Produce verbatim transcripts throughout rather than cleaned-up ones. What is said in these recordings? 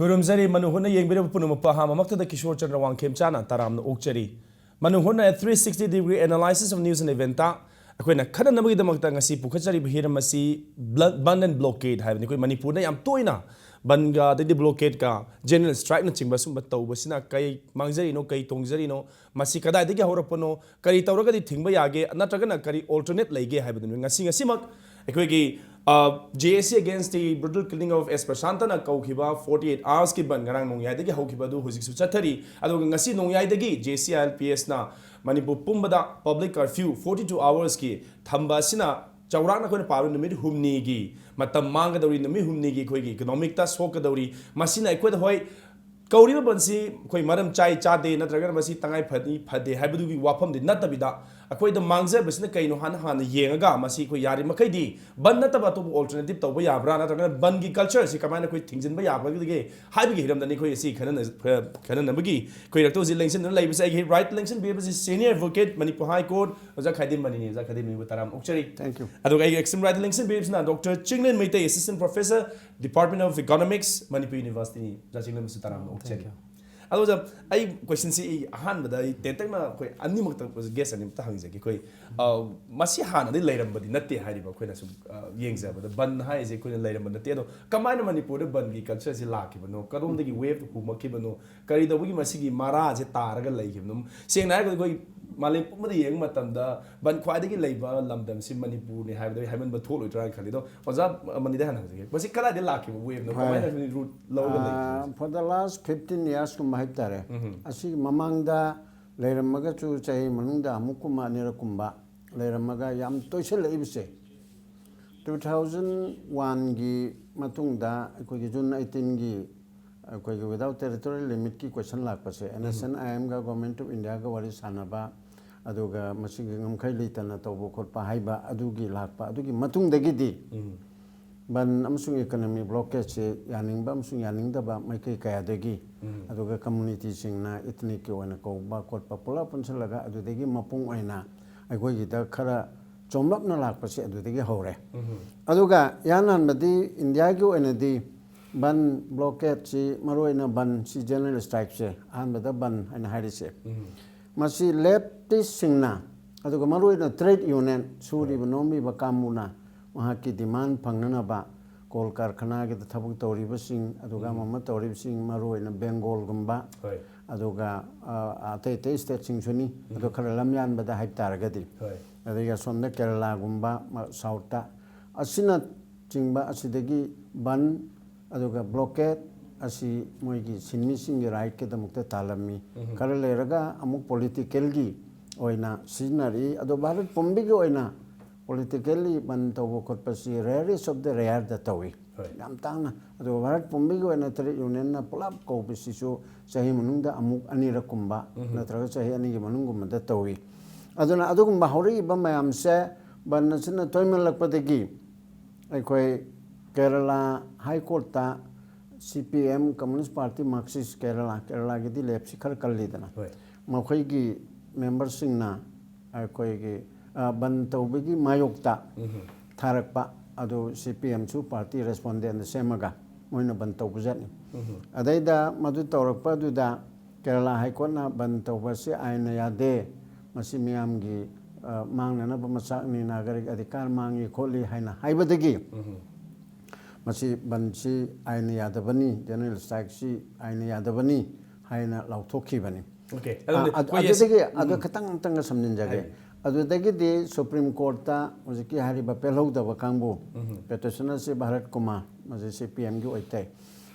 ꯈꯨꯔꯨꯝꯖꯔꯤ꯫ ꯃꯅꯨ ꯍꯨꯠꯅ ꯌꯦꯡꯕꯤꯔꯕ ꯄꯨꯝꯅꯃꯛꯄꯨ ꯑꯍꯥꯟꯕꯃꯛꯇꯗ ꯀꯤꯁꯣꯔ ꯆꯟꯗ꯭ꯔ ꯋꯥꯡꯈꯦꯝꯆꯥꯅ ꯇꯔꯥꯝꯅ ꯑꯣꯛꯆꯔꯤ꯫ ꯃꯅꯨ ꯍꯨꯠꯅ three sixty degree analysis of news and event ꯑꯩꯈꯣꯏꯅ ꯈꯟꯅꯅꯕꯒꯤꯗꯃꯛꯇ ꯉꯁꯤ ꯄꯨꯈꯠꯆꯔꯤꯕ ꯍꯤꯔꯝ ꯑꯁꯤ ꯕ꯭ꯂ-, ꯕꯟ ꯑꯦꯟ ꯕ꯭ꯂꯣꯀꯦꯗ ꯍꯥꯏꯕꯅꯤ꯫ ꯑꯩꯈꯣꯏ ꯃꯅꯤꯄꯨꯔꯗ ꯌꯥꯝ ꯇꯣꯏꯅ ꯕꯟꯒ ꯑꯗꯩꯗꯤ ꯕ꯭ꯂꯣꯀꯦꯗꯀ ꯖꯦꯅꯔꯦꯜ ꯁ꯭ꯇ꯭ꯔꯥꯏꯛꯅꯆꯤꯡꯕ ꯁꯨꯝꯕ ꯇꯧꯕꯁꯤꯅ ꯀꯩ ꯃꯥꯡꯖꯔꯤꯅꯣ, ꯀꯩ ꯇꯣꯡꯖꯔꯤꯅꯣ, ꯃꯁꯤ ꯀꯗꯥꯏꯗꯒꯤ ꯍꯧꯔꯛꯄꯅꯣ, ꯀꯔꯤ ꯇꯧꯔꯒꯗꯤ ꯊꯤꯡꯕ ꯌꯥꯒꯦ, ꯅꯠꯇ꯭ꯔꯒꯅ ꯀꯔꯤ ꯑꯣꯜꯇꯔꯅꯦꯠ ꯂꯩꯒꯦ ꯍꯥꯏꯕꯗꯨꯅꯤ ꯉꯁꯤ, ꯉꯁꯤꯃꯛ ꯑꯩꯈꯣꯏꯒꯤ, ꯑ, J A C against the brutal killing of S ꯄ꯭ꯔꯁꯥꯟꯇꯅ ꯀꯧꯈꯤꯕ forty eight hours ꯀꯤ ꯕꯟ ꯉꯔꯥꯡ ꯅꯣꯡꯌꯥꯏꯗꯒꯤ ꯍꯧꯈꯤꯕ ꯑꯗꯨ ꯍꯧꯖꯤꯛꯁꯨ ꯆꯠꯊꯔꯤ꯫ ꯑꯗꯨꯒ ꯉꯁꯤ ꯅꯣꯡꯌꯥꯏꯗꯒꯤ J C I L P S ꯅ ꯃꯅꯤꯄꯨꯔ ꯄꯨꯝꯕꯗ public curfew forty two hours ꯀꯤ ꯊꯝꯕ ꯑꯁꯤꯅ ꯆꯥꯎꯔꯥꯛꯅ ꯑꯩꯈꯣꯏꯅ ꯄꯥꯕ ꯅꯨꯃꯤꯠ ꯍꯨꯝꯅꯤꯒꯤ ꯃꯇꯝ ꯃꯥꯡꯒꯗꯧꯔꯤ, ꯅꯨꯃꯤꯠ ꯍꯨꯝꯅꯤꯒꯤ ꯑꯩꯈꯣꯏꯒꯤ ꯏꯀꯣꯅꯣꯃꯤꯛꯇ ꯁꯣꯛꯀꯗꯧꯔꯤ꯫ ꯃꯁꯤꯅ ꯑꯩꯈꯣꯏꯗ, ꯍꯣꯏ, ꯀꯧꯔꯤꯕ ꯕꯟꯁꯤ ꯑꯩꯈꯣꯏ ꯃꯔꯝ ꯆꯥꯏ ꯆꯥꯗꯦ ꯅꯠꯇ꯭ꯔꯒꯅ ꯃꯁꯤ ꯇꯉꯥꯏ ꯐꯗꯤ ꯐꯗꯦ ꯍꯥꯏꯕꯗꯨꯒꯤ ꯋꯥꯐꯝꯗꯤ ꯅꯠꯇꯕꯤꯗ, ꯑꯩꯈꯣꯏꯗ ꯃꯥꯡꯖꯕꯁꯤꯅ ꯀꯩꯅꯣ ꯍꯥꯟꯅ, ꯍꯥꯟꯅ ꯌꯦꯡꯉꯒ ꯃꯁꯤ ꯑꯩꯈꯣꯏ ꯌꯥꯔꯤꯃꯈꯩꯗꯤ ꯕꯟ ꯅꯠꯇꯕ ꯑꯇꯣꯞꯄ ꯑꯣꯜꯇꯔꯅꯦꯇꯤꯞ ꯇꯧꯕ ꯌꯥꯕ꯭ꯔꯥ, ꯅꯠꯇ꯭ꯔꯒꯅ ꯕꯟꯒꯤ ꯀꯜꯆꯔꯁꯤ ꯀꯃꯥꯏꯅ ꯑꯩꯈꯣꯏ ꯊꯤꯡꯖꯤꯟꯕ ꯌꯥꯕꯒꯦ ꯍꯥꯏꯕꯒꯤ ꯍꯤꯔꯝꯗꯅꯤ ꯑꯩꯈꯣꯏ ꯑꯁꯤ ꯈꯟꯅꯅ-, ꯈꯟꯅꯅꯕꯒꯤ ꯈꯣꯏꯔꯛꯇ ꯍꯧꯖꯤꯛ ꯂꯦꯡꯁꯤꯟꯗꯨꯅ ꯂꯩꯕꯁꯦ꯫ ꯑꯩꯒꯤ ꯔꯥꯏꯠ ꯂꯦꯡꯁꯤꯟꯕꯤꯔꯤꯕꯁꯤ senior advocate ꯃꯅꯤꯄꯨꯔ High Court ꯑꯣꯖꯥ ꯈꯥꯏꯗꯤꯝ ꯃꯅꯤꯅꯤ꯫ ꯑꯣꯖꯥ ꯈꯥꯏꯗꯤꯝ ꯃꯅꯤꯕꯨ ꯇꯔꯥꯝ ꯑꯣꯛꯆꯔꯤ꯫ Thank you. ꯑꯗꯨꯒ ꯑꯩꯒꯤ extreme right ꯂꯦꯡꯁꯤꯟꯕꯤꯔꯤꯕꯁꯤꯅ Doctor Chinglen Meitei, Assistant Professor, Department of Economics, Manipur University꯫ ꯑꯣꯖꯥ ꯆꯤꯡꯂꯦꯟꯕꯨꯁꯨ ꯇꯔꯥꯝꯅ ꯑꯣꯛꯆꯔꯤ꯫ Thank you. ꯑꯗꯣ ꯑꯣꯖꯥ, ꯑꯩ ꯀꯣꯏꯁꯟꯁꯤ ꯑꯩ ꯑꯍꯥꯟꯕꯗ ꯑꯩ ꯇꯦꯟꯇꯛꯅ ꯑꯩꯈꯣꯏ ꯑꯅꯤꯃꯛꯇ ꯒꯦꯁ ꯑꯅꯤꯃꯛꯇ ꯍꯪꯖꯒꯦ꯫ ꯑꯩꯈꯣꯏ, ꯑ, ꯃꯁꯤ ꯍꯥꯟꯅꯗꯤ ꯂꯩꯔꯝꯕꯗꯤ ꯅꯠꯇꯦ ꯍꯥꯏꯔꯤꯕ, ꯑꯩꯈꯣꯏꯅ ꯁꯨꯝ, ꯑ, ꯌꯦꯡꯖꯕꯗ ꯕꯟ ꯍꯥꯏꯁꯦ ꯑꯩꯈꯣꯏꯅ ꯂꯩꯔꯝꯕ ꯅꯠꯇꯦ꯫ ꯑꯗꯣ ꯀꯃꯥꯏꯅ ꯃꯅꯤꯄꯨꯔꯗ ꯕꯟꯒꯤ ꯀꯜꯆꯔꯁꯤ ꯂꯥꯛꯈꯤꯕꯅꯣ? ꯀꯔꯣꯝꯗꯒꯤ ꯋꯦꯕ ꯍꯨꯝꯃꯛꯈꯤꯕꯅꯣ? ꯀꯔꯤ ꯇꯧꯕꯒꯤ ꯃꯁꯤꯒꯤ ꯃꯔꯥꯁꯦ ꯇꯥꯔꯒ ꯂꯩꯈꯤꯕꯅꯣ? ꯁꯦꯡꯅ ꯍꯥꯏꯔꯒꯗꯤ ꯑꯩꯈꯣꯏ ꯃꯥꯂꯦꯝ ꯄꯨꯝꯕꯗ ꯌꯦꯡꯕ ꯃꯇꯝꯗ ꯕꯟ ꯈ꯭ꯋꯥꯏꯗꯒꯤ ꯂꯩꯕ ꯂꯝꯗꯝꯁꯤ ꯃꯅꯤꯄꯨꯔꯅꯤ ꯍꯥꯏꯕꯗ ꯑꯩ ꯍꯥꯏꯃꯟꯕ ꯊꯣꯛꯂꯣꯏꯗ꯭ꯔꯥ ꯍꯥꯏꯅ ꯈꯜꯂꯤ꯫ ꯑꯗꯣ ꯑꯣꯖꯥ ꯃꯅꯤꯗ ꯍꯥꯟꯅ ꯍꯪꯖꯒꯦ, ꯃꯁꯤ ꯀꯗꯥꯏꯗ ꯂꯥꯛꯈꯤꯕ ꯋꯦꯕꯅꯣ? ꯍꯣꯏ꯫ ꯀꯃꯥꯏꯅ ꯔꯨꯠ ꯂꯧꯔꯒ ꯂꯩꯈꯤꯕꯅꯣ? ꯑꯥ, for the last fifteen years ꯀꯨꯝꯕ ꯍꯥꯏꯕ ꯇꯥꯔꯦ꯫ ꯎꯝ꯫ ꯑꯁꯤꯒꯤ ꯃꯃꯥꯡꯗ ꯂꯩꯔꯝꯃꯒꯁꯨ ꯆꯍꯤ ꯃꯅꯨꯡꯗ ꯑꯃꯨꯛꯀꯨꯝꯕ ꯑꯅꯤꯔꯛꯀꯨꯝꯕ ꯂꯩꯔꯝꯃꯒ ꯌꯥꯝ ꯇꯣꯏꯁꯤꯜꯂꯛꯏꯕꯁꯦ, two thousand one ꯒꯤ ꯃꯇꯨꯡꯗ ꯑꯩꯈꯣꯏꯒꯤ June eighteen ꯒꯤ ꯑꯩꯈꯣꯏꯒꯤ without territorial limit ꯀꯤ question ꯂꯥꯛꯄꯁꯦ, ꯎꯝ꯫ N S N I M ꯒ Government of India ꯒ ꯋꯥꯔꯤ ꯁꯥꯟꯅꯕ, ꯑꯗꯨꯒ ꯃꯁꯤꯒꯤ ꯉꯝꯈꯩ ꯂꯩꯇꯅ ꯇꯧꯕ ꯈꯣꯠꯄ ꯍꯥꯏꯕ ꯑꯗꯨꯒꯤ ꯂꯥꯛꯄ, ꯑꯗꯨꯒꯤ ꯃꯇꯨꯡꯗꯒꯤꯗꯤ ꯎꯝ꯫ ꯕꯟ ꯑꯃꯁꯨꯡ economic blockade ꯁꯦ ꯌꯥꯅꯤꯡꯕ ꯑꯃꯁꯨꯡ ꯌꯥꯅꯤꯡꯗꯕ ꯃꯥꯏꯀꯩ ꯀꯌꯥꯗꯒꯤ, ꯎꯝ꯫ ꯑꯗꯨꯒ community ꯁꯤꯡꯅ ethnic ꯀꯤ ꯑꯣꯏꯅ ꯀꯧꯕ ꯈꯣꯠꯄ ꯄꯨꯂꯞ ꯄꯨꯟꯁꯤꯜꯂꯒ ꯑꯗꯨꯗꯒꯤ ꯃꯄꯨꯡ ꯑꯣꯏꯅ ꯑꯩꯈꯣꯏꯒꯤꯗ ꯈꯔ ꯆꯣꯝꯂꯞꯅ ꯂꯥꯛꯄꯁꯦ ꯑꯗꯨꯗꯒꯤ ꯍꯧꯔꯦ꯫ ꯎꯝ꯫ ꯑꯗꯨꯒ ꯏꯍꯥꯟ ꯍꯥꯟꯕꯗꯤ ꯏꯟꯗꯤꯌꯥꯒꯤ ꯑꯣꯏꯅꯗꯤ ꯕꯟ, ꯕ꯭ꯂꯣꯀꯦꯠꯁꯤ, ꯃꯔꯨꯑꯣꯏꯅ ꯕꯟꯁꯤ, ꯖꯦꯅꯔꯦꯜ ꯁ꯭ꯇ꯭ꯔꯥꯏꯛꯁꯦ, ꯑꯍꯥꯟꯕꯗ ꯕꯟ ꯍꯥꯏꯅ ꯍꯥꯏꯔꯤꯁꯦ, ꯃꯁꯤ ꯂꯦꯐꯇꯤꯁꯁꯤꯡꯅ, ꯑꯗꯨꯒ ꯃꯔꯨꯑꯣꯏꯅ ꯇ꯭ꯔꯦꯗ ꯌꯨꯅꯤꯌꯟ, ꯁꯨꯔꯤꯕ ꯅꯣꯝꯂꯤꯕ ꯀꯥꯡꯕꯨꯅ ꯃꯍꯥꯛꯀꯤ ꯗꯤꯃꯥꯟ ꯐꯪꯅꯅꯕ, ꯀꯣꯜ ꯀꯔꯈꯅꯥꯒꯤꯗ ꯊꯕꯛ ꯇꯧꯔꯤꯕꯁꯤꯡ, ꯑꯗꯨꯒ ꯑꯃ ꯑꯃ ꯇꯧꯔꯤꯕꯁꯤꯡ, ꯃꯔꯨꯑꯣꯏꯅ ꯕꯦꯡꯒꯣꯜꯒꯨꯝꯕ, ꯍꯣꯏ ꯑꯗꯨꯒ ꯑ, ꯑꯇꯩ ꯑꯇꯩ ꯁ꯭ꯇꯦꯠꯁꯤꯡꯁꯨꯅꯤ, ꯑꯗꯣ ꯈꯔ ꯂꯝ ꯌꯥꯟꯕꯗ ꯍꯥꯏꯕ ꯇꯥꯔꯒꯗꯤ, ꯍꯣꯏ ꯑꯗꯒꯤ ꯑꯁꯣꯝꯗ ꯀꯦꯔꯂꯥꯒꯨꯝꯕ, ꯃ-, ꯁꯥꯎꯠꯇ, ꯑꯁꯤꯅꯆꯤꯡꯕ, ꯑꯁꯤꯗꯒꯤ ꯕꯟ, ꯑꯗꯨꯒ ꯕ꯭ꯂꯣꯀꯦꯠ ꯑꯁꯤ ꯃꯣꯏꯒꯤ ꯁꯤꯟꯃꯤꯁꯤꯡꯒꯤ ꯔꯥꯏꯠꯀꯤꯗꯃꯛꯇ ꯇꯥꯜꯂꯝꯃꯤ꯫ ꯈꯔ ꯂꯩꯔꯒ ꯑꯃꯨꯛ ꯄꯣꯂꯤꯇꯤꯀꯦꯜꯒꯤ ꯑꯣꯏꯅ ꯁꯤꯖꯤꯟꯅꯔꯛꯏ꯫ ꯑꯗꯣ ꯚꯥꯔꯠ ꯄꯨꯝꯕꯒꯤ ꯑꯣꯏꯅ ꯄꯣꯂꯤꯇꯤꯀꯦꯜꯂꯤ ꯕꯟ ꯇꯧꯕ ꯈꯣꯠꯄꯁꯤ rarest of the rareꯗ ꯇꯧꯏ꯫ ꯍꯣꯏ ꯌꯥꯝ ꯇꯥꯡꯅ꯫ ꯑꯗꯨꯒ ꯚꯥꯔꯠ ꯄꯨꯝꯕꯒꯤ ꯑꯣꯏꯅ ꯇ꯭ꯔꯦꯗ ꯌꯨꯅꯤꯌꯟꯅ ꯄꯨꯂꯞ ꯀꯧꯕꯁꯤꯁꯨ ꯆꯍꯤ ꯃꯅꯨꯡꯗ ꯑꯃꯨꯛ ꯑꯅꯤꯔꯛꯀꯨꯝꯕ ꯅꯠꯇ꯭ꯔꯒ ꯆꯍꯤ ꯑꯅꯤꯒꯤ ꯃꯅꯨꯡꯒꯨꯝꯕꯗ ꯇꯧꯏ꯫ ꯑꯗꯨꯅ ꯑꯗꯨꯒꯨꯝꯕ ꯍꯧꯔꯛꯏꯕ ꯃꯌꯥꯝꯁꯦ ꯕꯟ ꯑꯁꯤꯅ ꯇꯣꯏꯃꯜꯂꯛꯄꯗꯒꯤ ꯑꯩꯈꯣꯏ ꯀꯦꯔꯂꯥ ꯍꯥꯏ ꯀꯣꯔꯠꯇ ꯁꯤ P M, communist party, ꯃꯥꯔꯛꯁꯤꯁ Kerala, ꯀꯦꯔꯂꯥꯒꯤꯗꯤ ꯂꯦꯞꯁꯤ ꯈꯔ ꯀꯜꯂꯤꯗꯅ, ꯍꯣꯏ ꯃꯈꯣꯏꯒꯤ ꯃꯦꯝꯕꯔꯁꯤꯡꯅ ꯑꯩꯈꯣꯏꯒꯤ ꯑ, ꯕꯟ ꯇꯧꯕꯒꯤ ꯃꯥꯌꯣꯛꯇ ꯊꯥꯔꯛꯄ ꯑꯗꯨ ꯁꯤ ꯄꯤ ꯑꯦꯝꯁꯨ ꯄꯥꯔꯇꯤ ꯔꯦꯁꯄꯣꯟꯗꯦꯟꯗ ꯁꯦꯝꯃꯒ ꯃꯣꯏꯅ ꯕꯟ ꯇꯧꯕꯖꯥꯠꯅꯤ꯫ ꯑꯗꯩꯗ ꯃꯗꯨ ꯇꯧꯔꯛꯄ ꯑꯗꯨꯗ ꯀꯦꯔꯂꯥ ꯍꯥꯏ ꯀꯣꯔꯠꯅ ꯕꯟ ꯇꯧꯕ ꯑꯁꯤ ꯑꯥꯏꯟꯅ ꯌꯥꯗꯦ, ꯃꯁꯤ ꯃꯤꯌꯥꯝꯒꯤ ꯑ, ꯃꯥꯡꯅꯅꯕ ꯃꯆꯥꯛꯅꯤ, ꯅꯥꯒꯔꯤꯛ ꯑꯙꯤꯀꯥꯔ ꯃꯥꯡꯉꯤ ꯈꯣꯠꯂꯤ ꯍꯥꯏꯅ ꯍꯥꯏꯕꯗꯒꯤ ꯃꯁꯤ ꯕꯟꯁꯤ ꯑꯥꯏꯟꯅ ꯌꯥꯗꯕꯅꯤ, ꯖꯦꯅꯔꯦꯜ ꯁ꯭ꯇ꯭ꯔꯥꯏꯛꯁꯤ ꯑꯥꯏꯟꯅ ꯌꯥꯗꯕꯅꯤ ꯍꯥꯏꯅ ꯂꯥꯎꯊꯣꯛꯈꯤꯕꯅꯤ꯫ ꯑꯣꯀꯦ ꯑ, ꯑꯗꯨ- ꯑꯗꯨꯗꯒꯤ ꯑꯗꯨ ꯈꯤꯇꯪ ꯇꯪꯒ ꯁꯝꯖꯤꯟꯖꯒꯦ꯫ ꯍꯥꯏꯕꯤꯌꯨ꯫ ꯑꯗꯨꯗꯒꯤꯗꯤ ꯁꯨꯄ꯭ꯔꯤꯝ ꯀꯣꯔꯠꯇ ꯍꯧꯖꯤꯛꯀꯤ ꯍꯥꯏꯔꯤꯕ ꯄꯦꯜꯍꯧꯗꯕ ꯀꯥꯡꯕꯨ, ꯄꯦꯇꯤꯁꯅꯔꯁꯤ ꯚꯥꯔꯠ ꯀꯨꯃꯥꯔ, ꯃꯁꯤ ꯁꯤ ꯄꯤ ꯑꯦꯝꯒꯤ ꯑꯣꯏꯇꯩ,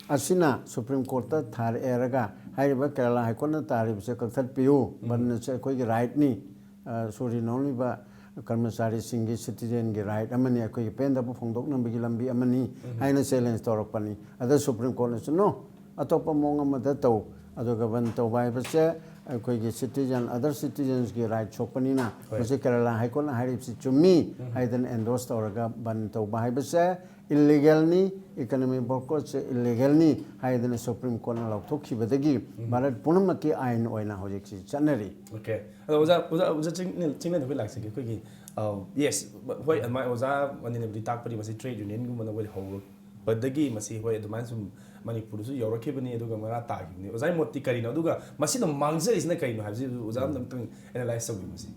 ꯑꯁꯤꯅ ꯁꯨꯄ꯭ꯔꯤꯝ ꯀꯣꯔꯠꯇ ꯊꯥꯔꯛꯑꯦꯔꯒ ꯍꯥꯏꯔꯤꯕ ꯀꯦꯔꯂꯥ ꯍꯥꯏ ꯀꯣꯔꯠꯅ ꯇꯥꯔꯤꯕꯁꯦ ꯀꯛꯊꯠꯄꯤꯌꯨ, ꯕꯟ ꯑꯁꯤ ꯑꯩꯈꯣꯏꯒꯤ ꯔꯥꯏꯠꯅꯤ, ꯑ, ꯁꯨꯔꯤ ꯅꯣꯝꯂꯤꯕ ꯀꯔꯃꯆꯥꯔꯤꯁꯤꯡꯒꯤ ꯁꯤꯇꯤꯖꯦꯟꯒꯤ ꯔꯥꯏꯠ ꯑꯃꯅꯤ, ꯑꯩꯈꯣꯏꯒꯤ ꯄꯦꯟꯗꯕ ꯐꯣꯡꯗꯣꯛꯅꯕꯒꯤ ꯂꯝꯕꯤ ꯑꯃꯅꯤ ꯍꯥꯏꯅ ꯆꯦꯂꯦꯟꯖ ꯇꯧꯔꯛꯄꯅꯤ꯫ ꯑꯗ ꯁꯨꯄ꯭ꯔꯤꯝ ꯀꯣꯔꯠꯅꯁꯨ "No, ꯑꯇꯣꯞꯄ ꯃꯑꯣꯡ ꯑꯃꯗ ꯇꯧ, ꯑꯗꯨꯒ ꯕꯟ ꯇꯧꯕ ꯍꯥꯏꯕꯁꯦ ꯑꯩꯈꯣꯏꯒꯤ ꯁꯤꯇꯤꯖꯟ, ꯑꯗꯔ ꯁꯤꯇꯤꯖꯟꯁꯀꯤ ꯔꯥꯏꯠ ꯁꯣꯛꯄꯅꯤꯅ ꯃꯁꯤ ꯀꯦꯔꯂꯥ ꯍꯥꯏ ꯀꯣꯔꯠꯅ ꯍꯥꯏꯔꯤꯕꯁꯤ ꯆꯨꯝꯃꯤ" ꯍꯥꯏꯗꯅ ꯑꯦꯟꯗꯣꯔꯁ ꯇꯧꯔꯒ ꯕꯟ ꯇꯧꯕ ꯍꯥꯏꯕꯁꯦ ꯏꯜꯂꯤꯒꯦꯜꯅꯤ, ꯏꯀꯅꯣꯃꯤꯛ ꯕꯣꯏꯀꯣꯠꯁꯦ ꯏꯜꯂꯤꯒꯦꯜꯅꯤ ꯍꯥꯏꯗꯅ ꯁꯨꯄ꯭ꯔꯤꯝ ꯀꯣꯔꯠꯅ ꯂꯥꯎꯊꯣꯛꯈꯤꯕꯗꯒꯤ ꯚꯥꯔꯠ ꯄꯨꯝꯅꯃꯛꯀꯤ ꯑꯥꯏꯟ ꯑꯣꯏꯅ ꯍꯧꯖꯤꯛꯁꯤ ꯆꯠꯅꯔꯤ꯫ ꯑꯣꯀꯦ꯫ ꯑꯗꯣ ꯑꯣꯖꯥ, ꯑꯣꯖꯥ, ꯑꯣꯖꯥ ꯆꯤꯡ-, ꯆꯤꯡꯅꯗ ꯑꯩꯈꯣꯏ ꯂꯥꯛꯆꯒꯦ꯫ ꯑꯩꯈꯣꯏꯒꯤ, ꯑ, ꯌꯦꯁ, ꯍꯣꯏ, ꯑꯗꯨꯃꯥꯏꯅ ꯑꯣꯖꯥ ꯑꯅꯤꯅꯕꯨꯗꯤ ꯇꯥꯛꯄꯗꯤ ꯃꯁꯤ ꯇ꯭ꯔꯦꯗ ꯌꯨꯅꯤꯌꯟꯒꯨꯝꯕꯅ ꯑꯩꯈꯣꯏ ꯍꯧꯔ-, ꯕꯗꯒꯤ ꯃꯁꯤ, ꯍꯣꯏ, ꯑꯗꯨꯃꯥꯏꯅ ꯁꯨꯝ ꯃꯅꯤꯄꯨꯔꯗꯁꯨ ꯌꯧꯔꯛꯈꯤꯕꯅꯤ, ꯑꯗꯨꯒ ꯃꯔꯥ ꯇꯥꯈꯤꯕꯅꯤ꯫ ꯑꯣꯖꯥꯒꯤ ꯃꯣꯠꯇꯤ ꯀꯔꯤꯅꯣ, ꯑꯗꯨꯒ ꯃꯁꯤꯅ ꯃꯥꯡꯖꯔꯤꯁꯤꯅ ꯀꯔꯤꯅꯣ ꯍꯥꯏꯕꯁꯤ ꯑꯣꯖꯥ ꯑꯝꯇꯪ ꯑꯦꯅꯥꯂꯥꯏꯁ ꯇꯧꯕꯤꯌꯨ꯫ ꯃꯁꯤ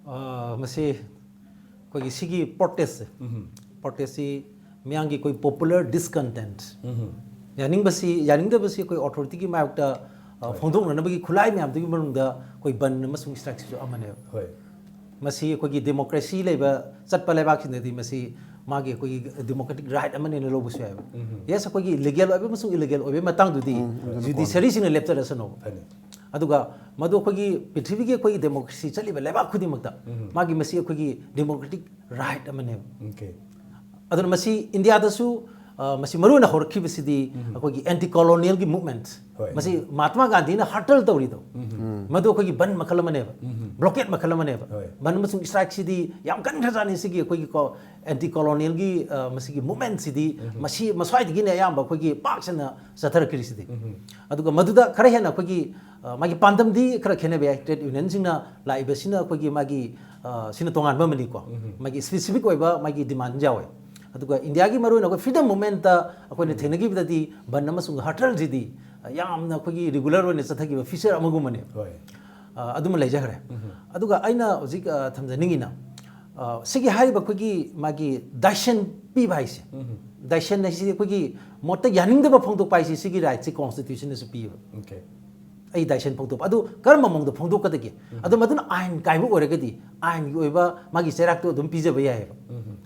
ꯑ, ꯃꯁꯤ ꯑꯩꯈꯣꯏꯒꯤ ꯁꯤꯒꯤ ꯄ꯭ꯔꯣꯇꯦꯁꯁꯦ, ꯎꯝ꯫ ꯄ꯭ꯔꯣꯇꯦꯁꯁꯤ ꯃꯤꯌꯥꯝꯒꯤ ꯑꯩꯈꯣꯏ ꯄꯣꯄꯨꯂꯔ ꯗꯤꯁꯀꯟꯇꯦꯟꯠ, ꯎꯝ꯫ ꯌꯥꯅꯤꯡꯕꯁꯤ, ꯌꯥꯅꯤꯡꯗꯕꯁꯤ ꯑꯩꯈꯣꯏ ꯑꯣꯊꯣꯔꯤꯇꯤꯒꯤ ꯃꯥꯌꯣꯛꯇ, ꯑ, ꯍꯣꯏ꯫ ꯐꯣꯡꯗꯣꯛꯅꯅꯕꯒꯤ ꯈꯨꯠꯂꯥꯏ ꯃꯌꯥꯝꯗꯨꯒꯤ ꯃꯅꯨꯡꯗ ꯑꯩꯈꯣꯏ ꯕꯟ ꯑꯃꯁꯨꯡ ꯁ꯭ꯇ꯭ꯔꯥꯏꯛꯁꯤꯁꯨ ꯑꯃꯅꯦꯕ꯫ ꯍꯣꯏ꯫ ꯃꯁꯤ ꯑꯩꯈꯣꯏꯒꯤ ꯗꯦꯃꯣꯀ꯭ꯔꯦꯁꯤ ꯂꯩꯕ ꯆꯠꯄ ꯂꯩꯕꯥꯛꯁꯤꯡꯗꯗꯤ ꯃꯁꯤ ꯃꯥꯒꯤ ꯑꯩꯈꯣꯏꯒꯤ ꯗꯦꯃꯣꯀ꯭ꯔꯦꯇꯤꯛ ꯔꯥꯏꯠ ꯑꯃꯅꯦꯅ ꯂꯧꯕꯁꯨ ꯌꯥꯏꯕ꯫ ꯎꯝ꯫ ꯌꯦꯁ, ꯑꯩꯈꯣꯏꯒꯤ ꯂꯤꯒꯦꯜ ꯑꯣꯏꯕ ꯑꯃꯁꯨꯡ ꯏꯂꯤꯒꯦꯜ ꯑꯣꯏꯕꯒꯤ ꯃꯇꯥꯡꯗꯨꯗꯤ ꯎꯝ, ꯑꯗꯨꯅ ꯖꯨꯗꯤꯁꯔꯤꯁꯤꯡꯅ ꯂꯦꯞꯆꯔꯁꯅꯣꯕ꯫ ꯐꯅꯤ꯫ ꯑꯗꯨꯒ ꯃꯗꯨ ꯑꯩꯈꯣꯏꯒꯤ ꯄ꯭ꯔꯤꯊꯤꯕꯤꯒꯤ ꯑꯩꯈꯣꯏꯒꯤ ꯗꯦꯃꯣꯀ꯭ꯔꯦꯁꯤ ꯆꯠꯂꯤꯕ ꯂꯩꯕꯥꯛ ꯈꯨꯗꯤꯡꯃꯛꯇ ꯎꯝ꯫ ꯃꯥꯒꯤ ꯃꯁꯤ ꯑꯩꯈꯣꯏꯒꯤ ꯗꯦꯃꯣꯀ꯭ꯔꯦꯇꯤꯛ ꯔꯥꯏꯠ ꯑꯃꯅꯦꯕ꯫ ꯑꯣꯀꯦ꯫ ꯑꯗꯨꯅ ꯃꯁꯤ ꯏꯟꯗꯤꯌꯥꯗꯁꯨ, ꯑ, ꯃꯁꯤ ꯃꯔꯨ ꯑꯣꯏꯅ ꯍꯧꯔꯛꯈꯤꯕꯁꯤꯗꯤ ꯎꯝ꯫ ꯑꯩꯈꯣꯏꯒꯤ ꯑꯦꯟꯇꯤ ꯀꯣꯂꯣꯅꯤꯌꯦꯜꯒꯤ ꯃꯨꯚꯃꯦꯟꯠ꯫ ꯍꯣꯏ꯫ ꯃꯁꯤ ꯃꯍꯥꯇꯃꯥ ꯒꯥꯟꯙꯤꯅ ꯍꯥꯔꯇꯜ ꯇꯧꯔꯤꯗꯣ, ꯎꯝ꯫ ꯃꯗꯨ ꯑꯩꯈꯣꯏꯒꯤ ꯕꯟ ꯃꯈꯜ ꯑꯃꯅꯦꯕ, ꯎꯝ꯫ ꯕ꯭ꯂꯣꯀꯦꯠ ꯃꯈꯜ ꯑꯃꯅꯦꯕ꯫ ꯍꯣꯏ꯫ ꯕꯟ ꯑꯃꯁꯨꯡ ꯁ꯭ꯇ꯭ꯔꯥꯏꯛꯁꯤꯗꯤ ꯌꯥꯝ ꯀꯟꯈ꯭ꯔꯖꯥꯠꯅꯤ꯫ ꯁꯤꯒꯤ ꯑꯩꯈꯣꯏꯒꯤ ꯀꯣ-, ꯑꯦꯟꯇꯤ ꯀꯣꯂꯣꯅꯤꯌꯦꯜꯒꯤ, ꯑ, ꯃꯁꯤꯒꯤ ꯃꯨꯚꯃꯦꯟꯠꯁꯤꯗꯤ ꯎꯝ꯫ ꯃꯁꯤ ꯃꯁ꯭ꯋꯥꯏꯗꯒꯤꯅꯦ ꯑꯌꯥꯝꯕ ꯑꯩꯈꯣꯏꯒꯤ ꯄꯥꯛ ꯁꯟꯅ ꯆꯠꯊꯔꯛꯈꯤꯔꯤꯁꯤꯗꯤ꯫ ꯎꯝ꯫ ꯑꯗꯨꯒ ꯃꯗꯨꯗ ꯈꯔ ꯍꯦꯟꯅ ꯑꯩꯈꯣꯏꯒꯤ, ꯑ, ꯃꯥꯒꯤ ꯄꯥꯟꯗꯝꯗꯤ ꯈꯔ ꯈꯦꯠꯅꯕ ꯌꯥꯏ꯫ ꯇ꯭ꯔꯦꯗ ꯌꯨꯅꯤꯌꯟꯁꯤꯡꯅ ꯂꯥꯛꯏꯕꯁꯤꯅ ꯑꯩꯈꯣꯏꯒꯤ ꯃꯥꯒꯤ, ꯑ, ꯁꯤꯅ ꯇꯣꯉꯥꯟꯕ ꯑꯃꯅꯤꯀꯣ꯫ ꯎꯝ꯫ ꯃꯥꯒꯤ ꯁ꯭ꯄꯦꯁꯤꯐꯤꯛ ꯑꯣꯏꯕ ꯃꯥꯒꯤ ꯗꯤꯃꯥꯟ ꯌꯥꯎꯋꯦ꯫ ꯑꯗꯨꯒ ꯏꯟꯗꯤꯌꯥꯒꯤ ꯃꯔꯨꯑꯣꯏꯅ ꯑꯩꯈꯣꯏ ꯐ꯭ꯔꯤꯗꯝ ꯃꯨꯚꯃꯦꯟꯠꯇ ꯑꯩꯈꯣꯏꯅ ꯊꯦꯡꯅꯈꯤꯕꯗꯗꯤ ꯕꯟ ꯑꯃꯁꯨꯡ ꯍꯔꯇꯜꯁꯤꯗꯤ, ꯑ, ꯌꯥꯝꯅ ꯑꯩꯈꯣꯏꯒꯤ ꯔꯤꯒꯨꯂꯔ ꯑꯣꯏꯅ ꯆꯠꯊꯈꯤꯕ ꯐꯤꯆꯔ ꯑꯃꯒꯨꯝꯕꯅꯦ꯫ ꯍꯣꯏ꯫ ꯑ, ꯑꯗꯨꯃ ꯂꯩꯖꯈ꯭ꯔꯦ꯫ ꯎꯝ꯫ ꯑꯗꯨꯒ ꯑꯩꯅ ꯍꯧꯖꯤꯛ, ꯑ, ꯊꯝꯖꯅꯤꯡꯉꯤꯅ, ꯑ, ꯁꯤꯒꯤ ꯍꯥꯏꯔꯤꯕ ꯑꯩꯈꯣꯏꯒꯤ ꯃꯥꯒꯤ ꯗꯥꯏꯁꯟ ꯄꯤꯕ ꯍꯥꯏꯁꯦ, ꯎꯝ꯫ ꯗꯥꯏꯁꯟ ꯍꯥꯏꯁꯤꯗꯤ ꯑꯩꯈꯣꯏꯒꯤ ꯃꯣꯠꯇ ꯌꯥꯅꯤꯡꯗꯕ ꯐꯣꯡꯗꯣꯛꯄ ꯍꯥꯏꯁꯤ ꯁꯤꯒꯤ ꯔꯥꯏꯠꯁꯤ ꯀꯣꯟꯁꯇꯤꯇ꯭ꯌꯨꯁꯟꯅꯁꯨ ꯄꯤꯌꯦꯕ꯫ ꯑꯣꯀꯦ꯫ ꯑꯩ ꯗꯥꯏꯁꯟ ꯐꯣꯡꯗꯣꯛꯄ ꯑꯗꯨ ꯀꯔꯝꯕ ꯃꯑꯣꯡꯗ ꯐꯣꯡꯗꯣꯛꯀꯗꯒꯦ? ꯑꯗꯣ ꯃꯗꯨꯅ ꯑꯥꯏꯟ ꯀꯥꯏꯕ ꯑꯣꯏꯔꯒꯗꯤ ꯑꯥꯏꯟꯒꯤ ꯑꯣꯏꯕ ꯃꯥꯒꯤ ꯆꯩꯔꯥꯛꯇꯣ ꯑꯗꯨꯝ ꯄꯤꯖꯕ ꯌꯥꯏꯑꯕ꯫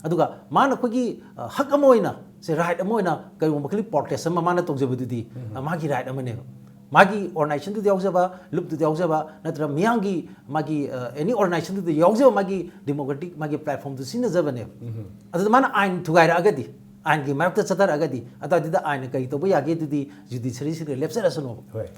ꯑꯗꯨꯒ ꯃꯥꯅ ꯑꯩꯈꯣꯏꯒꯤ, ꯑ, ꯍꯛ ꯑꯃ ꯑꯣꯏꯅ, ꯁꯦ, ꯔꯥꯏꯠ ꯑꯃ ꯑꯣꯏꯅ ꯀꯔꯤꯒꯨꯝꯕ ꯈꯤꯇꯪ ꯄ꯭ꯔꯣꯇꯦꯁ ꯑꯃ ꯃꯥꯅ ꯇꯧꯖꯕꯗꯨꯗꯤ, ꯑ, ꯃꯥꯒꯤ ꯔꯥꯏꯠ ꯑꯃꯅꯦꯕ꯫ ꯃꯥꯒꯤ ꯑꯣꯔꯒꯅꯥꯏꯖꯦꯁꯟꯗꯨꯗ ꯌꯥꯎꯖꯕ, ꯂꯨꯞꯇꯨꯗ ꯌꯥꯎꯖꯕ, ꯅꯠꯇ꯭ꯔꯒ ꯃꯤꯌꯥꯝꯒꯤ ꯃꯥꯒꯤ, ꯑ, ꯑꯦꯅꯤ ꯑꯣꯔꯒꯅꯥꯏꯖꯦꯁꯟꯗꯨꯗ ꯌꯥꯎꯖꯕ ꯃꯥꯒꯤ ꯗꯦꯃꯣꯀ꯭ꯔꯦꯇꯤꯛ ꯃꯥꯒꯤ ꯄ꯭ꯂꯦꯠꯐꯣꯝꯗꯨ ꯁꯤꯖꯤꯟꯅꯖꯕꯅꯦꯕ꯫ ꯑꯗꯨꯗ ꯃꯥꯅ ꯑꯥꯏꯟ ꯊꯨꯒꯥꯏꯔꯛꯑꯒꯗꯤ, ꯑꯥꯏꯟꯒꯤ ꯃꯥꯌꯣꯛꯇ ꯆꯠꯊꯔꯛꯑꯒꯗꯤ, ꯑꯗꯨꯋꯥꯏꯗꯨꯗ ꯑꯥꯏꯟꯅ ꯀꯔꯤ ꯇꯧꯕ ꯌꯥꯒꯦ ꯑꯗꯨꯗꯤ ꯖꯨꯗꯤꯁꯔꯤꯁꯤꯗ ꯂꯦꯞꯆꯔꯁꯅꯣꯕ꯫ ꯍꯣꯏ꯫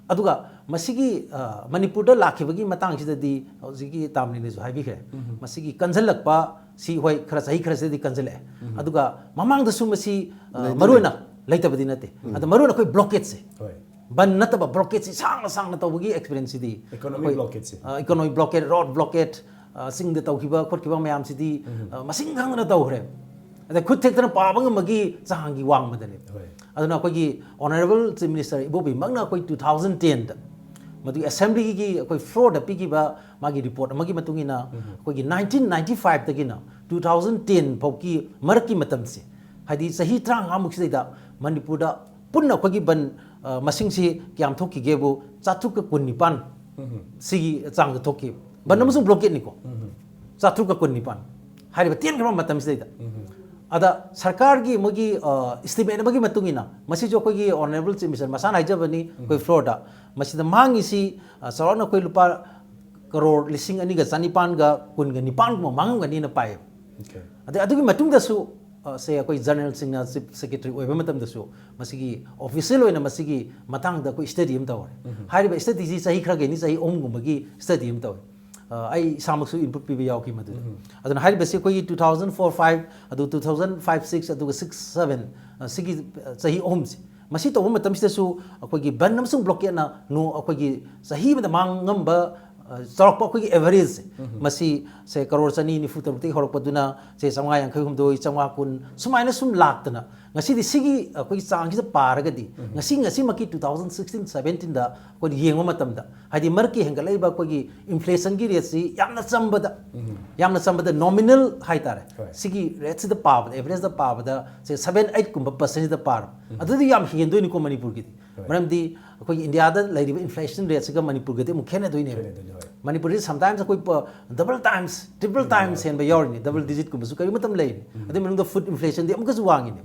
ꯑꯗꯨꯒ ꯃꯁꯤꯒꯤ, ꯑ, ꯃꯅꯤꯄꯨꯔꯗ ꯂꯥꯛꯈꯤꯕꯒꯤ ꯃꯇꯥꯡꯁꯤꯗꯗꯤ ꯍꯧꯖꯤꯛꯀꯤ ꯇꯥꯝꯂꯤꯅꯁꯨ ꯍꯥꯏꯕꯤꯈ꯭ꯔꯦ꯫ ꯃꯁꯤꯒꯤ ꯀꯟꯁꯤꯜꯂꯛꯄ ꯁꯤ, ꯍꯣꯏ, ꯈꯔ ꯆꯍꯤ ꯈꯔꯁꯤꯗꯗꯤ ꯀꯟꯁꯤꯜꯂꯛꯑꯦ꯫ ꯑꯗꯨꯒ ꯃꯃꯥꯡꯗꯁꯨ ꯃꯁꯤ, ꯑ, ꯂꯩꯗꯤ ꯃꯔꯨꯑꯣꯏꯅ ꯂꯩ꯫ ꯂꯩꯇꯕꯗꯤ ꯅꯠꯇꯦ꯫ ꯑꯗ ꯃꯔꯨꯑꯣꯏꯅ ꯑꯩꯈꯣꯏ ꯕ꯭ꯂꯣꯀꯦꯠꯁꯦ, ꯍꯣꯏ꯫ ꯕꯟ ꯅꯠꯇꯕ ꯕ꯭ꯂꯣꯀꯦꯠꯁꯤ ꯁꯥꯡꯅ ꯁꯥꯡꯅ ꯇꯧꯕꯒꯤ ꯑꯦꯛꯁꯄꯤꯔꯤꯌꯦꯟꯁꯁꯤꯗꯤ Economic ꯑꯩꯈꯣꯏ, blockade ꯁꯦ꯫ ꯑ, economic blockade, road blockade, ꯑ, ꯆꯤꯡꯗ ꯇꯧꯈꯤꯕ ꯈꯣꯠꯈꯤꯕ ꯃꯌꯥꯝꯁꯤꯗꯤ, ꯑ, ꯃꯁꯤꯡ ꯈꯪꯗꯅ ꯇꯧꯈ꯭ꯔꯦ꯫ ꯑꯗ ꯈꯨꯠ ꯊꯦꯛꯇꯅ ꯄꯥꯕ ꯉꯝꯕꯒꯤ ꯆꯥꯡꯒꯤ ꯋꯥꯡꯃꯗꯅꯦꯕ꯫ ꯍꯣꯏ꯫ ꯑꯗꯨꯅ ꯑꯩꯈꯣꯏꯒꯤ ꯑꯣꯅꯔꯦꯕꯜ ꯆꯤꯐ ꯃꯤꯅꯤꯁꯇꯔ ꯏꯕꯣꯕꯤꯃꯛꯅ ꯑꯩꯈꯣꯏ ꯇꯨ ꯊꯥꯎꯖꯟ ꯇꯦꯟꯗ ꯃꯗꯨꯒꯤ ꯑꯦꯁꯦꯝꯕ꯭ꯂꯤꯒꯤ ꯑꯩꯈꯣꯏ ꯐ꯭ꯂꯣꯔꯗ ꯄꯤꯈꯤꯕ ꯃꯥꯒꯤ ꯔꯤꯄꯣꯔꯠ ꯑꯃꯒꯤ ꯃꯇꯨꯡ ꯏꯟꯅ ꯑꯩꯈꯣꯏꯒꯤ ꯅꯥꯏꯟꯇꯤꯟ ꯅꯥꯏꯟꯇꯤ ꯐꯥꯏꯚꯇꯒꯤꯅ ꯇꯨ ꯊꯥꯎꯖꯟ ꯇꯦꯟ ꯐꯥꯎꯒꯤ ꯃꯔꯛꯀꯤ ꯃꯇꯝꯁꯦ, ꯍꯥꯏꯗꯤ ꯆꯍꯤ ꯇꯔꯥꯃꯉꯥꯃꯨꯛꯁꯤꯗꯩꯗ ꯃꯅꯤꯄꯨꯔꯗ ꯄꯨꯟꯅ ꯑꯩꯈꯣꯏꯒꯤ ꯕꯟ ꯑ, ꯃꯁꯤꯡꯁꯤ ꯀꯌꯥꯝ ꯊꯣꯛꯈꯤꯒꯦꯕꯨ ꯆꯥꯇ꯭ꯔꯨꯛꯀ ꯀꯨꯟꯅꯤꯄꯥꯟ ꯁꯤꯒꯤ ꯆꯥꯡꯗ ꯊꯣꯛꯈꯤꯕ꯫ ꯕꯟ ꯑꯃꯁꯨꯡ ꯕ꯭ꯂꯣꯀꯦꯠꯅꯤꯀꯣ꯫ ꯆꯥꯇ꯭ꯔꯨꯛꯀ ꯀꯨꯟꯅꯤꯄꯥꯟ꯫ ꯍꯥꯏꯔꯤꯕ ꯇꯦꯟꯈ꯭ꯔꯕ ꯃꯇꯝꯁꯤꯗꯩꯗ꯫ ꯑꯗ ꯁꯔꯀꯥꯔꯒꯤ ꯃꯣꯏꯒꯤ ꯏꯁꯇꯤꯃꯦꯠ ꯑꯃꯒꯤ ꯃꯇꯨꯡ ꯏꯟꯅ, ꯃꯁꯤꯁꯨ ꯑꯩꯈꯣꯏꯒꯤ ꯑꯣꯅꯔꯦꯕꯜ ꯆꯤꯐ ꯃꯤꯅꯤꯁꯇꯔ ꯃꯁꯥꯅ ꯍꯥꯏꯖꯕꯅꯤ ꯑꯩꯈꯣꯏ ꯐ꯭ꯂꯣꯔꯗ, ꯃꯁꯤꯗ ꯃꯥꯡꯉꯤꯁꯤ ꯑ, ꯆꯥꯎꯔꯥꯛꯅ ꯑꯩꯈꯣꯏ ꯂꯨꯄꯥ ꯀꯔꯣꯔ ꯂꯤꯁꯤꯡ ꯑꯅꯤꯒ ꯆꯅꯤꯄꯥꯟꯒ ꯀꯨꯟꯒ ꯅꯤꯄꯥꯟꯒꯨꯝꯕ ꯃꯥꯡꯉꯝꯒꯅꯤꯅ ꯄꯥꯏꯌꯦꯕ꯫ Okay꯫ ꯑꯗꯩ ꯑꯗꯨꯒꯤ ꯃꯇꯨꯡꯗꯁꯨ ꯑ, ꯁꯦ ꯑꯩꯈꯣꯏ ꯖꯦꯅꯔꯦꯜꯁꯤꯡꯅ ꯆꯤꯐ ꯁꯦꯀ꯭ꯔꯦꯇꯔꯤ ꯑꯣꯏꯕ ꯃꯇꯝꯗꯁꯨ ꯃꯁꯤꯒꯤ ꯑꯣꯐꯤꯁꯤꯌꯦꯜ ꯑꯣꯏꯅ ꯃꯁꯤꯒꯤ ꯃꯇꯥꯡꯗ ꯑꯩꯈꯣꯏ ꯁ꯭ꯇꯗꯤ ꯑꯃ ꯇꯧꯔꯦ꯫ ꯍꯥꯏꯔꯤꯕ ꯁ꯭ꯇꯗꯤꯁꯤ ꯆꯍꯤ ꯈꯔꯒꯤꯅꯤ, ꯆꯍꯤ ꯑꯍꯨꯝꯒꯨꯝꯕꯒꯤ ꯁ꯭ꯇꯗꯤ ꯑꯃ ꯇꯧꯋꯦ꯫ ꯑ, ꯑꯩ ꯏꯁꯥꯃꯛꯁꯨ ꯏꯟꯄꯨꯠ ꯄꯤꯕ ꯌꯥꯎꯈꯤ ꯃꯗꯨꯗ꯫ ꯑꯗꯨꯅ ꯍꯥꯏꯔꯤꯕꯁꯤ ꯑꯩꯈꯣꯏꯒꯤ ꯇꯨ ꯊꯥꯎꯖꯟ ꯐꯣꯔ ꯐꯥꯏꯚ, ꯑꯗꯨ ꯇꯨ ꯊꯥꯎꯖꯟ ꯐꯥꯏꯚ ꯁꯤꯛꯁ, ꯑꯗꯨꯒ ꯁꯤꯛꯁ ꯁꯚꯦꯟ, ꯑ, ꯁꯤꯒꯤ, ꯑ, ꯆꯍꯤ ꯑꯍꯨꯝꯁꯤ꯫ ꯃꯁꯤ ꯇꯧꯕ ꯃꯇꯝꯁꯤꯗꯁꯨ ꯑꯩꯈꯣꯏꯒꯤ ꯕꯟ ꯑꯃꯁꯨꯡ ꯕ꯭ꯂꯣꯀꯦꯠꯅ ꯅꯣ-, ꯑꯩꯈꯣꯏꯒꯤ ꯆꯍꯤ ꯑꯃꯗ ꯃꯥꯡꯉꯝꯕ, ꯑ, ꯆꯥꯎꯔꯥꯛꯄ ꯑꯩꯈꯣꯏꯒꯤ ꯑꯦꯚꯔꯦꯖꯁꯦ, ꯃꯁꯤ ꯁꯦ ꯀꯔꯣꯔ ꯆꯅꯤ ꯅꯤꯐꯨ ꯇꯔꯨꯛꯇꯒꯤ ꯍꯧꯔꯛꯄꯗꯨꯅ ꯁꯦ ꯆꯥꯝꯃꯉꯥ ꯌꯥꯡꯈꯩ ꯍꯨꯝꯗꯣꯏ, ꯆꯥꯝꯃꯉꯥ ꯀꯨꯟ, ꯁꯨꯃꯥꯏꯅ ꯁꯨꯝ ꯂꯥꯛꯇꯅ, ꯉꯁꯤꯗꯤ ꯁꯤꯒꯤ ꯑꯩꯈꯣꯏꯒꯤ ꯆꯥꯡꯁꯤꯗ ꯄꯥꯔꯒꯗꯤ, ꯉꯁꯤ ꯉꯁꯤꯃꯛꯀꯤ ꯇꯨ ꯊꯥꯎꯖꯟ ꯁꯤꯛꯁꯇꯤꯟ ꯁꯕꯦꯟꯇꯤꯟꯗ ꯑꯩꯈꯣꯏꯅ ꯌꯦꯡꯕ ꯃꯇꯝꯗ, ꯍꯥꯏꯗꯤ ꯃꯔꯛꯀꯤ ꯍꯦꯟꯒꯠꯂꯛꯏꯕ ꯑꯩꯈꯣꯏꯒꯤ ꯏꯟꯐ꯭ꯂꯦꯁꯟꯒꯤ ꯔꯦꯠꯁꯤ ꯌꯥꯝꯅ ꯆꯝꯕꯗ, ꯌꯥꯝꯅ ꯆꯝꯕꯗ ꯅꯣꯃꯤꯅꯦꯜ ꯍꯥꯏꯇꯥꯔꯦ, ꯍꯣꯏ꯫ ꯁꯤꯒꯤ ꯔꯦꯠꯁꯤꯗ ꯄꯥꯕꯗ, ꯑꯦꯚꯔꯦꯖꯇ ꯄꯥꯕꯗ ꯁꯦ ꯁꯕꯦꯟ ꯑꯩꯠ ꯀꯨꯝꯕ ꯄꯥꯔꯁꯦꯟꯁꯤꯗ ꯄꯥꯔꯣ꯫ ꯑꯗꯨꯗꯤ ꯌꯥꯝ ꯍꯦꯟꯗꯣꯏꯅꯤꯀꯣ ꯃꯅꯤꯄꯨꯔꯒꯤꯗꯤ꯫ ꯍꯣꯏ꯫ ꯃꯔꯝꯗꯤ ꯑꯩꯈꯣꯏꯒꯤ ꯏꯟꯗꯤꯌꯥꯗ ꯂꯩꯔꯤꯕ ꯏꯟꯐ꯭ꯂꯦꯁꯟ ꯔꯦꯠꯁꯤꯒ ꯃꯅꯤꯄꯨꯔꯒꯗꯤ ꯑꯃꯨꯛ ꯈꯦꯠꯅꯗꯣꯏꯅꯦꯕ꯫ ꯈꯦꯠꯅꯗꯣꯏꯅꯦ, ꯍꯣꯏ꯫ ꯃꯅꯤꯄꯨꯔꯗꯤ ꯁꯝꯇꯥꯏꯝꯁ ꯑꯩꯈꯣꯏ ꯗꯕꯜ ꯇꯥꯏꯝꯁ, ꯇ꯭ꯔꯤꯄꯜ ꯇꯥꯏꯝꯁ ꯍꯦꯟꯕ ꯌꯥꯎꯔꯤꯅꯤ, ꯗꯕꯜ ꯗꯤꯖꯤꯠꯀꯨꯝꯕꯁꯨ ꯀꯔꯤ ꯃꯇꯝ ꯂꯩꯔꯤꯅꯤ꯫ ꯑꯗꯨꯏ ꯃꯅꯨꯡꯗ ꯐꯨꯗ ꯏꯟꯐ꯭ꯂꯦꯁꯟꯗꯤ ꯑꯃꯨꯛꯀꯁꯨ ꯋꯥꯡꯉꯤꯅꯦ꯫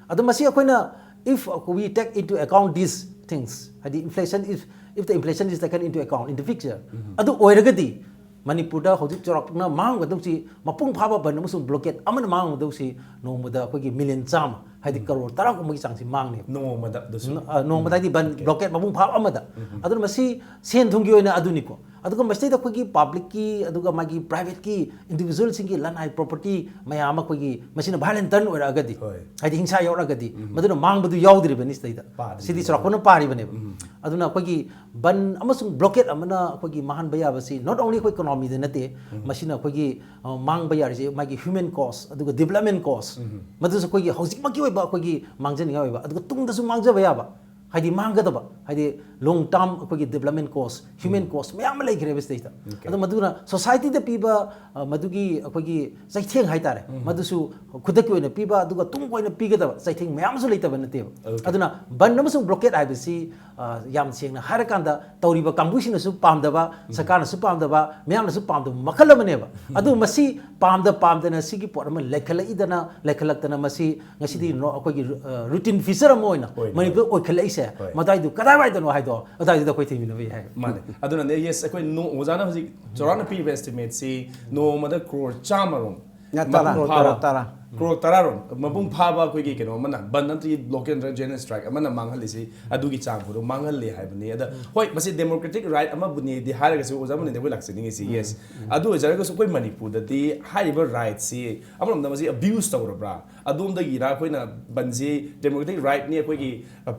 ꯑꯗꯣ ꯃꯁꯤ ꯑꯩꯈꯣꯏꯅ, if we take into account these things, ꯍꯥꯏꯗꯤ inflation, if, if the inflation is taken into account in the picture, ꯑꯗꯨ ꯑꯣꯏꯔꯒꯗꯤ ꯃꯅꯤꯄꯨꯔꯗ ꯍꯧꯖꯤꯛ ꯆꯥꯎꯔꯥꯛꯅ ꯃꯥꯡꯒꯗꯧꯁꯤ, ꯃꯄꯨꯡ ꯐꯥꯕ ꯕꯟ ꯑꯃꯁꯨꯡ ꯕ꯭ꯂꯣꯀꯦꯠ ꯑꯃꯅ ꯃꯥꯡꯒꯗꯧꯁꯤ ꯅꯣꯡꯃꯗ ꯑꯩꯈꯣꯏꯒꯤ ꯃꯤꯂꯤꯌꯟ ꯆꯥꯝꯃ, ꯍꯥꯏꯗꯤ ꯀꯔꯣꯔ ꯇꯔꯥꯒꯨꯝꯕꯒꯤ ꯆꯥꯡꯁꯤ ꯃꯥꯡꯅꯦꯕ꯫ ꯅꯣꯡꯃꯗ ꯑꯗꯨꯁꯨ꯫ ꯑ, ꯅꯣꯡꯃꯗ ꯍꯥꯏꯗꯤ ꯕꯟ ꯕ꯭ꯂꯣꯀꯦꯠ ꯃꯄꯨꯡ ꯐꯥꯕ ꯑꯃꯗ꯫ ꯑꯗꯨꯅ ꯃꯁꯤ ꯁꯦꯟ ꯊꯨꯝꯒꯤ ꯑꯣꯏꯅ ꯑꯗꯨꯅꯤꯀꯣ꯫ ꯑꯗꯨꯒ ꯃꯁꯤꯗꯩꯗ ꯑꯩꯈꯣꯏꯒꯤ ꯄꯕ꯭ꯂꯤꯛꯀꯤ ꯑꯗꯨꯒ ꯃꯥꯒꯤ ꯄ꯭ꯔꯥꯏꯚꯦꯠꯀꯤ ꯏꯟꯗꯤꯕꯤꯖꯨꯋꯦꯜꯁꯤꯡꯒꯤ ꯂꯟ ꯍꯥꯏ ꯄ꯭ꯔꯣꯄꯔꯇꯤ ꯃꯌꯥꯝ ꯑꯃ ꯑꯩꯈꯣꯏꯒꯤ ꯃꯁꯤꯅ ꯚꯥꯏꯂꯦꯟ ꯇꯔꯟ ꯑꯣꯏꯔꯛꯑꯒꯗꯤ, ꯍꯣꯏ꯫ ꯍꯥꯏꯗꯤ ꯍꯤꯡꯁꯥ ꯌꯧꯔꯛꯑꯒꯗꯤ, ꯃꯗꯨꯅ ꯃꯥꯡꯕꯗꯨ ꯌꯥꯎꯗ꯭ꯔꯤꯕꯅꯤ ꯁꯤꯗꯩꯗ꯫ ꯄꯥꯗ꯭ꯔꯤꯕꯅꯤ꯫ ꯁꯤꯗꯤ ꯆꯥꯎꯔꯥꯛꯄꯅ ꯄꯥꯔꯤꯕꯅꯦꯕ꯫ ꯑꯗꯨꯅ ꯑꯩꯈꯣꯏꯒꯤ ꯕꯟ ꯑꯃꯁꯨꯡ ꯕ꯭ꯂꯣꯀꯦꯠ ꯑꯃꯅ ꯑꯩꯈꯣꯏꯒꯤ ꯃꯥꯡꯍꯟꯕ ꯌꯥꯕꯁꯤ not only ꯑꯩꯈꯣꯏ ꯏꯀꯣꯅꯣꯃꯤꯗ ꯅꯠꯇꯦ, ꯃꯁꯤꯅ ꯑꯩꯈꯣꯏꯒꯤ ꯑ, ꯃꯥꯡꯕ ꯌꯥꯔꯤꯁꯦ ꯃꯥꯒꯤ ꯍ꯭ꯌꯨꯃꯦꯟ ꯀꯣꯁ ꯑꯗꯨꯒ ꯗꯤꯕꯂꯞꯃꯦꯟ ꯀꯣꯁ, ꯃꯗꯨꯁꯨ ꯑꯩꯈꯣꯏꯒꯤ ꯍꯧꯖꯤꯛꯃꯛꯀꯤ ꯑꯣꯏꯕ ꯑꯩꯈꯣꯏꯒꯤ ꯃꯥꯡꯖꯅꯤꯡꯉꯥꯏ ꯑꯣꯏꯕ, ꯑꯗꯨꯒ ꯇꯨꯡꯗꯁꯨ ꯃꯥꯡꯖꯕ ꯌꯥꯕ, ꯍꯥꯏꯗꯤ ꯃꯥꯡꯒꯗꯕ, ꯍꯥꯏꯗꯤ ꯂꯣꯡ ꯇꯥꯔꯝ ꯑꯩꯈꯣꯏꯒꯤ ꯗꯤꯕꯂꯞꯃꯦꯟ ꯀꯣꯁ, ꯍ꯭ꯌꯨꯃꯦꯟ ꯀꯣꯁ ꯃꯌꯥꯝ ꯑꯃ ꯂꯩꯈ꯭ꯔꯦꯕ ꯁꯤꯗꯩꯗ꯫ Okay. ꯑꯗꯣ ꯃꯗꯨꯅ ꯁꯣꯁꯥꯏꯇꯤꯗ ꯄꯤꯕ ꯑ, ꯃꯗꯨꯒꯤ ꯑꯩꯈꯣꯏꯒꯤ ꯆꯩꯊꯦꯡ ꯍꯥꯏꯇꯥꯔꯦ, ꯃꯗꯨꯁꯨ ꯈꯨꯗꯛꯀꯤ ꯑꯣꯏꯅ ꯄꯤꯕ ꯑꯗꯨꯒ ꯇꯨꯡ ꯀꯣꯏꯅ ꯄꯤꯒꯗꯕ ꯆꯩꯊꯦꯡ ꯃꯌꯥꯝ ꯑꯃꯁꯨ ꯂꯩꯇꯕ ꯅꯠꯇꯦꯕ꯫ Okay. ꯑꯗꯨꯅ ꯕꯟ ꯑꯃꯁꯨꯡ ꯕ꯭ꯂꯣꯀꯦꯠ ꯍꯥꯏꯕꯁꯤ ꯑ, ꯌꯥꯝ ꯁꯦꯡꯅ ꯍꯥꯏꯔꯀꯥꯟꯗ ꯇꯧꯔꯤꯕ ꯀꯥꯡꯕꯨꯁꯤꯡꯅꯁꯨ ꯄꯥꯝꯗꯕ, ꯁꯔꯀꯥꯔꯅꯁꯨ ꯄꯥꯝꯗꯕ, ꯃꯤꯌꯥꯝꯅꯁꯨ ꯄꯥꯝꯗꯕ ꯃꯈꯜ ꯑꯃꯅꯦꯕ꯫ ꯑꯗꯨ ꯃꯁꯤ ꯄꯥꯝꯗ ꯄꯥꯝꯗꯅ ꯁꯤꯒꯤ ꯄꯣꯠ ꯑꯃ ꯂꯩꯈꯠꯂꯛꯏꯗꯅ, ꯂꯩꯈꯠꯂꯛꯇꯅ ꯃꯁꯤ ꯉꯁꯤꯗꯤ ꯅꯣ-, ꯑꯩꯈꯣꯏꯒꯤ ꯔꯨꯇꯤꯟ ꯐꯤꯆꯔ ꯑꯃ ꯑꯣꯏꯅ ꯍꯣꯏ, ꯃꯅꯤꯄꯨꯔꯗ ꯑꯣꯏꯈꯠꯂꯛꯏꯁꯦ, ꯍꯣꯏ꯫ ꯃꯗꯥꯏꯗꯨ ꯀꯗꯥꯏꯋꯥꯏꯗꯅꯣ ꯍꯥꯏꯗꯣ ꯑꯗꯥꯏꯗꯨꯗ ꯑꯩꯈꯣꯏ ꯊꯤꯃꯤꯟꯅꯕ ꯌꯥꯏ꯫ ꯃꯥꯅꯦ꯫ ꯑꯗꯨꯅꯅꯦ, yes, ꯑꯩꯈꯣꯏ ꯅꯣ-, ꯑꯣꯖꯥꯅ ꯍꯧꯖꯤꯛ ꯆꯥꯎꯔꯥꯛꯅ ꯄꯤꯔꯤꯕ estimateꯁꯤ ꯅꯣꯡꯃꯗ ꯀ꯭ꯔꯣꯔ ꯆꯥꯝꯃ ꯔꯣꯝ ꯅꯠꯇ꯭ꯔꯥ? ꯃꯄꯨꯡ ꯀ꯭ꯔꯣꯔ ꯐꯥꯕ, ꯇꯔꯥ꯫ ꯀ꯭ꯔꯣꯔ ꯇꯔꯥ ꯔꯣꯝ ꯃꯄꯨꯡ ꯐꯥꯕ ꯑꯩꯈꯣꯏꯒꯤ ꯀꯩꯅꯣ ꯑꯃꯅ, ꯕꯟ ꯅꯠꯇ꯭ꯔꯒ ꯕ꯭ꯂꯣꯀꯦꯠ ꯅꯠꯇ꯭ꯔꯒ ꯖꯦꯅꯔꯦꯜ ꯁ꯭ꯇ꯭ꯔꯥꯏꯛ ꯑꯃꯅ ꯃꯥꯡꯍꯜꯂꯤꯁꯤ ꯑꯗꯨꯒꯤ ꯆꯥꯡ ꯐꯥꯎꯗ ꯃꯥꯡꯍꯜꯂꯤ ꯍꯥꯏꯕꯅꯤ꯫ ꯑꯗ ꯍꯣꯏ, ꯃꯁꯤ ꯗꯦꯃꯣꯀ꯭ꯔꯦꯇꯤꯛ ꯔꯥꯏꯠ ꯑꯃꯕꯨꯅꯦꯗꯤ ꯍꯥꯏꯔꯒꯁꯨ, ꯑꯣꯖꯥ ꯃꯅꯤꯗ ꯑꯩꯈꯣꯏ ꯂꯥꯛꯆꯅꯤꯡꯉꯤꯁꯤ, yes꯫ ꯑꯗꯨ ꯑꯣꯏꯖꯔꯒꯁꯨ ꯑꯩꯈꯣꯏ ꯃꯅꯤꯄꯨꯔꯗꯗꯤ ꯍꯥꯏꯔꯤꯕ ꯔꯥꯏꯠꯁꯤ ꯑꯃꯔꯣꯝꯗ ꯃꯁꯤ ꯑꯕ꯭ꯌꯨꯁ ꯇꯧꯔꯕ꯭ꯔꯥ? ꯑꯗꯣꯝꯗꯒꯤꯔ ꯑꯩꯈꯣꯏꯅ ꯕꯟꯁꯤ ꯗꯦꯃꯣꯀ꯭ꯔꯦꯇꯤꯛ ꯔꯥꯏꯠꯅꯤ, ꯑꯩꯈꯣꯏꯒꯤ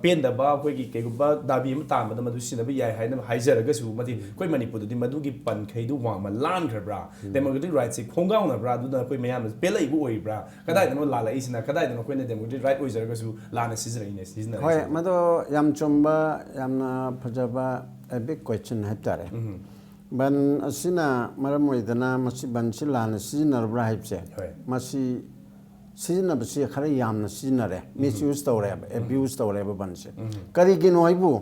ꯄꯦꯟꯗꯕ, ꯑꯩꯈꯣꯏꯒꯤ ꯀꯩꯒꯨꯝꯕ ꯗꯥꯕꯤ ꯑꯃ ꯇꯥꯟꯕꯗ ꯃꯗꯨ ꯁꯤꯖꯤꯟꯅꯕ ꯌꯥꯏ ꯍꯥꯏꯅ ꯍꯥꯏꯖꯔꯒꯁꯨ, ꯃꯗꯤ ꯑꯩꯈꯣꯏ ꯃꯅꯤꯄꯨꯔꯗꯗꯤ ꯃꯗꯨꯒꯤ ꯄꯟꯈꯩꯗꯨ ꯋꯥꯡꯃ ꯂꯥꯟꯈ꯭ꯔꯕ꯭ꯔꯥ? ꯗꯦꯃꯣꯀ꯭ꯔꯦꯇꯤꯛ ꯔꯥꯏꯠꯁꯤ ꯈꯣꯡꯒꯥꯎꯅꯕ꯭ꯔꯥ? ꯑꯗꯨꯅ ꯑꯩꯈꯣꯏ ꯃꯌꯥꯝꯅ ꯄꯦꯜꯂꯛꯏꯕ ꯑꯣꯏꯕ꯭ꯔꯥ? ꯀꯗꯥꯏꯗꯅꯣ ꯂꯥꯜꯂꯛꯏꯁꯤꯅ? ꯀꯗꯥꯏꯗꯅꯣ ꯑꯩꯈꯣꯏꯅ ꯗꯦꯃꯣꯀ꯭ꯔꯦꯇꯤꯛ ꯔꯥꯏꯠ ꯑꯣꯏꯖꯔꯒꯁꯨ ꯂꯥꯟꯅ ꯁꯤꯖꯤꯟꯅꯔꯤꯅꯦ, ꯁꯤꯖꯤꯟꯅꯔꯤꯁꯦ? ꯍꯣꯏ, ꯃꯗꯨ ꯌꯥꯝ ꯆꯨꯝꯕ, ꯌꯥꯝꯅ ꯐꯖꯕ, a big question ꯍꯥꯏꯕ ꯇꯥꯔꯦ꯫ ꯕꯟ ꯑꯁꯤꯅ ꯃꯔꯝ ꯑꯣꯏꯗꯅ ꯃꯁꯤ ꯕꯟꯁꯤ ꯂꯥꯟꯅ ꯁꯤꯖꯤꯟꯅꯔꯕ꯭ꯔꯥ ꯍꯥꯏꯕꯁꯦ, ꯍꯣꯏ꯫ ꯃꯁꯤ ꯁꯤꯖꯤꯟꯅꯕꯁꯤ ꯈꯔ ꯌꯥꯝꯅ ꯁꯤꯖꯤꯟꯅꯔꯦ, ꯃꯤꯁꯌꯨꯁ ꯇꯧꯔꯦꯕ, ꯑꯦꯕ꯭ꯌꯨꯁ ꯇꯧꯔꯦꯕ ꯕꯟꯁꯦ꯫ ꯀꯔꯤꯒꯤꯅꯣ ꯍꯥꯏꯕꯨ,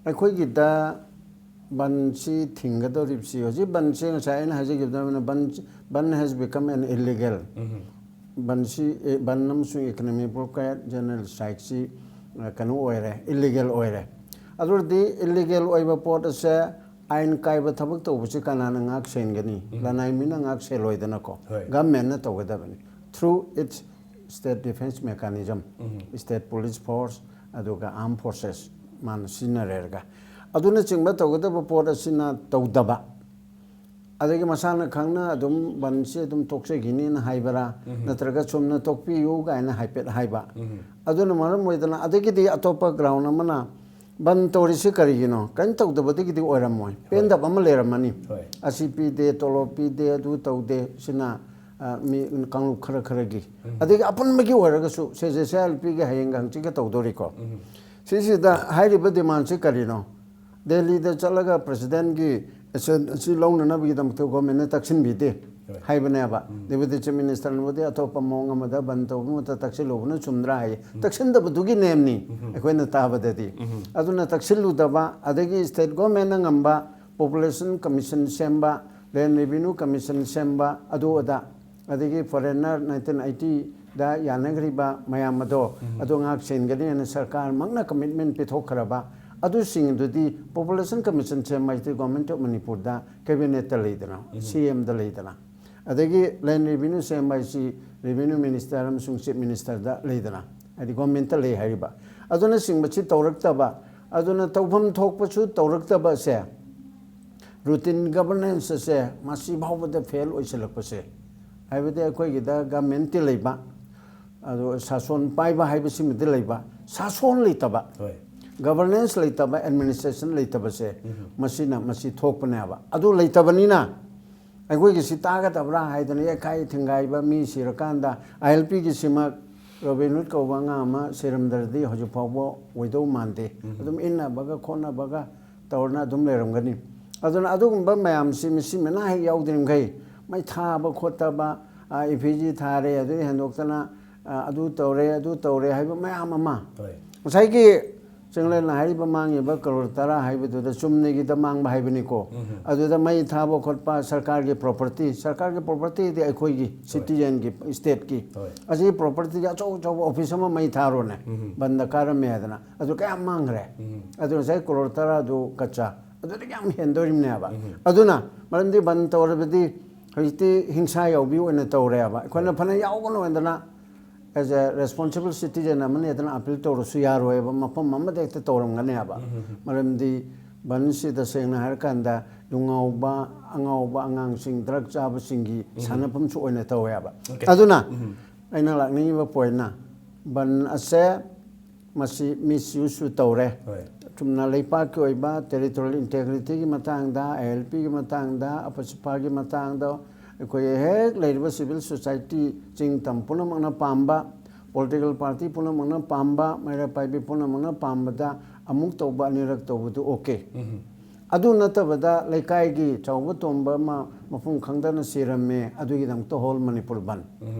ꯑꯩꯈꯣꯏꯒꯤꯗ ꯕꯟꯁꯤ ꯊꯤꯡꯒꯗꯧꯔꯤꯕꯁꯤ, ꯍꯧꯖꯤꯛ ꯕꯟꯁꯦ ꯉꯁꯥꯏ ꯑꯩꯅ ꯍꯥꯏꯖꯈꯤꯕꯗꯨꯃꯥꯏꯅ ꯕꯟ, ꯕꯟ has become an illegal꯫ ꯕꯟꯁꯤ, ꯑꯦ, ꯕꯟ ꯑꯃꯁꯨꯡ ꯏꯀꯣꯅꯣꯃꯤꯛ ꯕ꯭ꯂꯣꯀꯦꯠ, ꯖꯦꯅꯔꯦꯜ ꯁ꯭ꯇ꯭ꯔꯥꯏꯛꯁꯤ, ꯑ, ꯀꯩꯅꯣ ꯑꯣꯏꯔꯦ, ꯏꯜꯂꯤꯒꯦꯜ ꯑꯣꯏꯔꯦ꯫ ꯑꯗꯨ ꯑꯣꯏꯔꯗꯤ ꯏꯜꯂꯤꯒꯦꯜ ꯑꯣꯏꯕ ꯄꯣꯠ ꯑꯁꯦ ꯑꯥꯏꯟ ꯀꯥꯏꯕ ꯊꯕꯛ ꯇꯧꯕꯁꯤ ꯀꯅꯥꯅ ꯉꯥꯛ ꯁꯦꯟꯒꯅꯤ? ꯂꯅꯥꯏ ꯃꯤꯅ ꯉꯥꯛ ꯁꯦꯜꯂꯣꯏꯗꯅꯀꯣ꯫ ꯍꯣꯏ꯫ ꯒꯚꯔꯟꯃꯦꯟꯅ ꯇꯧꯒꯗꯕꯅꯤ꯫ Through its state defense mechanism, state police force, ꯑꯗꯨꯒ armed forces ꯃꯥꯅ ꯁꯤꯖꯤꯟꯅꯔꯦꯔꯒ꯫ ꯑꯗꯨꯅꯆꯤꯡꯕ ꯇꯧꯒꯗꯕ ꯄꯣꯠ ꯑꯁꯤꯅ ꯇꯧꯗꯕ, ꯑꯗꯒꯤ ꯃꯁꯥꯅ ꯈꯪꯅ ꯑꯗꯨꯝ ꯕꯟꯁꯤ ꯑꯗꯨꯝ ꯇꯣꯛꯆꯈꯤꯅꯤꯅ ꯍꯥꯏꯕꯔꯥ, ꯅꯠꯇ꯭ꯔꯒ ꯆꯨꯝꯅ ꯇꯣꯛꯄꯤꯌꯨ ꯀꯥꯏꯅ ꯍꯥꯏꯐꯦꯠ ꯍꯥꯏꯕ, ꯑꯗꯨꯅ ꯃꯔꯝ ꯑꯣꯏꯗꯅ, ꯑꯗꯒꯤꯗꯤ ꯑꯇꯣꯞꯄ ꯒ꯭ꯔꯥꯎꯟ ꯑꯃꯅ ꯕꯟ ꯇꯧꯔꯤꯁꯤ ꯀꯔꯤꯒꯤꯅꯣ? ꯀꯔꯤꯝ ꯇꯧꯗꯕꯗꯒꯤꯗꯤ ꯑꯣꯏꯔꯝꯃꯣꯏ, ꯄꯦꯟꯗꯕ ꯑꯃ ꯂꯩꯔꯝꯃꯅꯤ꯫ ꯍꯣꯏ꯫ ꯑꯁꯤ ꯄꯤꯗꯦ, ꯇꯣꯂꯣꯞ ꯄꯤꯗꯦ, ꯑꯗꯨ ꯇꯧꯗꯦ, ꯁꯤꯅ ꯑ, ꯃꯤ ꯀꯥꯡꯂꯨꯞ ꯈꯔ ꯈꯔꯒꯤ, ꯑꯗꯒꯤ ꯑꯄꯨꯟꯕꯒꯤ ꯑꯣꯏꯔꯒꯁꯨ ꯁꯦ ꯖꯦ ꯁꯤ ꯑꯥꯏ ꯑꯦꯜ ꯄꯤꯒꯤ ꯍꯌꯦꯡꯒ ꯍꯪꯆꯤꯠꯀ ꯇꯧꯗꯣꯔꯤꯀꯣ꯫ ꯁꯤꯁꯤꯗ ꯍꯥꯏꯔꯤꯕ ꯗꯤꯃꯥꯟꯁꯤ ꯀꯔꯤꯅꯣ? ꯗꯦꯜꯂꯤꯗ ꯆꯠꯂꯒ ꯄ꯭ꯔꯁꯤꯗꯦꯟꯒꯤ ꯑꯦꯁꯦꯟ ꯑꯁꯤ ꯂꯧꯅꯅꯕꯒꯤꯗꯃꯛꯇ ꯒꯣꯔꯃꯦꯟꯅ ꯇꯛꯁꯤꯟꯕꯤꯗꯦ ꯍꯣꯏ꯫ ꯍꯥꯏꯕꯅꯦꯕ꯫ ꯗꯦꯄꯨꯇꯤ ꯆꯤꯐ ꯃꯤꯅꯤꯁꯇꯔꯅꯕꯨꯗꯤ ꯑꯇꯣꯞꯄ ꯃꯑꯣꯡ ꯑꯃꯗ ꯕꯟ ꯇꯧꯕ ꯃꯍꯨꯠꯇ ꯇꯛꯁꯤꯜꯂꯨꯕꯅ ꯆꯨꯝꯗ꯭ꯔꯥ ꯍꯥꯏ꯫ ꯇꯛꯁꯤꯟꯗꯕꯗꯨꯒꯤ ꯅꯦꯝꯅꯤ ꯑꯩꯈꯣꯏꯅ ꯇꯥꯕꯗꯗꯤ꯫ ꯑꯗꯨꯅ ꯇꯛꯁꯤꯜꯂꯨꯗꯕ, ꯑꯗꯒꯤ ꯁ꯭ꯇꯦꯠ ꯒꯣꯔꯃꯦꯟꯅ ꯉꯝꯕ ꯄꯣꯄꯨꯂꯦꯁꯟ ꯀꯃꯤꯁꯟ ꯁꯦꯝꯕ, ꯂꯦꯟ ꯔꯦꯚꯤꯅ꯭ꯌꯨ ꯀꯃꯤꯁꯟ ꯁꯦꯝꯕ, ꯑꯗꯨ ꯑꯗꯥ, ꯑꯗꯒꯤ ꯐꯣꯔꯦꯟꯅꯔ ꯅꯥꯏꯟꯇꯤꯟ ꯑꯩꯠꯇꯤꯗ ꯌꯥꯅꯈ꯭ꯔꯤꯕ ꯃꯌꯥꯝ ꯑꯗꯣ, ꯑꯗꯨ ꯉꯥꯛ ꯁꯦꯟꯒꯅꯤ ꯍꯥꯏꯅ ꯁꯔꯀꯥꯔꯃꯛꯅ ꯀꯃꯤꯠꯃꯦꯟ ꯄꯤꯊꯣꯛꯈ꯭ꯔꯕ, ꯑꯗꯨꯁꯤꯡ ꯑꯗꯨꯗꯤ ꯄꯣꯄꯨꯂꯦꯁꯟ ꯀꯃꯤꯁꯟ ꯁꯦꯝꯕ ꯍꯥꯏꯁꯤꯗꯤ ꯒꯣꯔꯃꯦꯟ ꯑꯣꯐ ꯃꯅꯤꯄꯨꯔꯗ ꯀꯦꯕꯤꯅꯦꯠꯇ ꯂꯩꯗꯅ, ꯁꯤ ꯑꯦꯝꯗ ꯂꯩꯗꯅ, ꯑꯗꯒꯤ ꯂꯦꯟ ꯔꯦꯚꯤꯅ꯭ꯌꯨ ꯁꯦꯝꯕ ꯍꯥꯏꯁꯤ ꯔꯦꯚꯤꯅ꯭ꯌꯨ ꯃꯤꯅꯤꯁꯇꯔ ꯑꯃꯁꯨꯡ ꯆꯤꯐ ꯃꯤꯅꯤꯁꯇꯔꯗ ꯂꯩꯗꯅ, ꯍꯥꯏꯗꯤ ꯒꯣꯔꯃꯦꯟꯇ ꯂꯩ ꯍꯥꯏꯔꯤꯕ꯫ ꯑꯗꯨꯅꯆꯤꯡꯕꯁꯤ ꯇꯧꯔꯛꯇꯕ, ꯑꯗꯨꯅ ꯇꯧꯐꯝ ꯊꯣꯛꯄꯁꯨ ꯇꯧꯔꯛꯇꯕꯁꯦ, ꯔꯨꯇꯤꯟ ꯒꯕꯔꯅꯦꯟꯁ ꯑꯁꯦ ꯃꯁꯤ ꯐꯥꯎꯕꯗ ꯐꯦꯜ ꯑꯣꯏꯁꯤꯜꯂꯛꯄꯁꯦ, ꯍꯥꯏꯕꯗꯤ ꯑꯩꯈꯣꯏꯒꯤꯗ ꯒꯃꯦꯟꯇꯤ ꯂꯩꯕ, ꯑꯗꯣ ꯁꯥꯁꯣꯟ ꯄꯥꯏꯕ ꯍꯥꯏꯕꯁꯤꯃꯗꯤ ꯂꯩꯕ, ꯁꯥꯁꯣꯟ ꯂꯩꯇꯕ, ꯍꯣꯏ꯫ ꯒꯕꯔꯅꯦꯟꯁ ꯂꯩꯇꯕ, ꯑꯦꯗꯃꯤꯅꯤꯁꯇ꯭ꯔꯦꯁꯟ ꯂꯩꯇꯕꯁꯦ, ꯃꯁꯤꯅ ꯃꯁꯤ ꯊꯣꯛꯄꯅꯦꯕ꯫ ꯑꯗꯨ ꯂꯩꯇꯕꯅꯤꯅ ꯑꯩꯈꯣꯏꯒꯤꯁꯤ ꯇꯥꯒꯗꯕ꯭ꯔꯥ ꯍꯥꯏꯗꯅ ꯌꯩꯈꯥꯏ ꯊꯤꯡꯒꯥꯏꯕ, ꯃꯤ ꯁꯤꯔꯀꯥꯟꯗ ꯑꯥꯏ ꯑꯦꯜ ꯄꯤꯒꯤꯁꯤꯃꯛ ꯔꯣꯕꯤꯟ ꯍꯨꯗ ꯀꯧꯕ ꯑꯉꯥꯡ ꯑꯃ ꯁꯤꯔꯝꯗ꯭ꯔꯗꯤ ꯍꯧꯖꯤꯛ ꯐꯥꯎꯕ ꯑꯣꯏꯗꯧ ꯃꯥꯟꯗꯦ꯫ ꯑꯗꯨꯝ ꯏꯟꯅꯕꯒ ꯈꯣꯠꯅꯕꯒ ꯇꯧꯔꯅ ꯑꯗꯨꯝ ꯂꯩꯔꯝꯒꯅꯤ꯫ ꯑꯗꯨꯅ ꯑꯗꯨꯒꯨꯝꯕ ꯃꯌꯥꯝꯁꯤ ꯃꯁꯤ ꯃꯅꯥ ꯍꯦꯛ ꯌꯥꯎꯗ꯭ꯔꯤꯃꯈꯩ, ꯃꯩ ꯊꯥꯕ ꯈꯣꯠꯇꯕ, ꯏ ꯐꯤ ꯖꯤ ꯊꯥꯔꯦ, ꯑꯗꯨꯗꯒꯤ ꯍꯦꯟꯗꯣꯛꯇꯅ, ꯑ, ꯑꯗꯨ ꯇꯧꯔꯦ, ꯑꯗꯨ ꯇꯧꯔꯦ ꯍꯥꯏꯕ ꯃꯌꯥꯝ ꯑꯃ, ꯍꯣꯏ꯫ ꯉꯁꯥꯏꯒꯤ ꯆꯤꯡꯂꯦꯟꯅ ꯍꯥꯏꯔꯤꯕ ꯃꯥꯡꯉꯤꯕ ꯀꯔꯣꯔ ꯇꯔꯥ ꯍꯥꯏꯕꯗꯨꯗ ꯆꯨꯝꯅꯒꯤꯗ ꯃꯥꯡꯕ ꯍꯥꯏꯕꯅꯤꯀꯣ꯫ ꯑꯗꯨꯗ ꯃꯩ ꯊꯥꯕ ꯈꯣꯠꯄ, ꯁꯔꯀꯥꯔꯒꯤ ꯄ꯭ꯔꯣꯄꯔꯇꯤ, ꯁꯔꯀꯥꯔꯒꯤ ꯄ꯭ꯔꯣꯄꯔꯇꯤꯗꯤ ꯑꯩꯈꯣꯏꯒꯤ, ꯁꯤꯇꯤꯖꯦꯟꯒꯤ, ꯁ꯭ꯇꯦꯠꯀꯤ, ꯍꯣꯏ꯫ ꯑꯁꯤꯒꯤ ꯄ꯭ꯔꯣꯄꯔꯇꯤꯒꯤ ꯑꯆꯧ ꯑꯆꯧꯕ ꯑꯣꯐꯤꯁ ꯑꯃ ꯃꯩ ꯊꯥꯔꯣꯅꯦ, ꯕꯟꯗ ꯀꯥꯔꯝꯃꯦ ꯍꯥꯏꯗꯅ, ꯑꯗꯨ ꯀꯌꯥꯝ ꯃꯥꯡꯈ꯭ꯔꯦ? ꯑꯗꯨ ꯉꯁꯥꯏ ꯀꯔꯣꯔ ꯇꯔꯥꯗꯨ ꯀꯆꯥ, ꯑꯗꯨꯗꯒꯤ ꯌꯥꯝ ꯍꯦꯟꯗꯣꯔꯤꯕꯅꯦꯕ꯫ ꯑꯗꯨꯅ ꯃꯔꯝꯗꯤ ꯕꯟ ꯇꯧꯔꯕꯗꯤ ꯍꯧꯖꯤꯛꯇꯤ ꯍꯤꯡꯁꯥ ꯌꯥꯎꯕꯤ ꯑꯣꯏꯅ ꯇꯧꯔꯦꯕ꯫ ꯑꯩꯈꯣꯏꯅ ꯐꯅ ꯌꯥꯎꯒꯅꯨ ꯍꯥꯏꯗꯅ, as a responsible citizen ꯑꯃꯅꯤ ꯍꯥꯏꯗꯅ ꯑꯄꯤꯜ ꯇꯧꯔꯁꯨ ꯌꯥꯔꯣꯏꯕ, ꯃꯐꯝ ꯑꯃꯗ ꯍꯦꯛꯇ ꯇꯧꯔꯝꯒꯅꯦꯕ꯫ ꯃꯔꯝꯗꯤ ꯕꯟꯁꯤ ꯇꯁꯦꯡꯅ ꯍꯥꯏꯔꯀꯥꯟꯗ ꯌꯨ ꯉꯥꯎꯕ, ꯑꯉꯥꯎꯕ ꯑꯉꯥꯡꯁꯤꯡ, ꯗ꯭ꯔꯒ ꯆꯥꯕꯁꯤꯡꯒꯤ ꯁꯥꯟꯅꯐꯝꯁꯨ ꯑꯣꯏꯅ ꯇꯧꯋꯦꯕ꯫ ꯑꯗꯨꯅ ꯑꯩꯅ ꯂꯥꯛꯅꯤꯡꯉꯤꯕ ꯄꯣꯏꯟꯅ, ꯕꯟ ꯑꯁꯦ ꯃꯁꯤ ꯃꯤꯁꯌꯨꯁꯁꯨ ꯇꯧꯔꯦ꯫ ꯆꯨꯝꯅ ꯂꯩꯄꯥꯛꯀꯤ ꯑꯣꯏꯕ ꯇꯦꯔꯤꯇꯣꯔꯤꯌꯦꯜ ꯏꯟꯇꯦꯒ꯭ꯔꯤꯇꯤꯒꯤ ꯃꯇꯥꯡꯗ, ꯑꯥꯏ ꯑꯦꯜ ꯄꯤꯒꯤ ꯃꯇꯥꯡꯗ, ꯑꯄꯁꯤꯐꯥꯒꯤ ꯃꯇꯥꯡꯗ ꯑꯩꯈꯣꯏ ꯍꯦꯛ ꯂꯩꯔꯤꯕ ꯁꯤꯚꯤꯜ ꯁꯣꯁꯥꯏꯇꯤ, ꯆꯤꯡ ꯇꯝ ꯄꯨꯝꯅꯃꯛꯅ ꯄꯥꯝꯕ, ꯄꯣꯂꯤꯇꯤꯀꯦꯜ ꯄꯥꯔꯇꯤ ꯄꯨꯝꯅꯃꯛꯅ ꯄꯥꯝꯕ, ꯃꯩꯔꯥ ꯄꯥꯏꯕꯤ ꯄꯨꯝꯅꯃꯛꯅ ꯄꯥꯝꯕꯗ ꯑꯃꯨꯛ ꯇꯧꯕ, ꯑꯅꯤꯔꯛ ꯇꯧꯕꯗꯨ ꯑꯣꯀꯦ꯫ ꯑꯗꯨ ꯅꯠꯇꯕꯗ ꯂꯩꯀꯥꯏꯒꯤ ꯆꯥꯎꯕ ꯇꯣꯝꯕ ꯑꯃ ꯃꯐꯝ ꯈꯪꯗꯅ ꯁꯤꯔꯝꯃꯦ, ꯑꯗꯨꯒꯤꯗꯃꯛꯇ ꯍꯣꯜ ꯃꯅꯤꯄꯨꯔ ꯕꯟ꯫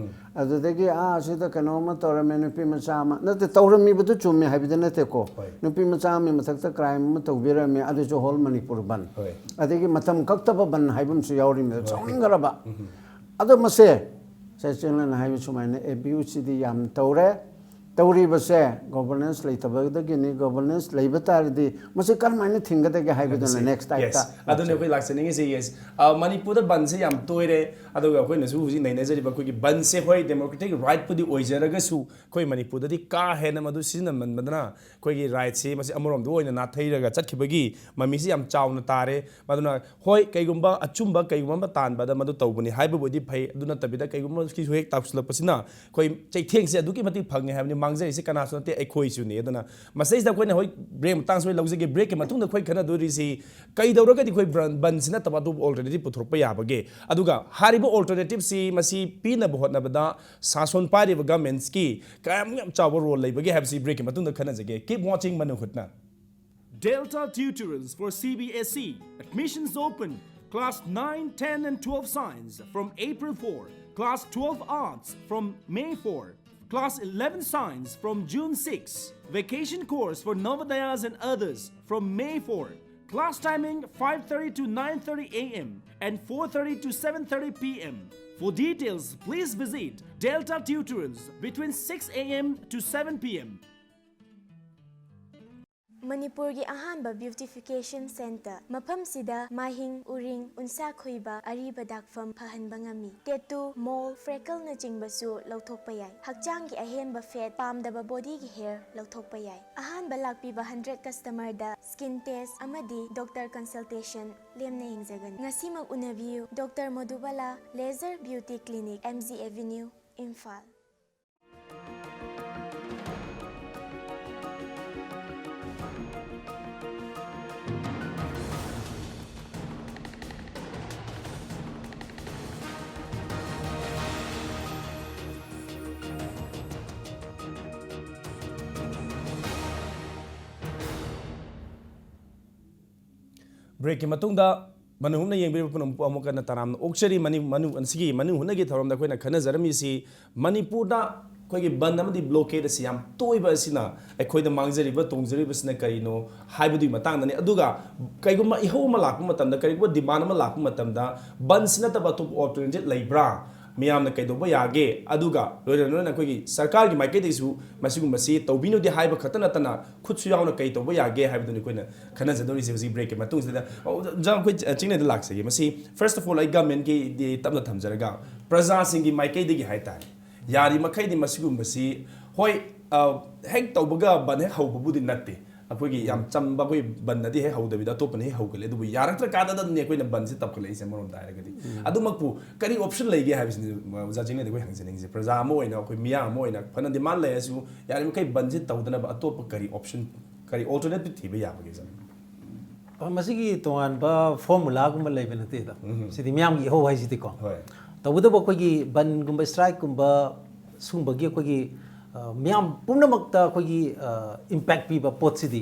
ꯑꯗꯨꯗꯒꯤ ꯑꯥ ꯑꯁꯤꯗ ꯀꯩꯅꯣꯝꯃ ꯇꯧꯔꯝꯃꯦ, ꯅꯨꯄꯤ ꯃꯆꯥ ꯑꯃ, ꯅꯠꯇꯦ, ꯇꯧꯔꯝꯃꯤꯕꯗꯨ ꯆꯨꯝꯃꯦ ꯍꯥꯏꯕꯗꯤ ꯅꯠꯇꯦꯀꯣ꯫ ꯅꯨꯄꯤ ꯃꯆꯥ ꯑꯃꯒꯤ ꯃꯊꯛꯇ ꯀ꯭ꯔꯥꯏꯝ ꯑꯃ ꯇꯧꯕꯤꯔꯝꯃꯦ, ꯑꯗꯨꯁꯨ ꯍꯣꯜ ꯃꯅꯤꯄꯨꯔ ꯕꯟ꯫ ꯑꯗꯒꯤ ꯃꯇꯝ ꯀꯛꯇꯕ ꯕꯟ ꯍꯥꯏꯕ ꯑꯃꯁꯨ ꯌꯥꯎꯔꯤꯃꯦ, ꯁꯥꯎꯅꯤꯡꯈ꯭ꯔꯕ꯫ ꯑꯗꯣ ꯃꯁꯦ ꯁꯦ ꯆꯦꯡꯂꯦꯟ ꯍꯥꯏꯕ ꯁꯨꯃꯥꯏꯅ ꯑꯦꯕ꯭ꯌꯨꯁꯁꯤꯗꯤ ꯌꯥꯝ ꯇꯧꯔꯦ꯫ ꯇꯧꯔꯤꯕꯁꯦ ꯒꯣꯚꯔꯅꯦꯟꯁ ꯂꯩꯇꯕꯗꯒꯤꯅꯤ꯫ ꯒꯣꯚꯔꯅꯦꯟꯁ ꯂꯩꯕ ꯇꯥꯔꯗꯤ ꯃꯁꯤ ꯀꯔꯝꯍꯥꯏꯅ ꯊꯤꯡꯒꯗꯒꯦ ꯍꯥꯏꯕꯗꯨꯅ ꯅꯦꯛꯁ ꯇꯥꯏꯞꯇ꯫ ꯑꯗꯨꯅ ꯑꯩꯈꯣꯏ ꯂꯥꯛꯆꯅꯤꯡꯉꯤꯁꯦ꯫ ꯌꯦꯁ, ꯃꯅꯤꯄꯨꯔꯗ ꯕꯟꯁꯦ ꯌꯥꯝ ꯇꯣꯏꯔꯦ꯫ ꯑꯗꯨꯒ ꯑꯩꯈꯣꯏꯅꯁꯨ ꯍꯧꯖꯤꯛ ꯅꯩꯅꯖꯔꯤꯕ ꯑꯩꯈꯣꯏꯒꯤ ꯕꯟꯁꯦ, ꯍꯣꯏ, ꯗꯦꯃꯣꯀ꯭ꯔꯦꯇꯤꯛ ꯔꯥꯏꯠꯄꯨꯗꯤ ꯑꯣꯏꯖꯔꯒꯁꯨ, ꯑꯩꯈꯣꯏ ꯃꯅꯤꯄꯨꯔꯗꯗꯤ ꯀꯥ ꯍꯦꯟꯅ ꯃꯗꯨ ꯁꯤꯖꯤꯟꯅꯃꯟꯕꯗꯅ ꯑꯩꯈꯣꯏꯒꯤ ꯔꯥꯏꯠꯁꯤ ꯃꯁꯤ ꯑꯃꯔꯣꯝꯗ ꯑꯣꯏꯅ ꯅꯥꯊꯩꯔꯒ ꯆꯠꯈꯤꯕꯒꯤ ꯃꯃꯤꯁꯤ ꯌꯥꯝ ꯆꯥꯎꯅ ꯇꯥꯔꯦ꯫ ꯃꯗꯨꯅ ꯍꯣꯏ, ꯀꯩꯒꯨꯝꯕ ꯑꯆꯨꯝꯕ ꯀꯩꯒꯨꯝꯕ ꯑꯃ ꯇꯥꯟꯕꯗ ꯃꯗꯨ ꯇꯧꯕꯅꯤ ꯍꯥꯏꯕꯕꯨꯗꯤ ꯐꯩ꯫ ꯑꯗꯨ ꯅꯠꯇꯕꯤꯗ ꯀꯩꯒꯨꯝꯕ ꯁꯤꯁꯨ ꯍꯦꯛ ꯇꯥꯎꯁꯤꯜꯂꯛꯄꯁꯤꯅ ꯑꯩꯈꯣꯏ ꯆꯩꯊꯦꯡꯁꯦ ꯑꯗꯨꯛꯀꯤ ꯃꯇꯤꯛ ꯐꯪꯉꯦ ꯍꯥꯏꯕꯅꯤ꯫ ꯃꯥꯡꯖꯔꯤꯁꯦ ꯀꯅꯥꯁꯨ ꯅꯠꯇꯦ, ꯑꯩꯈꯣꯏꯁꯨꯅꯤ꯫ ꯑꯗꯨꯅ ꯃꯁꯤꯗꯩꯁꯤꯗ ꯑꯩꯈꯣꯏꯅ ꯍꯣꯏ ꯕ꯭ꯔꯦꯛ ꯃꯇꯥꯡꯁꯨ ꯍꯣꯏ ꯂꯧꯖꯒꯦ꯫ ꯕ꯭ꯔꯦꯛꯀꯤ ꯃꯇꯨꯡꯗ ꯑꯩꯈꯣꯏ ꯈꯟꯅꯗꯣꯔꯤꯁꯤ ꯀꯩꯗꯧꯔꯒꯗꯤ ꯑꯩꯈꯣꯏ ꯕꯟ, ꯕꯟꯁꯤ ꯅꯠꯇꯕ ꯑꯇꯣꯞꯄ ꯑꯣꯜꯇꯔꯅꯦꯇꯤꯚ ꯄꯨꯊꯣꯔꯛꯄ ꯌꯥꯕꯒꯦ? ꯑꯗꯨꯒ ꯍꯥꯏꯔꯤꯕ ꯑꯣꯜꯇꯔꯅꯦꯇꯤꯚꯁꯤ ꯃꯁꯤ ꯄꯤꯅꯕ ꯍꯣꯠꯅꯕꯗ ꯁꯥꯁꯣꯟ ꯄꯥꯏꯔꯤꯕ ꯒꯃꯦꯟꯠꯁꯀꯤ ꯀꯌꯥꯝ ꯌꯥꯝ ꯆꯥꯎꯕ ꯔꯣꯜ ꯂꯩꯕꯒꯦ ꯍꯥꯏꯕꯁꯤ ꯕ꯭ꯔꯦꯛꯀꯤ ꯃꯇꯨꯡꯗ ꯈꯟꯅꯖꯒꯦ꯫ Keep watching Manu ꯍꯨꯠꯅ꯫ Delta Tutorials for C B S E. Admissions open. Class nine, ten, and twelve Science from April four. Class twelve Arts from May four. Class eleven Science from June six. Vacation course for Navodayas and others from May four. Class timing five thirty to nine thirty a m and four thirty to seven thirty p m. For details, please visit Delta Tutorials between six a m to seven p m. ꯃꯅꯤꯄꯨꯔꯒꯤ ꯑꯍꯥꯟꯕ beautification centre. ꯃꯐꯝꯁꯤꯗ ꯃꯥꯏꯍꯤꯡ, ꯎꯔꯤꯡ, ꯎꯟꯁꯥ ꯈꯣꯏꯕ, ꯑꯔꯤꯕ ꯗꯥꯛꯐꯝ ꯐꯍꯟꯕ ꯉꯝꯃꯤ꯫ Tattoo, ꯃꯣꯜ, ꯐ꯭ꯔꯦꯀꯜꯅꯆꯤꯡꯕꯁꯨ ꯂꯧꯊꯣꯛꯄ ꯌꯥꯏ꯫ ꯍꯛꯆꯥꯡꯒꯤ ꯑꯍꯦꯟꯕ ꯐꯦꯠ, ꯄꯥꯝꯗꯕ ꯕꯣꯗꯤꯒꯤ ꯍꯦꯌꯔ ꯂꯧꯊꯣꯛꯄ ꯌꯥꯏ꯫ ꯑꯍꯥꯟꯕ ꯂꯥꯛꯄꯤꯕ ꯍꯟꯗ꯭ꯔꯦꯠ ꯀꯁꯇꯃꯔꯗ ꯁ꯭ꯀꯤꯟ ꯇꯦꯁ ꯑꯃꯗꯤ ꯗꯣꯛꯇꯔ ꯀꯟꯁꯜꯇꯦꯁꯟ ꯂꯦꯝꯅ ꯌꯦꯡꯖꯒꯅꯤ꯫ ꯉꯁꯤꯃꯛ ꯎꯅꯕꯤꯌꯨ꯫ Doctor Modubala laser beauty clinic, M G avenue, Imphal. ꯕ꯭ꯔꯦꯛꯀꯤ ꯃꯇꯨꯡꯗ ꯃꯅꯨ ꯍꯨꯞꯅ ꯌꯦꯡꯕꯤꯔꯤꯕ ꯄꯨꯝꯅꯃꯛꯄꯨ ꯑꯃꯨꯛ ꯍꯟꯅ ꯇꯔꯥꯝꯅ ꯑꯣꯛꯆꯔꯤ꯫ ꯃꯅꯤ-, ꯃꯅꯨ-, ꯉꯁꯤꯒꯤ ꯃꯅꯨ ꯍꯨꯠꯅꯒꯤ ꯊꯧꯔꯝꯗ ꯑꯩꯈꯣꯏꯅ ꯈꯟꯅꯖꯔꯝꯃꯤꯁꯤ ꯃꯅꯤꯄꯨꯔꯗ ꯑꯩꯈꯣꯏꯒꯤ ꯕꯟ ꯑꯃꯗꯤ ꯕ꯭ꯂꯣꯀꯦꯗ ꯑꯁꯤ ꯌꯥꯝ ꯇꯣꯏꯕ ꯑꯁꯤꯅ ꯑꯩꯈꯣꯏꯗ ꯃꯥꯡꯖꯔꯤꯕ ꯇꯣꯡꯖꯔꯤꯕꯁꯤꯅ ꯀꯔꯤꯅꯣ ꯍꯥꯏꯕꯗꯨꯒꯤ ꯃꯇꯥꯡꯗꯅꯤ꯫ ꯑꯗꯨꯒ ꯀꯩꯒꯨꯝꯕ ꯏꯍꯧ ꯑꯃ ꯂꯥꯛꯄ ꯃꯇꯝꯗ, ꯀꯔꯤꯒꯨꯝꯕ ꯗꯤꯃꯥꯟ ꯑꯃ ꯂꯥꯛꯄ ꯃꯇꯝꯗ ꯕꯟꯁꯤ ꯅꯠꯇꯕ ꯑꯇꯣꯞꯄ ꯑꯣꯜꯇꯔꯅꯦꯇꯤꯚ ꯂꯩꯕ꯭ꯔꯥ? ꯃꯤꯌꯥꯝꯅ ꯀꯩꯗꯧꯕ ꯌꯥꯒꯦ? ꯑꯗꯨꯒ ꯂꯣꯏꯅ ꯂꯣꯏꯅꯅ ꯑꯩꯈꯣꯏꯒꯤ ꯁꯔꯀꯥꯔꯒꯤ ꯃꯥꯏꯀꯩꯗꯒꯤꯁꯨ ꯃꯁꯤꯒꯨꯝꯕꯁꯤ ꯇꯧꯕꯤꯅꯨꯗꯤ ꯍꯥꯏꯕ ꯈꯛꯇ ꯅꯠꯇꯅ ꯈꯨꯠꯁꯨ ꯌꯥꯎꯅ ꯀꯩ ꯇꯧꯕ ꯌꯥꯒꯦ ꯍꯥꯏꯕꯗꯨꯅꯤ ꯑꯩꯈꯣꯏꯅ ꯈꯟꯅꯖꯗꯧꯔꯤꯁꯦ ꯍꯧꯖꯤꯛ ꯕ꯭ꯔꯦꯛꯀꯤ ꯃꯇꯨꯡꯁꯤꯗ꯫ ꯑꯣ, ꯑꯣꯖꯥ, ꯑꯩꯈꯣꯏ ꯆꯤꯡꯅꯩꯗ ꯂꯥꯛꯆꯒꯦ꯫ ꯃꯁꯤ first of all ꯑꯩ ꯒꯃꯦꯟꯒꯤꯗꯤ ꯇꯞꯅ ꯊꯝꯖꯔꯒ ꯄ꯭ꯔꯖꯥꯁꯤꯡꯒꯤ ꯃꯥꯏꯀꯩꯗꯒꯤ ꯍꯥꯏꯇꯥꯔꯦ, ꯌꯥꯔꯤ ꯃꯈꯩꯗꯤ ꯃꯁꯤꯒꯨꯝꯕꯁꯤ, ꯍꯣꯏ, ꯑ, ꯍꯦꯛ ꯇꯧꯕꯒ ꯕꯟ ꯍꯦꯛ ꯍꯧꯕꯕꯨꯗꯤ ꯅꯠꯇꯦ, ꯑꯩꯈꯣꯏꯒꯤ ꯌꯥꯝ ꯆꯝꯕ ꯑꯩꯈꯣꯏ ꯕꯟꯅꯗꯤ ꯍꯦꯛ ꯍꯧꯗꯕꯤꯗ ꯑꯇꯣꯞꯄꯅ ꯍꯦꯛ ꯍꯧꯒꯜꯂꯤ꯫ ꯑꯗꯨꯕꯨ ꯌꯥꯔꯛꯇ꯭ꯔꯀꯥꯟꯗꯅꯤ ꯑꯩꯈꯣꯏꯅ ꯕꯟꯁꯤ ꯇꯧꯈꯠꯂꯛꯏꯁꯦ ꯑꯃꯔꯣꯝꯗ ꯍꯥꯏꯔꯒꯗꯤ꯫ ꯑꯗꯨꯃꯛꯄꯨ ꯀꯔꯤ ꯑꯣꯞꯁꯟ ꯂꯩꯒꯦ ꯍꯥꯏꯕꯁꯤꯅꯤ ꯑꯣꯖꯥ ꯆꯤꯡꯅꯩꯗ ꯑꯩꯈꯣꯏ ꯍꯪꯖꯅꯤꯡꯉꯤꯁꯦ꯫ ꯄ꯭ꯔꯖꯥ ꯑꯃ ꯑꯣꯏꯅ, ꯑꯩꯈꯣꯏ ꯃꯤꯌꯥꯝ ꯑꯃ ꯑꯣꯏꯅ ꯐꯅ ꯗꯤꯃꯥꯟ ꯂꯩꯔꯁꯨ ꯌꯥꯔꯤꯃꯈꯩ ꯕꯟꯁꯤ ꯇꯧꯗꯅꯕ ꯑꯇꯣꯞꯄ ꯀꯔꯤ ꯑꯣꯞꯁꯟ, ꯀꯔꯤ ꯑꯣꯜꯇꯔꯅꯦꯇꯤꯚ ꯊꯤꯕ ꯌꯥꯕꯒꯦ ꯁꯥꯔ? ꯑ, ꯃꯁꯤꯒꯤ ꯇꯣꯉꯥꯟꯕ ꯐꯣꯔꯃꯨꯂꯥꯒꯨꯝꯕ ꯂꯩꯕ ꯅꯠꯇꯦꯗ꯫ ꯁꯤꯗꯤ ꯃꯤꯌꯥꯝꯒꯤ ꯏꯍꯧ ꯍꯥꯏꯁꯤꯗꯤꯀꯣ꯫ ꯍꯣꯏ꯫ ꯇꯧꯕꯇꯕꯨ ꯑꯩꯈꯣꯏꯒꯤ ꯕꯟꯒꯨꯝꯕ ꯁ꯭ꯇ꯭ꯔꯥꯏꯛꯀꯨꯝꯕ ꯁꯤꯒꯨꯝꯕꯒꯤ ꯑꯩꯈꯣꯏꯒꯤ, ꯑ, ꯃꯤꯌꯥꯝ ꯄꯨꯝꯅꯃꯛꯇ ꯑꯩꯈꯣꯏꯒꯤ, ꯑ, ꯏꯝꯄꯦꯛ ꯄꯤꯕ ꯄꯣꯠꯁꯤꯗꯤ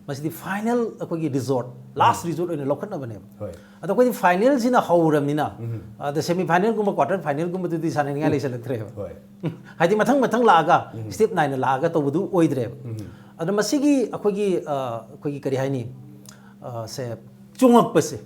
ꯃꯁꯤꯗꯤ ꯐꯥꯏꯅꯦꯜ ꯑꯩꯈꯣꯏꯒꯤ ꯔꯤꯖꯣꯔꯠ, ꯂꯥꯁ ꯔꯤꯖꯣꯔꯠ ꯑꯣꯏꯅ ꯂꯧꯈꯠꯅꯕꯅꯦꯕ꯫ ꯍꯣꯏ꯫ ꯑꯗꯣ ꯑꯩꯈꯣꯏꯗꯤ ꯐꯥꯏꯅꯦꯜꯁꯤꯅ ꯍꯧꯔꯕꯅꯤꯅ ꯑꯗ ꯁꯦꯃꯤ ꯐꯥꯏꯅꯦꯜꯒꯨꯝꯕ ꯀ꯭ꯋꯥꯇꯔ ꯐꯥꯏꯅꯦꯜꯒꯨꯝꯕꯗꯨꯗꯤ ꯁꯥꯟꯅꯅꯤꯡꯉꯥꯏ ꯂꯩꯁꯜꯂꯛꯇ꯭ꯔꯦꯕ꯫ ꯍꯣꯏ꯫ ꯍꯥꯏꯗꯤ ꯃꯊꯪ ꯃꯊꯪ ꯂꯥꯛꯑꯒ ꯁ꯭ꯇꯦꯞ ꯅꯥꯏꯅ ꯂꯥꯛꯑꯒ ꯇꯧꯕꯗꯨ ꯑꯣꯏꯗ꯭ꯔꯦꯕ꯫ ꯑꯗꯣ ꯃꯁꯤꯒꯤ ꯑꯩꯈꯣꯏꯒꯤ, ꯑ, ꯑꯩꯈꯣꯏꯒꯤ ꯀꯔꯤ ꯍꯥꯏꯅꯤ, ꯑ, ꯁꯦ ꯆꯣꯉꯛꯄꯁꯦ,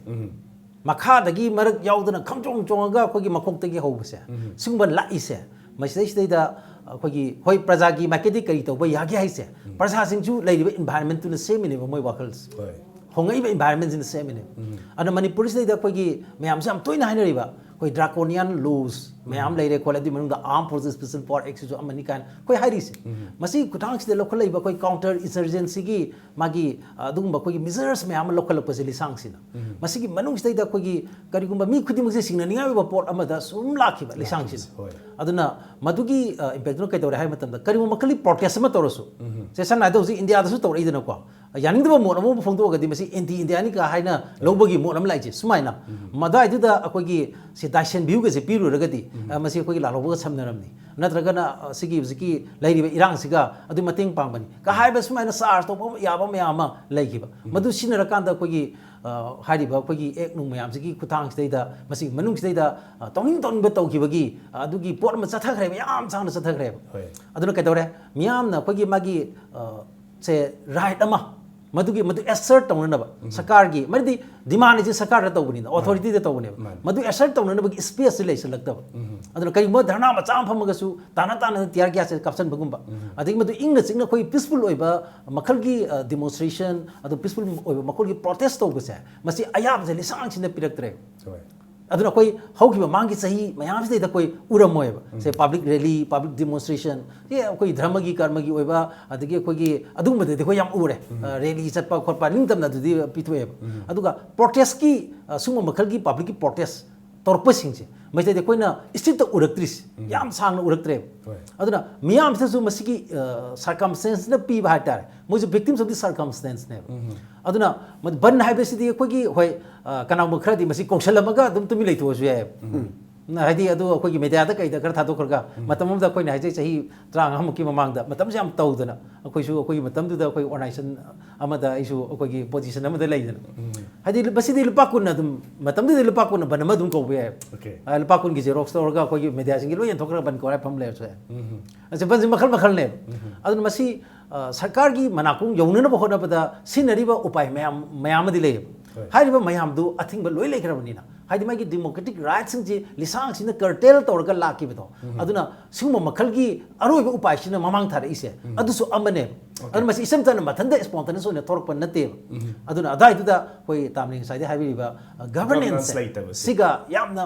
ꯃꯈꯥꯗꯒꯤ ꯃꯔꯛ ꯌꯥꯎꯗꯅ ꯈꯪꯆꯣꯡ ꯆꯣꯡꯉꯒ ꯑꯩꯈꯣꯏꯒꯤ ꯃꯈꯣꯛꯇꯒꯤ ꯍꯧꯕꯁꯦ, ꯁꯤꯒꯨꯝꯕ ꯂꯥꯛꯏꯁꯦ ꯃꯁꯤꯗꯩꯁꯤꯗꯩꯗ ꯑꯩꯈꯣꯏꯒꯤ, ꯍꯣꯏ, ꯄ꯭ꯔꯖꯥꯒꯤ ꯃꯥꯏꯀꯩꯗꯒꯤ ꯀꯔꯤ ꯇꯧꯕ ꯌꯥꯒꯦ ꯍꯥꯏꯁꯦ, ꯄ꯭ꯔꯖꯥꯁꯤꯡꯁꯨ ꯂꯩꯔꯤꯕ environment-ꯇꯨꯅ ꯁꯦꯝꯃꯤꯅꯦꯕ ꯃꯣꯏ ꯋꯥꯈꯜꯁꯦ꯫ ꯍꯣꯏ꯫ ꯍꯣꯡꯉꯛꯏꯕ environment-ꯁꯤꯅ ꯁꯦꯝꯃꯤꯅꯦꯕ꯫ ꯑꯗꯨꯅ ꯃꯅꯤꯄꯨꯔꯁꯤꯗꯩꯗ ꯑꯩꯈꯣꯏꯒꯤ ꯃꯌꯥꯝꯁꯦ ꯌꯥꯝ ꯇꯣꯏꯅ ꯍꯥꯏꯅꯔꯤꯕ, ꯑꯩꯈꯣꯏ draconian laws ꯃꯌꯥꯝ ꯂꯩꯔꯦ ꯈꯣꯠꯂꯦ, ꯑꯗꯨꯒꯤ ꯃꯅꯨꯡꯗ Armed Forces Special Power Act-ꯁꯤꯁꯨ ꯑꯃꯅꯤ ꯀꯥꯏꯅ ꯑꯩꯈꯣꯏ ꯍꯥꯏꯔꯤꯁꯦ꯫ ꯃꯁꯤꯒꯤ ꯈꯨꯊꯥꯡꯁꯤꯗ ꯂꯧꯈꯠꯂꯛꯏꯕ ꯑꯩꯈꯣꯏ counter insurgency-ꯒꯤ ꯃꯥꯒꯤ, ꯑ, ꯑꯗꯨꯒꯨꯝꯕ ꯑꯩꯈꯣꯏꯒꯤ measures ꯃꯌꯥꯝ ꯑꯃ ꯂꯧꯈꯠꯂꯛꯄꯁꯦ ꯂꯤꯁꯥꯡꯁꯤꯅ꯫ ꯃꯁꯤꯒꯤ ꯃꯅꯨꯡꯁꯤꯗꯩꯗ ꯑꯩꯈꯣꯏꯒꯤ ꯀꯔꯤꯒꯨꯝꯕ ꯃꯤ ꯈꯨꯗꯤꯡꯃꯛꯁꯦ ꯁꯤꯡꯅꯅꯤꯡꯉꯥꯏ ꯑꯣꯏꯕ ꯄꯣꯠ ꯑꯃꯗ ꯁꯨꯝ ꯂꯥꯛꯈꯤꯕ ꯂꯤꯁꯥꯡꯁꯤꯅ꯫ ꯍꯣꯏ꯫ ꯑꯗꯨꯅ ꯃꯗꯨꯒꯤ, ꯑ, impact-ꯇꯨꯅ ꯀꯩꯗꯧꯔꯦ ꯍꯥꯏꯕ ꯃꯇꯝꯗ, ꯀꯔꯤꯒꯨꯝꯕ ꯃꯈꯜꯒꯤ protest ꯑꯃ ꯇꯧꯔꯁꯨ, ꯁꯦ, ꯁꯝꯅ ꯍꯥꯏꯔꯕꯗ ꯍꯧꯖꯤꯛ ꯏꯟꯗꯤꯌꯥꯗꯁꯨ ꯇꯧꯔꯛꯏꯗꯅꯀꯣ, ꯌꯥꯅꯤꯡꯗꯕ ꯃꯣꯠ ꯑꯃ ꯐꯣꯡꯗꯣꯛꯑꯒꯗꯤ ꯃꯁꯤ anti India-ꯅꯤ ꯀ ꯍꯥꯏꯅ ꯂꯧꯕꯒꯤ ꯃꯣꯠ ꯑꯃ ꯂꯥꯛꯏꯁꯦ ꯁꯨꯃꯥꯏꯅ꯫ ꯃꯗꯨꯋꯥꯏꯗꯨꯗ ꯑꯩꯈꯣꯏꯒꯤ ꯁꯤ Dyson View-ꯒꯁꯦ ꯄꯤꯔꯨꯔꯒꯗꯤ, ꯑ, ꯃꯁꯤ ꯑꯩꯈꯣꯏꯒꯤ ꯂꯥꯜꯍꯧꯕꯒ ꯁꯝꯅꯔꯝꯅꯤ, ꯅꯠꯇ꯭ꯔꯒꯅ, ꯑ, ꯁꯤꯒꯤ ꯍꯧꯖꯤꯛꯀꯤ ꯂꯩꯔꯤꯕ ꯏꯔꯥꯡꯁꯤꯒ ꯑꯗꯨ ꯃꯇꯦꯡ ꯄꯥꯡꯕꯅꯤ ꯀ ꯍꯥꯏꯕ ꯁꯨꯃꯥꯏꯅ charge ꯇꯧꯕ ꯌꯥꯕ ꯃꯌꯥꯝ ꯑꯃ ꯂꯩꯈꯤꯕ꯫ ꯃꯗꯨ ꯁꯤꯖꯤꯟꯅꯔꯀꯥꯟꯗ ꯑꯩꯈꯣꯏꯒꯤ, ꯑ, ꯍꯥꯏꯔꯤꯕ ꯑꯩꯈꯣꯏꯒꯤ act ꯅꯨꯡ ꯃꯌꯥꯝꯁꯤꯒꯤ ꯈꯨꯊꯥꯡꯁꯤꯗꯩꯗ, ꯃꯁꯤꯒꯤ ꯃꯅꯨꯡꯁꯤꯗꯩꯗ, ꯑ, ꯇꯧꯅꯤꯡ ꯇꯧꯅꯤꯡꯕ ꯇꯧꯈꯤꯕꯒꯤ, ꯑ, ꯑꯗꯨꯒꯤ ꯄꯣꯠ ꯑꯃ ꯆꯠꯊꯈ꯭ꯔꯦꯕ, ꯌꯥꯝ ꯁꯥꯡꯅ ꯆꯠꯊꯈ꯭ꯔꯦꯕ꯫ ꯍꯣꯏ꯫ ꯑꯗꯨꯅ ꯀꯩꯗꯧꯔꯦ? ꯃꯤꯌꯥꯝꯅ ꯑꯩꯈꯣꯏꯒꯤ ꯃꯥꯒꯤ, ꯑ, ꯁꯦ, right ꯑꯃ, ꯃꯗꯨꯒꯤ, ꯃꯗꯨ assert ꯇꯧꯅꯅꯕ ꯁꯔꯀꯥꯔꯒꯤ, ꯃꯔꯝꯗꯤ demand ꯑꯁꯤ ꯁꯔꯀꯥꯔꯗ ꯇꯧꯕꯅꯤꯅ, authority-ꯗ ꯇꯧꯕꯅꯦꯕ꯫ ꯃꯥꯅꯤ꯫ ꯃꯗꯨ assert ꯇꯧꯅꯅꯕꯒꯤ space-ꯁꯤ ꯂꯩꯁꯤꯜꯂꯛꯇꯕ꯫ ꯑꯗꯨꯅ ꯀꯔꯤꯒꯨꯝꯕ ꯙꯔꯅꯥ ꯃꯆꯥ ꯑꯃ ꯐꯝꯃꯒꯁꯨ ꯇꯥꯅ ꯇꯥꯅ tear gas-ꯁꯦ ꯀꯥꯞꯁꯤꯟꯕꯒꯨꯝꯕ, ꯑꯗꯒꯤ ꯃꯗꯨ ꯏꯪꯅ ꯆꯤꯛꯅ ꯑꯩꯈꯣꯏ peaceful ꯑꯣꯏꯕ ꯃꯈꯜꯒꯤ, ꯑ, demonstration, ꯑꯗꯨ peaceful ꯑꯣꯏꯕ ꯃꯈꯜꯒꯤ protest ꯇꯧꯕꯁꯦ, ꯃꯁꯤ ꯑꯌꯥꯕꯁꯦ ꯂꯤꯁꯥꯡꯁꯤꯟꯅ ꯄꯤꯔꯛꯇ꯭ꯔꯦꯕ꯫ ꯍꯣꯏ꯫ ꯑꯗꯨꯅ ꯑꯩꯈꯣꯏ ꯍꯧꯈꯤꯕ ꯃꯃꯥꯡꯒꯤ ꯆꯍꯤ ꯃꯌꯥꯝꯁꯤꯗꯩꯗ ꯑꯩꯈꯣꯏ ꯎꯔꯝꯃꯣꯏꯕ꯫ ꯁꯦ, public rally, public demonstration, ꯁꯤ ꯑꯩꯈꯣꯏ ꯙꯔꯃꯒꯤ, ꯀꯔꯃꯒꯤ ꯑꯣꯏꯕ, ꯑꯗꯒꯤ ꯑꯩꯈꯣꯏꯒꯤ ꯑꯗꯨꯒꯨꯝꯕꯗꯗꯤ ꯑꯩꯈꯣꯏ ꯌꯥꯝ ꯎꯔꯦ꯫ ꯑ, rally ꯆꯠꯄ ꯈꯣꯠꯄ ꯅꯤꯡꯇꯝꯅ ꯑꯗꯨꯗꯤ ꯄꯤꯊꯣꯛꯑꯦꯕ꯫ ꯑꯗꯨꯒ protest-ꯀꯤ, ꯑ, ꯁꯨꯝꯕ ꯃꯈꯜꯒꯤ public-ꯀꯤ protest ꯇꯧꯔꯛꯄꯁꯤꯡꯁꯦ, ꯃꯁꯤꯗꯩꯗ ꯑꯩꯈꯣꯏꯅ street-ꯇ ꯎꯔꯛꯇ꯭ꯔꯤꯁꯦ, ꯌꯥꯝ ꯁꯥꯡꯅ ꯎꯔꯛꯇ꯭ꯔꯦꯕ꯫ ꯍꯣꯏ꯫ ꯑꯗꯨꯅ ꯃꯤꯌꯥꯝꯁꯤꯗꯁꯨ ꯃꯁꯤꯒꯤ, ꯑ, circumstance-ꯅ ꯄꯤꯕ ꯍꯥꯏꯇꯥꯔꯦ, ꯃꯣꯏꯁꯨ victims of the circumstance-ꯅꯦꯕ꯫ ꯑꯗꯨꯅ ꯃ-, ꯕꯟ ꯍꯥꯏꯕꯁꯤꯗꯤ ꯑꯩꯈꯣꯏꯒꯤ, ꯍꯣꯏ, ꯑ, ꯀꯅꯥꯒꯨꯝꯕ ꯈꯔꯗꯤ ꯃꯁꯤ ꯀꯧꯁꯜꯂꯝꯃꯒ ꯑꯗꯨꯝ ꯇꯨꯃꯤꯟ ꯂꯩꯊꯣꯛꯑꯁꯨ ꯌꯥꯏꯑꯕ꯫ ꯎꯝ, ꯍꯥꯏꯗꯤ ꯑꯗꯨ ꯑꯩꯈꯣꯏꯒꯤ media-ꯗ ꯀꯩꯗ ꯈꯔ ꯊꯥꯗꯣꯛꯈ꯭ꯔꯒ, ꯃꯇꯝ ꯑꯃꯗ ꯑꯩꯈꯣꯏꯅ ꯍꯥꯏꯖꯩ ꯆꯍꯤ ꯇꯔꯥꯃꯉꯥꯃꯨꯛꯀꯤ ꯃꯃꯥꯡꯗ ꯃꯇꯝꯁꯦ ꯌꯥꯝ ꯇꯧꯗꯅ, ꯑꯩꯈꯣꯏꯁꯨ ꯑꯩꯈꯣꯏꯒꯤ ꯃꯇꯝꯗꯨꯗ ꯑꯩꯈꯣꯏ organization ꯑꯃꯗ, ꯑꯩꯁꯨ ꯑꯩꯈꯣꯏꯒꯤ position ꯑꯃꯗ ꯂꯩꯗꯅ, ꯍꯥꯏꯗꯤ ꯃꯁꯤꯗꯤ ꯂꯨꯄꯥ ꯀꯨꯟ ꯑꯗꯨꯝ, ꯃꯇꯝꯗꯨꯗꯤ ꯂꯨꯄꯥ ꯀꯨꯟ ꯕꯟ ꯑꯃ ꯑꯗꯨꯝ ꯀꯧꯕ ꯌꯥꯏꯑꯕ꯫ Okay. ꯑ, ꯂꯨꯄꯥ ꯀꯨꯟꯒꯤ xerox ꯇꯧꯔꯒ ꯑꯩꯈꯣꯏꯒꯤ media-ꯁꯤꯡꯒꯤ ꯂꯣꯏ ꯌꯦꯟꯊꯣꯛꯈ꯭ꯔꯒ ꯕꯟ ꯀꯧꯔꯦ ꯐꯝ ꯂꯩꯔꯁꯨ ꯌꯥꯏ꯫ ꯑꯁꯤ ꯕꯟꯁꯤ ꯃꯈꯜ ꯃꯈꯜꯅꯦꯕ꯫ ꯑꯗꯨꯅ ꯃꯁꯤ, ꯑ, ꯁꯔꯀꯥꯔꯒꯤ ꯃꯅꯥꯀꯣꯡ ꯌꯧꯅꯅꯕ ꯍꯣꯠꯅꯕꯗ ꯁꯤꯖꯤꯟꯅꯔꯤꯕ ꯎꯄꯥꯏ ꯃꯌꯥꯝ, ꯃꯌꯥꯝ ꯑꯃꯗꯤ ꯂꯩꯌꯦꯕ꯫ ꯍꯣꯏ꯫ ꯍꯥꯏꯔꯤꯕ ꯃꯌꯥꯝꯗꯨ ꯑꯊꯤꯡꯕ ꯂꯣꯏ ꯂꯩꯈ꯭ꯔꯕꯅꯤꯅ, ꯍꯥꯏꯗꯤ ꯃꯥꯒꯤ democratic rightꯁꯤꯡꯁꯤ ꯂꯤꯁꯥꯡꯁꯤꯅ curtail ꯇꯧꯔꯒ ꯂꯥꯛꯈꯤꯕꯗꯣ, ꯑꯗꯨꯅ ꯁꯤꯒꯨꯝꯕ ꯃꯈꯜꯒꯤ ꯑꯔꯣꯏꯕ ꯎꯄꯥꯏꯁꯤꯅ ꯃꯃꯥꯡ ꯊꯥꯔꯛꯏꯁꯦ, ꯑꯗꯨꯁꯨ ꯑꯃꯅꯦꯕ꯫ ꯑꯗꯨꯅ ꯃꯁꯤ ꯏꯆꯝ ꯆꯝꯅ ꯃꯊꯟꯇ spontaneous ꯑꯣꯏꯅ ꯊꯣꯛꯂꯛꯄ ꯅꯠꯇꯦꯕ꯫ ꯑꯗꯨꯅ ꯑꯗꯨꯋꯥꯏꯗꯨꯗ ꯑꯩꯈꯣꯏ ꯇꯥꯝꯅꯤꯡ ꯉꯁꯥꯏꯗꯩ ꯍꯥꯏꯕꯤꯔꯤꯕ governance ꯂꯩꯇꯕꯁꯦ꯫ ꯁꯤꯒ ꯌꯥꯝꯅ,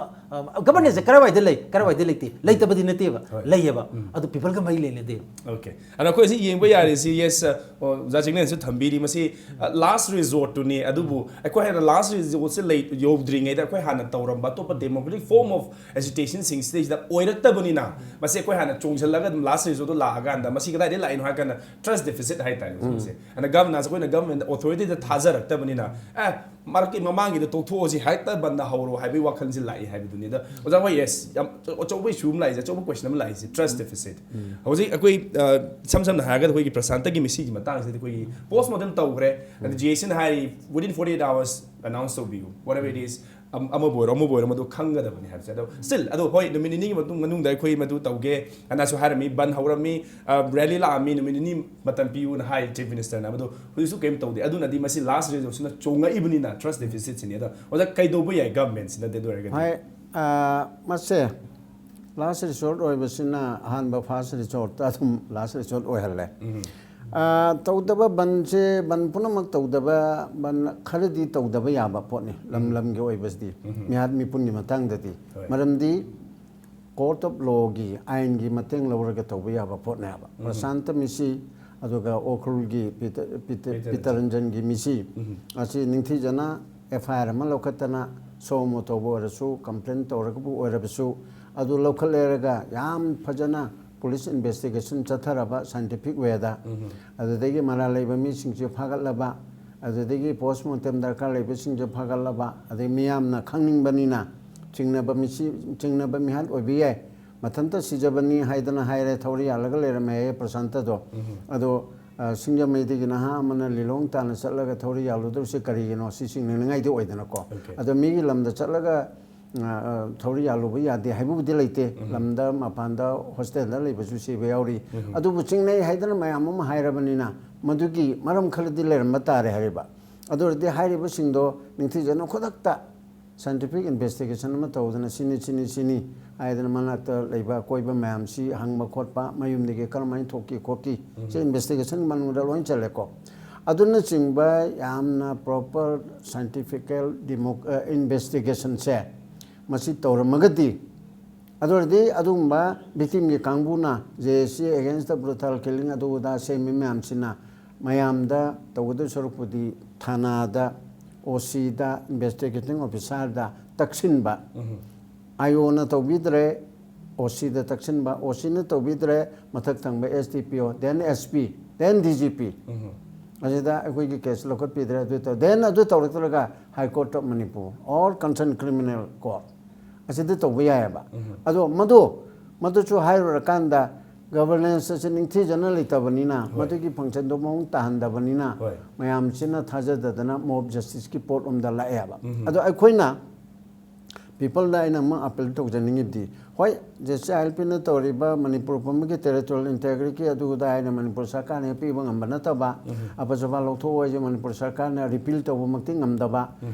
governanceꯁꯦ ꯀꯔꯥꯏꯋꯥꯏꯗ ꯂꯩ, ꯀꯔꯥꯏꯋꯥꯏꯗ ꯂꯩꯇꯦ, ꯂꯩꯇꯕꯗꯤ ꯅꯠꯇꯦꯕ, ꯂꯩꯌꯦꯕ꯫ ꯑꯗꯨ peopleꯒ ꯃꯔꯤ ꯂꯩꯅꯗꯦꯕ꯫ Okay, ꯑꯗꯣ ꯑꯩꯈꯣꯏ ꯁꯤ ꯌꯦꯡꯕ ꯌꯥꯔꯤꯁꯤ, yes, ꯑꯣ, ꯑꯣꯖꯥ ꯆꯤꯡꯂꯦꯟꯁꯨ ꯊꯝꯕꯤꯔꯤ, ꯃꯁꯤ last resortꯇꯨꯅꯤ꯫ ꯑꯗꯨꯕꯨ ꯑꯩꯈꯣꯏ ꯍꯥꯟꯅ last resortꯁꯦ ꯂꯩ ꯌꯧꯗ꯭ꯔꯤꯉꯩꯗ ꯑꯩꯈꯣꯏ ꯍꯥꯟꯅ ꯇꯧꯔꯝꯕ ꯑꯇꯣꯞꯄ democratic form of agitationꯁꯤꯡꯁꯤꯗꯩꯁꯤꯗ ꯑꯣꯏꯔꯛꯇꯕꯅꯤꯅ, ꯃꯁꯤ ꯑꯩꯈꯣꯏ ꯍꯥꯟꯅ ꯆꯣꯡꯁꯤꯜꯂꯒ ꯑꯗꯨꯝ last resortꯇꯣ ꯂꯥꯛꯑꯀꯥꯟꯗ ꯃꯁꯤ ꯀꯗꯥꯏꯗꯒꯤ ꯂꯥꯛꯏꯅꯣ ꯍꯥꯏ ꯀꯥꯟꯗ trust deficit ꯍꯥꯏ ꯇꯥꯔꯦ ꯃꯁꯦ꯫ ꯑꯗ governance ꯑꯩꯈꯣꯏꯅ government authorityꯗ ꯊꯥꯖꯔꯛꯇꯕꯅꯤꯅ, ꯑꯦ, ꯃꯔꯛꯀꯤ ꯃꯃꯥꯡꯒꯤꯗ ꯇꯣꯛꯊꯣꯛꯑꯁꯤ, ꯍꯦꯛꯇ ꯕꯟꯗ ꯍꯧꯔꯣ ꯍꯥꯏꯕꯒꯤ ꯋꯥꯈꯜꯁꯤ ꯂꯥꯛꯏ ꯍꯥꯏꯕꯗꯨꯅꯤ꯫ ꯑꯗ ꯑꯣꯖꯥ ꯍꯣꯏ, yes, ꯌꯥꯝ ꯑꯆꯧꯕ issue ꯑꯃ ꯂꯥꯛꯏꯁꯦ, ꯑꯆꯧꯕ question ꯑꯃ ꯂꯥꯛꯏꯁꯦ, trust deficit꯫ ꯍꯧꯖꯤꯛ ꯑꯩꯈꯣꯏ, ꯑ, ꯏꯁꯝ ꯁꯝꯅ ꯍꯥꯏꯔꯒꯗꯤ ꯑꯩꯈꯣꯏꯒꯤ ꯄ꯭ꯔꯁꯥꯟꯇꯒꯤ ꯃꯤꯁꯤꯒꯤ ꯃꯇꯥꯡꯁꯤꯗ ꯑꯩꯈꯣꯏꯒꯤ post mortem ꯇꯧꯈ꯭ꯔꯦ, ꯑꯗ GACꯅ ꯍꯥꯏꯔꯤ within forty eight hours announce ꯇꯧꯕꯤꯌꯨ, whatever it is, ꯑꯃꯕꯨ ꯑꯣꯏꯔꯣ ꯑꯃꯕꯨ ꯑꯣꯏꯔꯣ ꯃꯗꯨ ꯈꯪꯒꯗꯕꯅꯤ ꯍꯥꯏꯕꯁꯦ꯫ ꯑꯗꯣ still, ꯑꯗꯣ ꯍꯣꯏ, ꯅꯨꯃꯤꯠ ꯅꯤꯅꯤꯒꯤ ꯃꯇꯨꯡ, ꯃꯅꯨꯡꯗ ꯑꯩꯈꯣꯏ ꯃꯗꯨ ꯇꯧꯒꯦ ꯍꯥꯏꯅꯁꯨ ꯍꯥꯏꯔꯝꯃꯤ, ꯕꯟ ꯍꯧꯔꯝꯃꯤ, rally ꯂꯥꯛꯑꯝꯃꯤ, ꯅꯨꯃꯤꯠ ꯅꯤꯅꯤ ꯃꯇꯝ ꯄꯤꯌꯨꯅ ꯍꯥꯏ Chief Ministerꯅ꯫ ꯃꯗꯨ ꯍꯧꯖꯤꯛꯁꯨ ꯀꯔꯤꯝ ꯇꯧꯗꯦ꯫ ꯑꯗꯨꯅꯗꯤ ꯃꯁꯤ last resortꯁꯤꯅ ꯆꯣꯡꯉꯛꯏꯕꯅꯤꯅ trust deficitꯁꯤꯅꯤ꯫ ꯑꯗꯣ ꯑꯣꯖꯥ, ꯀꯩꯗꯧꯕ ꯌꯥꯏ governmentꯁꯤꯅꯗꯤ ꯑꯗꯨ ꯑꯣꯏꯔꯒꯗꯤ? ꯍꯣꯏ, ꯑ, ꯃꯁꯦ last resort ꯑꯣꯏꯕꯁꯤꯅ ꯑꯍꯥꯟꯕ first resort ꯑꯗꯨꯝ last resort ꯑꯣꯏꯍꯜꯂꯦ꯫ ꯑ, ꯇꯧꯗꯕ ꯕꯟꯁꯦ, ꯕꯟ ꯄꯨꯝꯅꯃꯛ ꯇꯧꯗꯕ, ꯕꯟ ꯈꯔꯗꯤ ꯇꯧꯗꯕ ꯌꯥꯕ ꯄꯣꯠꯅꯤ, ꯂꯝ ꯂꯝꯒꯤ ꯑꯣꯏꯕꯁꯤꯗꯤ꯫ ꯃꯤꯍꯥꯠ ꯃꯤꯄꯨꯟꯒꯤ ꯃꯇꯥꯡꯗꯗꯤ꯫ ꯃꯔꯝꯗꯤ court of lawꯒꯤ, ꯑꯥꯏꯟꯒꯤ ꯃꯇꯦꯡ ꯂꯧꯔꯒ ꯇꯧꯕ ꯌꯥꯕ ꯄꯣꯠꯅꯦꯕ꯫ ꯄ꯭ꯔꯁꯥꯟꯇ ꯃꯤꯁꯤ, ꯑꯗꯨꯒ ꯎꯈ꯭ꯔꯨꯜꯒꯤ ꯄꯤꯇ-, ꯄꯤꯇ-, ꯄꯤꯇꯔꯟꯖꯟꯒꯤ ꯃꯤꯁꯤ ꯑꯁꯤ ꯅꯤꯡꯊꯤꯖꯅ FIR ꯑꯃ ꯂꯧꯈꯠꯇꯅ suo motu ꯇꯧꯕ ꯑꯣꯏꯔꯁꯨ, complain ꯇꯧꯔꯒꯕꯨ ꯑꯣꯏꯔꯕꯁꯨ, ꯑꯗꯨ ꯂꯧꯈꯠꯂꯦꯔꯒ ꯌꯥꯝ ꯐꯖꯅ police investigation ꯆꯠꯊꯔꯕ scientific wayꯗ, ꯑꯗꯨꯗꯒꯤ ꯃꯔꯥꯜ ꯂꯩꯕ ꯃꯤꯁꯤꯡꯁꯤ ꯐꯥꯒꯠꯂꯕ, ꯑꯗꯨꯗꯒꯤ post mortem ꯗꯔꯀꯥꯔ ꯂꯩꯕꯁꯤꯡꯁꯨ ꯐꯥꯒꯠꯂꯕ, ꯑꯗꯩ ꯃꯤꯌꯥꯝꯅ ꯈꯪꯅꯤꯡꯕꯅꯤꯅ ꯆꯤꯡꯅꯕ ꯃꯤꯁꯤ, ꯆꯤꯡꯅꯕ ꯃꯤꯍꯥꯠ ꯑꯣꯏꯕ ꯌꯥꯏ, ꯃꯊꯟꯇ ꯁꯤꯖꯕꯅꯤ ꯍꯥꯏꯗꯅ ꯍꯥꯏꯔꯦ, ꯊꯧꯔꯤ ꯌꯥꯜꯂꯒ ꯂꯩꯔꯝꯃꯦ ꯍꯥꯏꯌꯦ ꯄ꯭ꯔꯁꯥꯟꯇꯗꯣ꯫ ꯑꯗꯣ, ꯑ, ꯁꯤꯡꯖꯃꯩꯗꯒꯤ ꯅꯍꯥ ꯑꯃꯅ ꯂꯤꯂꯣꯡ ꯇꯥꯟꯅ ꯆꯠꯂꯒ ꯊꯧꯔꯤ ꯌꯥꯜꯂꯨꯗꯧꯔꯤꯁꯦ ꯀꯔꯤꯒꯤꯅꯣ? ꯁꯤ ꯆꯤꯡꯅꯅꯤꯡꯉꯥꯏꯗꯤ ꯑꯣꯏꯗꯅꯀꯣ꯫ ꯑꯗꯣ ꯃꯤꯒꯤ ꯂꯝꯗ ꯆꯠꯂꯒ, ꯑ, ꯑ, ꯊꯧꯔꯤ ꯌꯥꯜꯂꯨꯕ ꯌꯥꯗꯦ ꯍꯥꯏꯕꯕꯨꯗꯤ ꯂꯩꯇꯦ꯫ ꯂꯝꯗ ꯃꯄꯥꯟꯗ hostelꯗ ꯂꯩꯕꯁꯨ ꯁꯤꯕ ꯌꯥꯎꯔꯤ꯫ ꯑꯗꯨꯕꯨ ꯆꯤꯡꯅꯩ ꯍꯥꯏꯗꯅ ꯃꯌꯥꯝ ꯑꯃ ꯍꯥꯏꯔꯕꯅꯤꯅ ꯃꯗꯨꯒꯤ ꯃꯔꯝ ꯈꯔꯗꯤ ꯂꯩꯔꯝꯕ ꯇꯥꯔꯦ ꯍꯥꯏꯔꯤꯕ꯫ ꯑꯗꯨ ꯑꯣꯏꯔꯗꯤ ꯍꯥꯏꯔꯤꯕꯁꯤꯡꯗꯣ ꯅꯤꯡꯊꯤꯖꯅ ꯈꯨꯗꯛꯇ ꯁꯥꯏꯟꯇꯤꯐꯤꯛ ꯏꯟꯚꯦꯁꯇꯤꯒꯦꯁꯟ ꯑꯃ ꯇꯧꯗꯅ ꯁꯤꯅꯤ ꯁꯤꯅꯤ ꯁꯤꯅꯤ ꯍꯥꯏꯗꯅ ꯃꯅꯥꯛꯇ ꯂꯩꯕ ꯑꯀꯣꯏꯕ ꯃꯌꯥꯝꯁꯤ ꯍꯪꯕ ꯈꯣꯠꯄ, ꯃꯌꯨꯝꯗꯒꯤ ꯀꯔꯝꯍꯥꯏꯅ ꯊꯣꯛꯈꯤ ꯈꯣꯠꯈꯤ, ꯁꯤ ꯏꯟꯚꯦꯁꯇꯤꯒꯦꯁꯟ ꯃꯅꯨꯡꯗ ꯂꯣꯏ ꯆꯜꯂꯦꯀꯣ꯫ ꯑꯗꯨꯅꯆꯤꯡꯕ ꯌꯥꯝꯅ ꯄ꯭ꯔꯣꯄꯔ ꯁꯥꯏꯟꯇꯤꯐꯤꯀꯦꯜ ꯗꯤꯃꯣ ꯏꯟꯚꯦꯁꯇꯤꯒꯦꯁꯟꯁꯦ ꯃꯁꯤ ꯇꯧꯔꯝꯃꯒꯗꯤ, ꯑꯗꯨ ꯑꯣꯏꯔꯗꯤ ꯑꯗꯨꯒꯨꯝꯕ ꯚꯤꯛꯇꯤꯝꯒꯤ ꯀꯥꯡꯕꯨꯅ J S C against ꯕ꯭ꯔꯨꯇꯦꯜ killing ꯑꯗꯨ ꯑꯗꯥ ꯁꯦꯝꯃꯤ ꯃꯌꯥꯝꯁꯤꯅ ꯃꯌꯥꯝꯗ ꯇꯧꯒꯗꯧ ꯁꯔꯨꯛꯄꯨꯗꯤ ꯊꯥꯅꯥꯗ, ꯑꯣ ꯁꯤꯗ, ꯏꯟꯚꯦꯁꯇꯤꯒꯦꯇꯤꯡ ꯑꯣꯐꯤꯁꯥꯔꯗ ꯇꯛꯁꯤꯟꯕ꯫ ꯑꯥꯏ ꯑꯣꯅ ꯇꯧꯕꯤꯗ꯭ꯔꯦ, ꯑꯣ ꯁꯤꯗ ꯇꯛꯁꯤꯟꯕ, ꯑꯣ ꯁꯤꯅ ꯇꯧꯕꯤꯗ꯭ꯔꯦ, ꯃꯊꯛ ꯊꯪꯕ ꯑꯦꯁ ꯗꯤ ꯄꯤ ꯑꯣ, then S P, then D G P. ꯑꯁꯤꯗ ꯑꯩꯈꯣꯏꯒꯤ ꯀꯦꯁ ꯂꯧꯈꯠꯄꯤꯗ꯭ꯔꯦ, ꯑꯗꯨ ꯇꯧ-, then ꯑꯗꯨ ꯇꯧꯔꯛꯇ꯭ꯔꯒ High Court of Manipur or concerned criminal court ꯑꯁꯤꯗ ꯇꯧꯕ ꯌꯥꯏꯑꯕ꯫ ꯑꯗꯣ ꯃꯗꯨ, ꯃꯗꯨꯁꯨ ꯍꯥꯏꯔꯨꯔꯀꯥꯟꯗ ꯒꯚꯔꯅꯦꯟꯁ ꯑꯁꯤ ꯅꯤꯡꯊꯤꯖꯅ ꯂꯩꯇꯕꯅꯤꯅ, ꯍꯣꯏ꯫ ꯃꯗꯨꯒꯤ ꯐꯪꯁꯟꯗꯣ ꯃꯑꯣꯡ ꯇꯥꯍꯟꯗꯕꯅꯤꯅ, ꯍꯣꯏ꯫ ꯃꯌꯥꯝꯁꯤꯅ ꯊꯥꯖꯗꯗꯅ ꯃꯣꯕ ꯖꯁꯇꯤꯁꯀꯤ ꯄꯣꯠ ꯂꯣꯝꯗ ꯂꯥꯛꯑꯦꯕ꯫ ꯑꯗꯣ ꯑꯩꯈꯣꯏꯅ ꯄꯤꯄꯜꯗ ꯑꯩꯅ ꯑꯃ ꯑꯄꯤꯜ ꯇꯧꯖꯅꯤꯡꯉꯤꯗꯤ, ꯍꯣꯏ, ꯖꯦ ꯁꯤ ꯑꯥꯏ ꯑꯦꯜ ꯄꯤꯅ ꯇꯧꯔꯤꯕ ꯃꯅꯤꯄꯨꯔ ꯄꯨꯝꯕꯒꯤ ꯇꯦꯔꯤꯇꯣꯔꯤꯌꯦꯜ ꯏꯟꯇꯦꯒ꯭ꯔꯤꯇꯤ ꯑꯗꯨ ꯑꯗꯥ ꯍꯥꯏꯅ ꯃꯅꯤꯄꯨꯔ ꯁꯔꯀꯥꯔꯅ ꯄꯤꯕ ꯉꯝꯕ ꯅꯠꯇꯕ, ꯑꯐ ꯆꯄꯥ ꯂꯧꯊꯣꯛꯑꯣ ꯍꯥꯏꯁꯦ ꯃꯅꯤꯄꯨꯔ ꯁꯔꯀꯥꯔꯅ ꯔꯤꯄꯤꯜ ꯇꯧꯕꯃꯛꯇꯤ ꯉꯝꯗꯕ,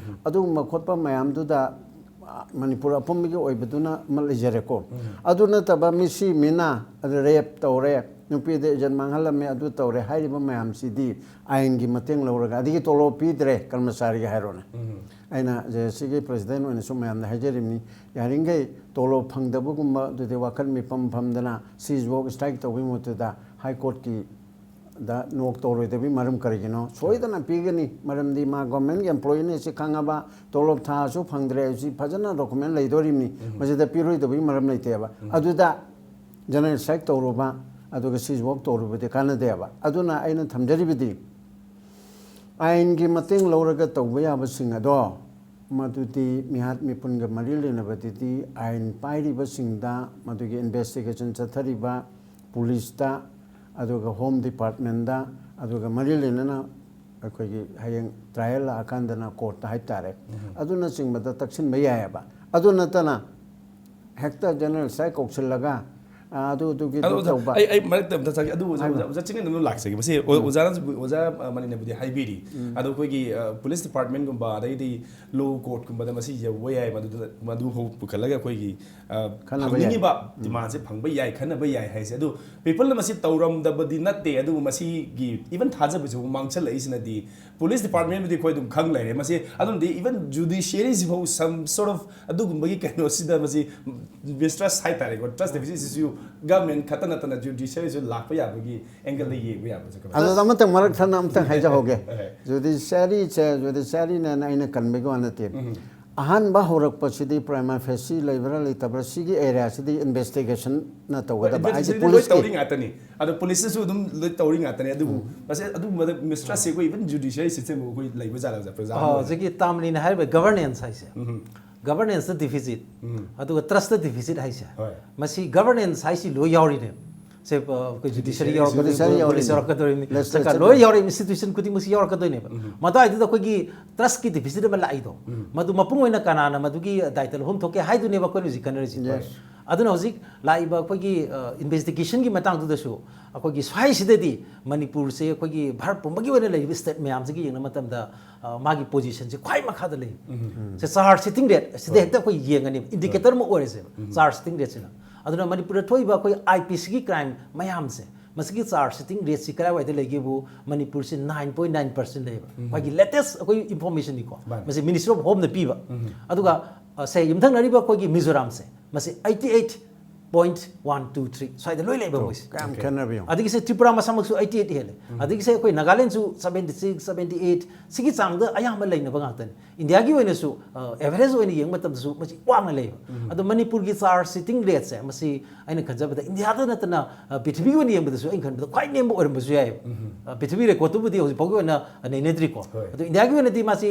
ꯑꯗꯨꯒꯨꯝꯕ ꯈꯣꯠꯄ ꯃꯌꯥꯝꯗꯨꯗ, ꯑ, ꯃꯅꯤꯄꯨꯔ ꯑꯄꯨꯝꯕꯒꯤ ꯑꯣꯏꯕꯗꯨꯅ ꯑꯃ ꯂꯩꯖꯔꯦꯀꯣ꯫ ꯑꯗꯨ ꯅꯠꯇꯕ ꯃꯤꯁꯤ ꯃꯤꯅ ꯑꯗꯨ ꯔꯦꯞ ꯇꯧꯔꯦ, ꯅꯨꯄꯤꯗ ꯏꯖꯠ ꯃꯥꯡꯍꯜꯂꯝꯃꯦ, ꯑꯗꯨ ꯇꯧꯔꯦ ꯍꯥꯏꯔꯤꯕ ꯃꯌꯥꯝꯁꯤꯗꯤ ꯑꯥꯏꯟꯒꯤ ꯃꯇꯦꯡ ꯂꯧꯔꯒ, ꯑꯗꯒꯤ ꯇꯣꯂꯣꯞ ꯄꯤꯗ꯭ꯔꯦ ꯀꯔꯃꯆꯥꯔꯤꯒꯤ ꯍꯥꯏꯔꯣꯅꯦ꯫ ꯑꯩꯅ ꯖꯦ ꯑꯦꯁ ꯁꯤꯒꯤ ꯄ꯭ꯔꯁꯤꯗꯦꯟ ꯑꯣꯏꯅꯁꯨ ꯃꯌꯥꯝꯗ ꯍꯥꯏꯖꯔꯤꯕꯅꯤ, ꯌꯥꯔꯤꯈꯩ ꯇꯣꯂꯣꯞ ꯐꯪꯗꯕꯒꯨꯝꯕ ꯑꯗꯨꯗꯤ ꯋꯥꯈꯜ ꯃꯤꯄꯝ ꯐꯝꯗꯅ ꯁꯤꯖ ꯋꯥꯛ ꯁ꯭ꯇ꯭ꯔꯥꯏꯛ ꯇꯧꯕꯒꯤ ꯃꯍꯨꯠꯇꯨꯗ ꯍꯥꯏ ꯀꯣꯔꯠꯀꯤꯗ ꯅꯣꯛ ꯇꯧꯔꯣꯏꯗꯕꯒꯤ ꯃꯔꯝ ꯀꯔꯤꯒꯤꯅꯣ? ꯁꯣꯏꯗꯅ ꯄꯤꯒꯅꯤ, ꯃꯔꯝꯗꯤ ꯃꯥ ꯒꯣꯔꯃꯦꯟꯒꯤ ꯑꯦꯝꯄ꯭ꯂꯣꯌꯤꯅꯤ, ꯁꯤ ꯈꯪꯉꯕ, ꯇꯣꯂꯣꯞ ꯊꯥꯁꯨ ꯐꯪꯗ꯭ꯔꯦ, ꯁꯤ ꯐꯖꯅ ꯗꯣꯀꯨꯃꯦꯟ ꯂꯩꯗꯣꯔꯤꯕꯅꯤ, ꯃꯁꯤꯗ ꯄꯤꯔꯣꯏꯗꯕꯒꯤ ꯃꯔꯝ ꯂꯩꯇꯦꯕ꯫ ꯑꯗꯨꯗ ꯖꯦꯅꯔꯦꯜ ꯁ꯭ꯇ꯭ꯔꯥꯏꯛ ꯇꯧꯔꯨꯕ, ꯑꯗꯨꯒ ꯁꯤꯖ ꯋꯥꯛ ꯇꯧꯔꯨꯕꯗꯤ ꯀꯥꯟꯅꯗꯦꯕ꯫ ꯑꯗꯨꯅ ꯑꯩꯅ ꯊꯝꯖꯔꯤꯕꯗꯤ, ꯑꯥꯏꯟꯒꯤ ꯃꯇꯦꯡ ꯂꯧꯔꯒ ꯇꯧꯕ ꯌꯥꯕꯁꯤꯡ ꯑꯗꯣ, ꯃꯗꯨꯗꯤ ꯃꯤꯍꯥꯠ ꯃꯤꯄꯨꯟꯒ ꯃꯔꯤ ꯂꯩꯅꯕꯗꯨꯗꯤ ꯑꯥꯏꯟ ꯄꯥꯏꯔꯤꯕꯁꯤꯡꯗ, ꯃꯗꯨꯒꯤ ꯏꯟꯚꯦꯁꯇꯤꯒꯦꯁꯟ ꯆꯠꯊꯔꯤꯕ ꯄꯨꯂꯤꯁꯇ, ꯑꯗꯨꯒ ꯍꯣꯝ ꯗꯤꯄꯥꯔꯠꯃꯦꯟꯗ, ꯑꯗꯨꯒ ꯃꯔꯤ ꯂꯩꯅꯅ ꯑꯩꯈꯣꯏꯒꯤ ꯍꯌꯦꯡ ꯇ꯭ꯔꯥꯏꯌꯦꯜ ꯂꯥꯛꯑꯀꯥꯟꯗꯅ ꯀꯣꯔꯠꯇ ꯍꯥꯏꯇꯥꯔꯦ, ꯑꯗꯨꯅꯆꯤꯡꯕꯗ ꯇꯛꯁꯤꯟꯕ ꯌꯥꯏꯑꯕ꯫ ꯑꯗꯨ ꯅꯠꯇꯅ ꯍꯦꯛꯇ ꯖꯦꯅꯔꯦꯜ ꯁ꯭ꯇ꯭ꯔꯥꯏꯛ ꯀꯧꯁꯤꯜꯂꯒ, ꯑꯥ, ꯑꯗꯨ ꯑꯗꯨꯒꯤ ꯑꯗꯣ ꯑꯗꯨ ꯑꯣꯖꯥ, ꯇꯧꯕ ꯑꯩ ꯑꯩ ꯃꯔꯛꯇ ꯑꯝꯇ ꯆꯪꯒꯦ ꯑꯗꯨ ꯑꯣꯖꯥ ꯍꯥꯏꯕ꯫ ꯑꯣꯖꯥ ꯑꯣꯖꯥ ꯆꯤꯡꯉꯦꯟꯗ ꯑꯗꯨꯝ ꯂꯥꯛꯆꯒꯦ ꯃꯁꯤ ꯑꯣ- ꯑꯣꯖꯥꯅꯁꯨ ꯑꯣꯖꯥ ꯑ, ꯃꯅꯤꯅꯕꯨꯗꯤ ꯍꯥꯏꯕꯤꯔꯤ ꯑꯗꯣ ꯑꯩꯈꯣꯏꯒꯤ ꯄꯨꯂꯤꯁ ꯗꯤꯄꯥꯔꯠꯃꯦꯟꯒꯨꯝꯕ ꯑꯗꯩꯗꯤ ꯂꯣ ꯀꯣꯔꯠꯀꯨꯝꯕꯗ ꯃꯁꯤ ꯌꯧꯕ ꯌꯥꯏ ꯃꯗꯨꯗ ꯃꯗꯨ ꯍꯧ ꯄꯨꯈꯠꯂꯒ ꯑꯩꯈꯣꯏꯒꯤ ꯑ, ꯈꯟꯅꯕ ꯐꯪꯅꯤꯡꯉꯤꯕ ꯗꯤꯃꯥꯟꯁꯦ ꯐꯪꯕ ꯌꯥꯏ ꯈꯟꯅꯕ ꯌꯥꯏ ꯍꯥꯏꯁꯦ ꯑꯗꯨ ꯄꯤꯄꯜꯅ ꯃꯁꯤ ꯇꯧꯔꯝꯗꯕꯗꯤ ꯅꯠꯇꯦ ꯑꯗꯨꯕꯨ ꯃꯁꯤꯒꯤ ꯏꯚꯟ ꯊꯥꯖꯕꯁꯤꯕꯨ ꯃꯥꯡꯁꯜꯂꯛꯏꯁꯤꯅꯗꯤ ꯄꯨꯂꯤꯁ ꯗꯤꯄꯥꯔꯠꯃꯦꯟꯕꯨꯗꯤ ꯑꯩꯈꯣꯏ ꯑꯗꯨꯝ ꯈꯪ ꯂꯩꯔꯦ ꯃꯁꯤ ꯑꯗꯨꯝꯗꯤ ꯏꯚꯟ ꯖꯨꯗꯤꯁꯤꯌꯔꯤꯁꯤꯐꯥꯎ some sort of ꯑꯗꯨꯒꯨꯝꯕꯒꯤ ꯀꯩꯅꯣꯁꯤꯗ ꯃꯁꯤ ꯃꯤꯁꯇ꯭ꯔꯁ ꯍꯥꯏꯇꯥꯔꯦꯀꯣ ꯇ꯭ꯔꯁ ꯗꯦꯐꯤꯁꯤꯠꯁꯤꯁꯨ ꯒꯚꯔꯟꯃꯦꯟ ꯈꯛꯇ ꯅꯠꯇꯅ ꯖꯨꯗꯤꯁꯤꯌꯔꯤꯁꯨ ꯂꯥꯛꯄ ꯌꯥꯕꯒꯤ ꯑꯦꯡꯒꯜꯗ ꯌꯦꯡꯕ ꯌꯥꯕꯁꯦ ꯀꯃꯥꯏꯅ ꯑꯗꯨꯗ ꯑꯃꯇꯪ ꯃꯔꯛ ꯊꯠꯅ ꯑꯃꯇꯪ ꯍꯥꯏꯖꯍꯧꯒꯦ꯫ ꯍꯣꯏ꯫ ꯖꯨꯗꯤꯁꯤꯌꯥꯔꯤꯁꯦ ꯖꯨꯗꯤꯁꯤꯌꯥꯔꯤꯅꯦꯅ ꯑꯩꯅ ꯀꯟꯕꯒꯤ ꯋꯥ ꯅꯠꯇꯦ꯫ ꯑꯍꯥꯟꯕ ꯍꯧꯔꯛꯄꯁꯤꯗꯤ ꯄ꯭ꯔꯥꯏꯃꯥ ꯐꯦꯁꯤ ꯂꯩꯕ꯭ꯔꯥ ꯂꯩꯇꯕ꯭ꯔꯥ ꯁꯤꯒꯤ ꯑꯦꯔꯤꯌꯥꯁꯤꯗꯤ ꯏꯟꯚꯦꯁꯇꯤꯒꯦꯁꯟꯅ ꯇꯧꯒꯗꯕ ꯍꯥꯏꯗꯤ ꯏꯟꯚꯦꯁꯇꯤꯒꯦꯁꯟꯗꯤ ꯂꯣꯏ ꯄꯨꯂꯤꯁꯀꯤ ꯇꯧꯔꯤ ꯉꯥꯛꯇꯅꯤ ꯑꯗꯣ ꯄꯨꯂꯤꯁꯇꯁꯨ ꯑꯗꯨꯝ ꯂꯣꯏ ꯇꯧꯔꯤ ꯉꯥꯛꯇꯅꯤ ꯑꯗꯨꯕꯨ ꯃꯁꯤ ꯑꯗꯨꯒꯨꯝꯕꯗ ꯃꯤꯁꯇ꯭ꯔꯁꯁꯦ ꯑꯩꯈꯣꯏ ꯏꯚꯟ ꯖꯨꯗꯤꯁꯤꯌꯔꯤ ꯁꯤꯁꯇꯦꯝ ꯑꯩꯈꯣꯏ ꯂꯩꯕ ꯖꯥꯠꯂ ꯄ꯭ꯔꯖꯥ ꯑꯣ, ꯍꯧꯖꯤꯛꯀꯤ ꯇꯥꯝꯂꯤꯅ ꯍꯥꯏꯔꯤꯕ ꯒꯚꯔꯅꯦꯟꯁ ꯍꯥꯏꯁꯦ, ꯒꯚꯔꯅꯦꯟꯁꯇ ꯗꯤꯐꯤꯁꯤꯠ, ꯑꯗꯨꯒ ꯇ꯭ꯔꯁꯇ ꯗꯤꯐꯤꯁꯤꯠ ꯍꯥꯏꯁꯦ, ꯍꯣꯏ꯫ ꯃꯁꯤ ꯒꯚꯔꯅꯦꯟꯁ ꯍꯥꯏꯁꯤ ꯂꯣꯏ ꯌꯥꯎꯔꯤꯅꯦ꯫ ꯁꯦ ꯑ, ꯑꯩꯈꯣꯏ ꯖꯨꯗꯤꯁꯤꯌꯔꯤ ꯖꯨꯗꯤꯁꯤꯌꯔꯤ ꯌꯥꯎꯔꯛꯀꯗꯣꯏꯅꯤ, ꯌꯥꯎꯔꯤꯅꯤ꯫ ꯄꯨꯂꯤꯁ ꯌꯥꯎꯔꯛꯀꯗꯣꯏꯅꯤ, ꯂꯦꯖꯤꯁꯂꯦꯆꯔ ꯁꯔꯀꯥꯔ ꯂꯣꯏ ꯌꯥꯎꯔꯛꯏ, ꯏꯟꯁꯇꯤꯇ꯭ꯌꯨꯁꯟ ꯈꯨꯗꯤꯡꯃꯛꯁꯤ ꯌꯥꯎꯔꯛꯀꯗꯣꯏꯅꯦꯕ꯫ ꯃꯗꯨ ꯍꯥꯏꯗꯨꯗ ꯑꯩꯈꯣꯏꯒꯤ ꯇ꯭ꯔꯁꯀꯤ ꯗꯤꯐꯤꯁꯤꯠ ꯑꯃ ꯂꯥꯛꯏꯗꯣ, ꯃꯗꯨ ꯃꯄꯨꯡ ꯑꯣꯏꯅ ꯀꯅꯥꯅ ꯃꯗꯨꯒꯤ ꯗꯥꯏꯇ ꯂꯧꯐꯝ ꯊꯣꯛꯀꯦ ꯍꯥꯏꯗꯨꯅꯦꯕ ꯑꯩꯈꯣꯏꯅ ꯍꯧꯖꯤꯛ ꯈꯟꯅꯔꯤꯁꯤ꯫ Yes. ꯑꯗꯨꯅ ꯍꯧꯖꯤꯛ ꯂꯥꯛꯏꯕ ꯑꯩꯈꯣꯏꯒꯤ ꯏꯟꯚꯦꯁꯇꯤꯒꯦꯁꯟꯒꯤ ꯃꯇꯥꯡꯗꯨꯗꯁꯨ ꯑꯩꯈꯣꯏꯒꯤ ꯁ꯭ꯋꯥꯏꯁꯤꯗꯗꯤ ꯃꯅꯤꯄꯨꯔꯁꯦ ꯑꯩꯈꯣꯏꯒꯤ ꯚꯥꯔꯠ ꯄꯨꯝꯕꯒꯤ ꯑꯣꯏꯅ ꯂꯩꯔꯤꯕ ꯁ꯭ꯇꯦꯠ ꯃꯌꯥꯝꯁꯤꯒ ꯌꯦꯡꯅꯕ ꯃꯇꯝꯗ ꯑ, ꯃꯥꯒꯤ ꯄꯣꯖꯤꯁꯟꯁꯦ ꯈ꯭ꯋꯥꯏ ꯃꯈꯥꯗ ꯂꯩ꯫ ꯁꯦ ꯆꯥꯔꯖ ꯁꯤꯇꯤꯡ ꯔꯦꯠ ꯁꯤꯗ ꯍꯦꯛꯇ ꯑꯩꯈꯣꯏ ꯌꯦꯡꯒꯅꯦꯕ, ꯏꯟꯗꯤꯀꯦꯇꯔ ꯑꯃ ꯑꯣꯏꯔꯁꯦꯕ ꯆꯥꯔꯖ ꯁꯤꯇꯤꯡ ꯔꯦꯠꯁꯤꯅ꯫ ꯑꯗꯨꯅ ꯃꯅꯤꯄꯨꯔꯗ ꯊꯣꯛꯏꯕ ꯑꯩꯈꯣꯏ ꯑꯥꯏ ꯄꯤ ꯁꯤꯒꯤ ꯀ꯭ꯔꯥꯏꯝ ꯃꯌꯥꯝꯁꯦ ꯃꯁꯤꯒꯤ ꯆꯥꯔꯖ ꯁꯤꯇꯤꯡ ꯔꯦꯠꯁꯤ ꯀꯗꯥꯏꯋꯥꯏꯗ ꯂꯩꯒꯦꯕꯨ ꯃꯅꯤꯄꯨꯔꯁꯤ ꯅꯥꯏꯟ ꯄꯣꯏꯟ ꯅꯥꯏꯟ ꯄꯥꯔꯁꯦꯟ ꯂꯩꯌꯦꯕ꯫ ꯑꯩꯈꯣꯏꯒꯤ ꯂꯦꯇꯦꯁ ꯑꯩꯈꯣꯏ ꯏꯟꯐꯣꯔꯃꯦꯁꯟꯅꯤꯀꯣ꯫ ꯃꯥꯅꯤ꯫ ꯃꯁꯤ ꯃꯤꯅꯤꯁꯇ꯭ꯔꯤ ꯑꯣꯐ ꯍꯣꯝꯅ ꯄꯤꯕ꯫ ꯑꯗꯨꯒ ꯑ, ꯁꯦ ꯌꯨꯝꯊꯪꯅꯔꯤꯕ ꯑꯩꯈꯣꯏꯒꯤ ꯃꯤꯖꯣꯔꯥꯝꯁꯦ ꯃꯁꯤ eighty eight point one two three ꯁ꯭ꯋꯥꯏꯗ ꯂꯣꯏ ꯂꯩꯕ ꯃꯣꯏꯁꯦ꯫ ꯀꯌꯥꯝ ꯈꯦꯠꯅꯕ ꯌꯦꯡꯉꯣ꯫ ꯑꯗꯒꯤꯁꯦ ꯇ꯭ꯔꯤꯄꯨꯔꯥ ꯃꯁꯥꯃꯛꯁꯨ ꯑꯩꯠꯇꯤ ꯑꯩꯠ ꯍꯦꯜꯂꯦ꯫ ꯑꯗꯒꯤꯁꯦ ꯑꯩꯈꯣꯏ ꯅꯥꯒꯥꯂꯦꯟꯁꯨ ꯁꯕꯦꯟꯇꯤ ꯁꯤꯛꯁ, ꯁꯕꯦꯟꯇꯤ ꯑꯩꯠ ꯁꯤꯒꯤ ꯆꯥꯡꯗ ꯑꯌꯥꯝꯕ ꯂꯩꯅꯕ ꯉꯥꯛꯇꯅꯤ꯫ ꯏꯟꯗꯤꯌꯥꯒꯤ ꯑꯣꯏꯅꯁꯨ ꯑꯦꯚꯔꯦꯖ ꯑꯣꯏꯅ ꯌꯦꯡꯕ ꯃꯇꯝꯗꯁꯨ ꯃꯁꯤ ꯋꯥꯡꯅ ꯂꯩꯌꯦꯕ꯫ ꯑꯗꯣ ꯃꯅꯤꯄꯨꯔꯒꯤ ꯆꯥꯔꯖ ꯁꯤꯇꯤꯡ ꯔꯦꯠꯁꯦ ꯃꯁꯤ ꯑꯩꯅ ꯈꯟꯖꯕꯗ ꯏꯟꯗꯤꯌꯥꯗ ꯅꯠꯇꯅ ꯑ, ꯄ꯭ꯔꯤꯊꯤꯕꯤꯒꯤ ꯑꯣꯏꯅ ꯌꯦꯡꯕꯗꯁꯨ ꯑꯩꯅ ꯈꯟꯕꯗ ꯈ꯭ꯋꯥꯏ ꯅꯦꯝꯕ ꯑꯣꯏꯔꯝꯕꯁꯨ ꯌꯥꯏꯌꯦꯕ꯫ ꯑ, ꯄ꯭ꯔꯤꯊꯤꯕꯤ ꯔꯦꯀꯣꯔꯠꯇꯨꯕꯨꯗꯤ ꯍꯧꯖꯤꯛ ꯐꯥꯎꯒꯤ ꯑꯣꯏꯅ ꯅꯩꯅꯗ꯭ꯔꯤꯀꯣ꯫ ꯍꯣꯏ꯫ ꯑꯗꯣ ꯏꯟꯗꯤꯌꯥꯒꯤ ꯑꯣꯏꯅꯗꯤ ꯃꯥꯁꯤ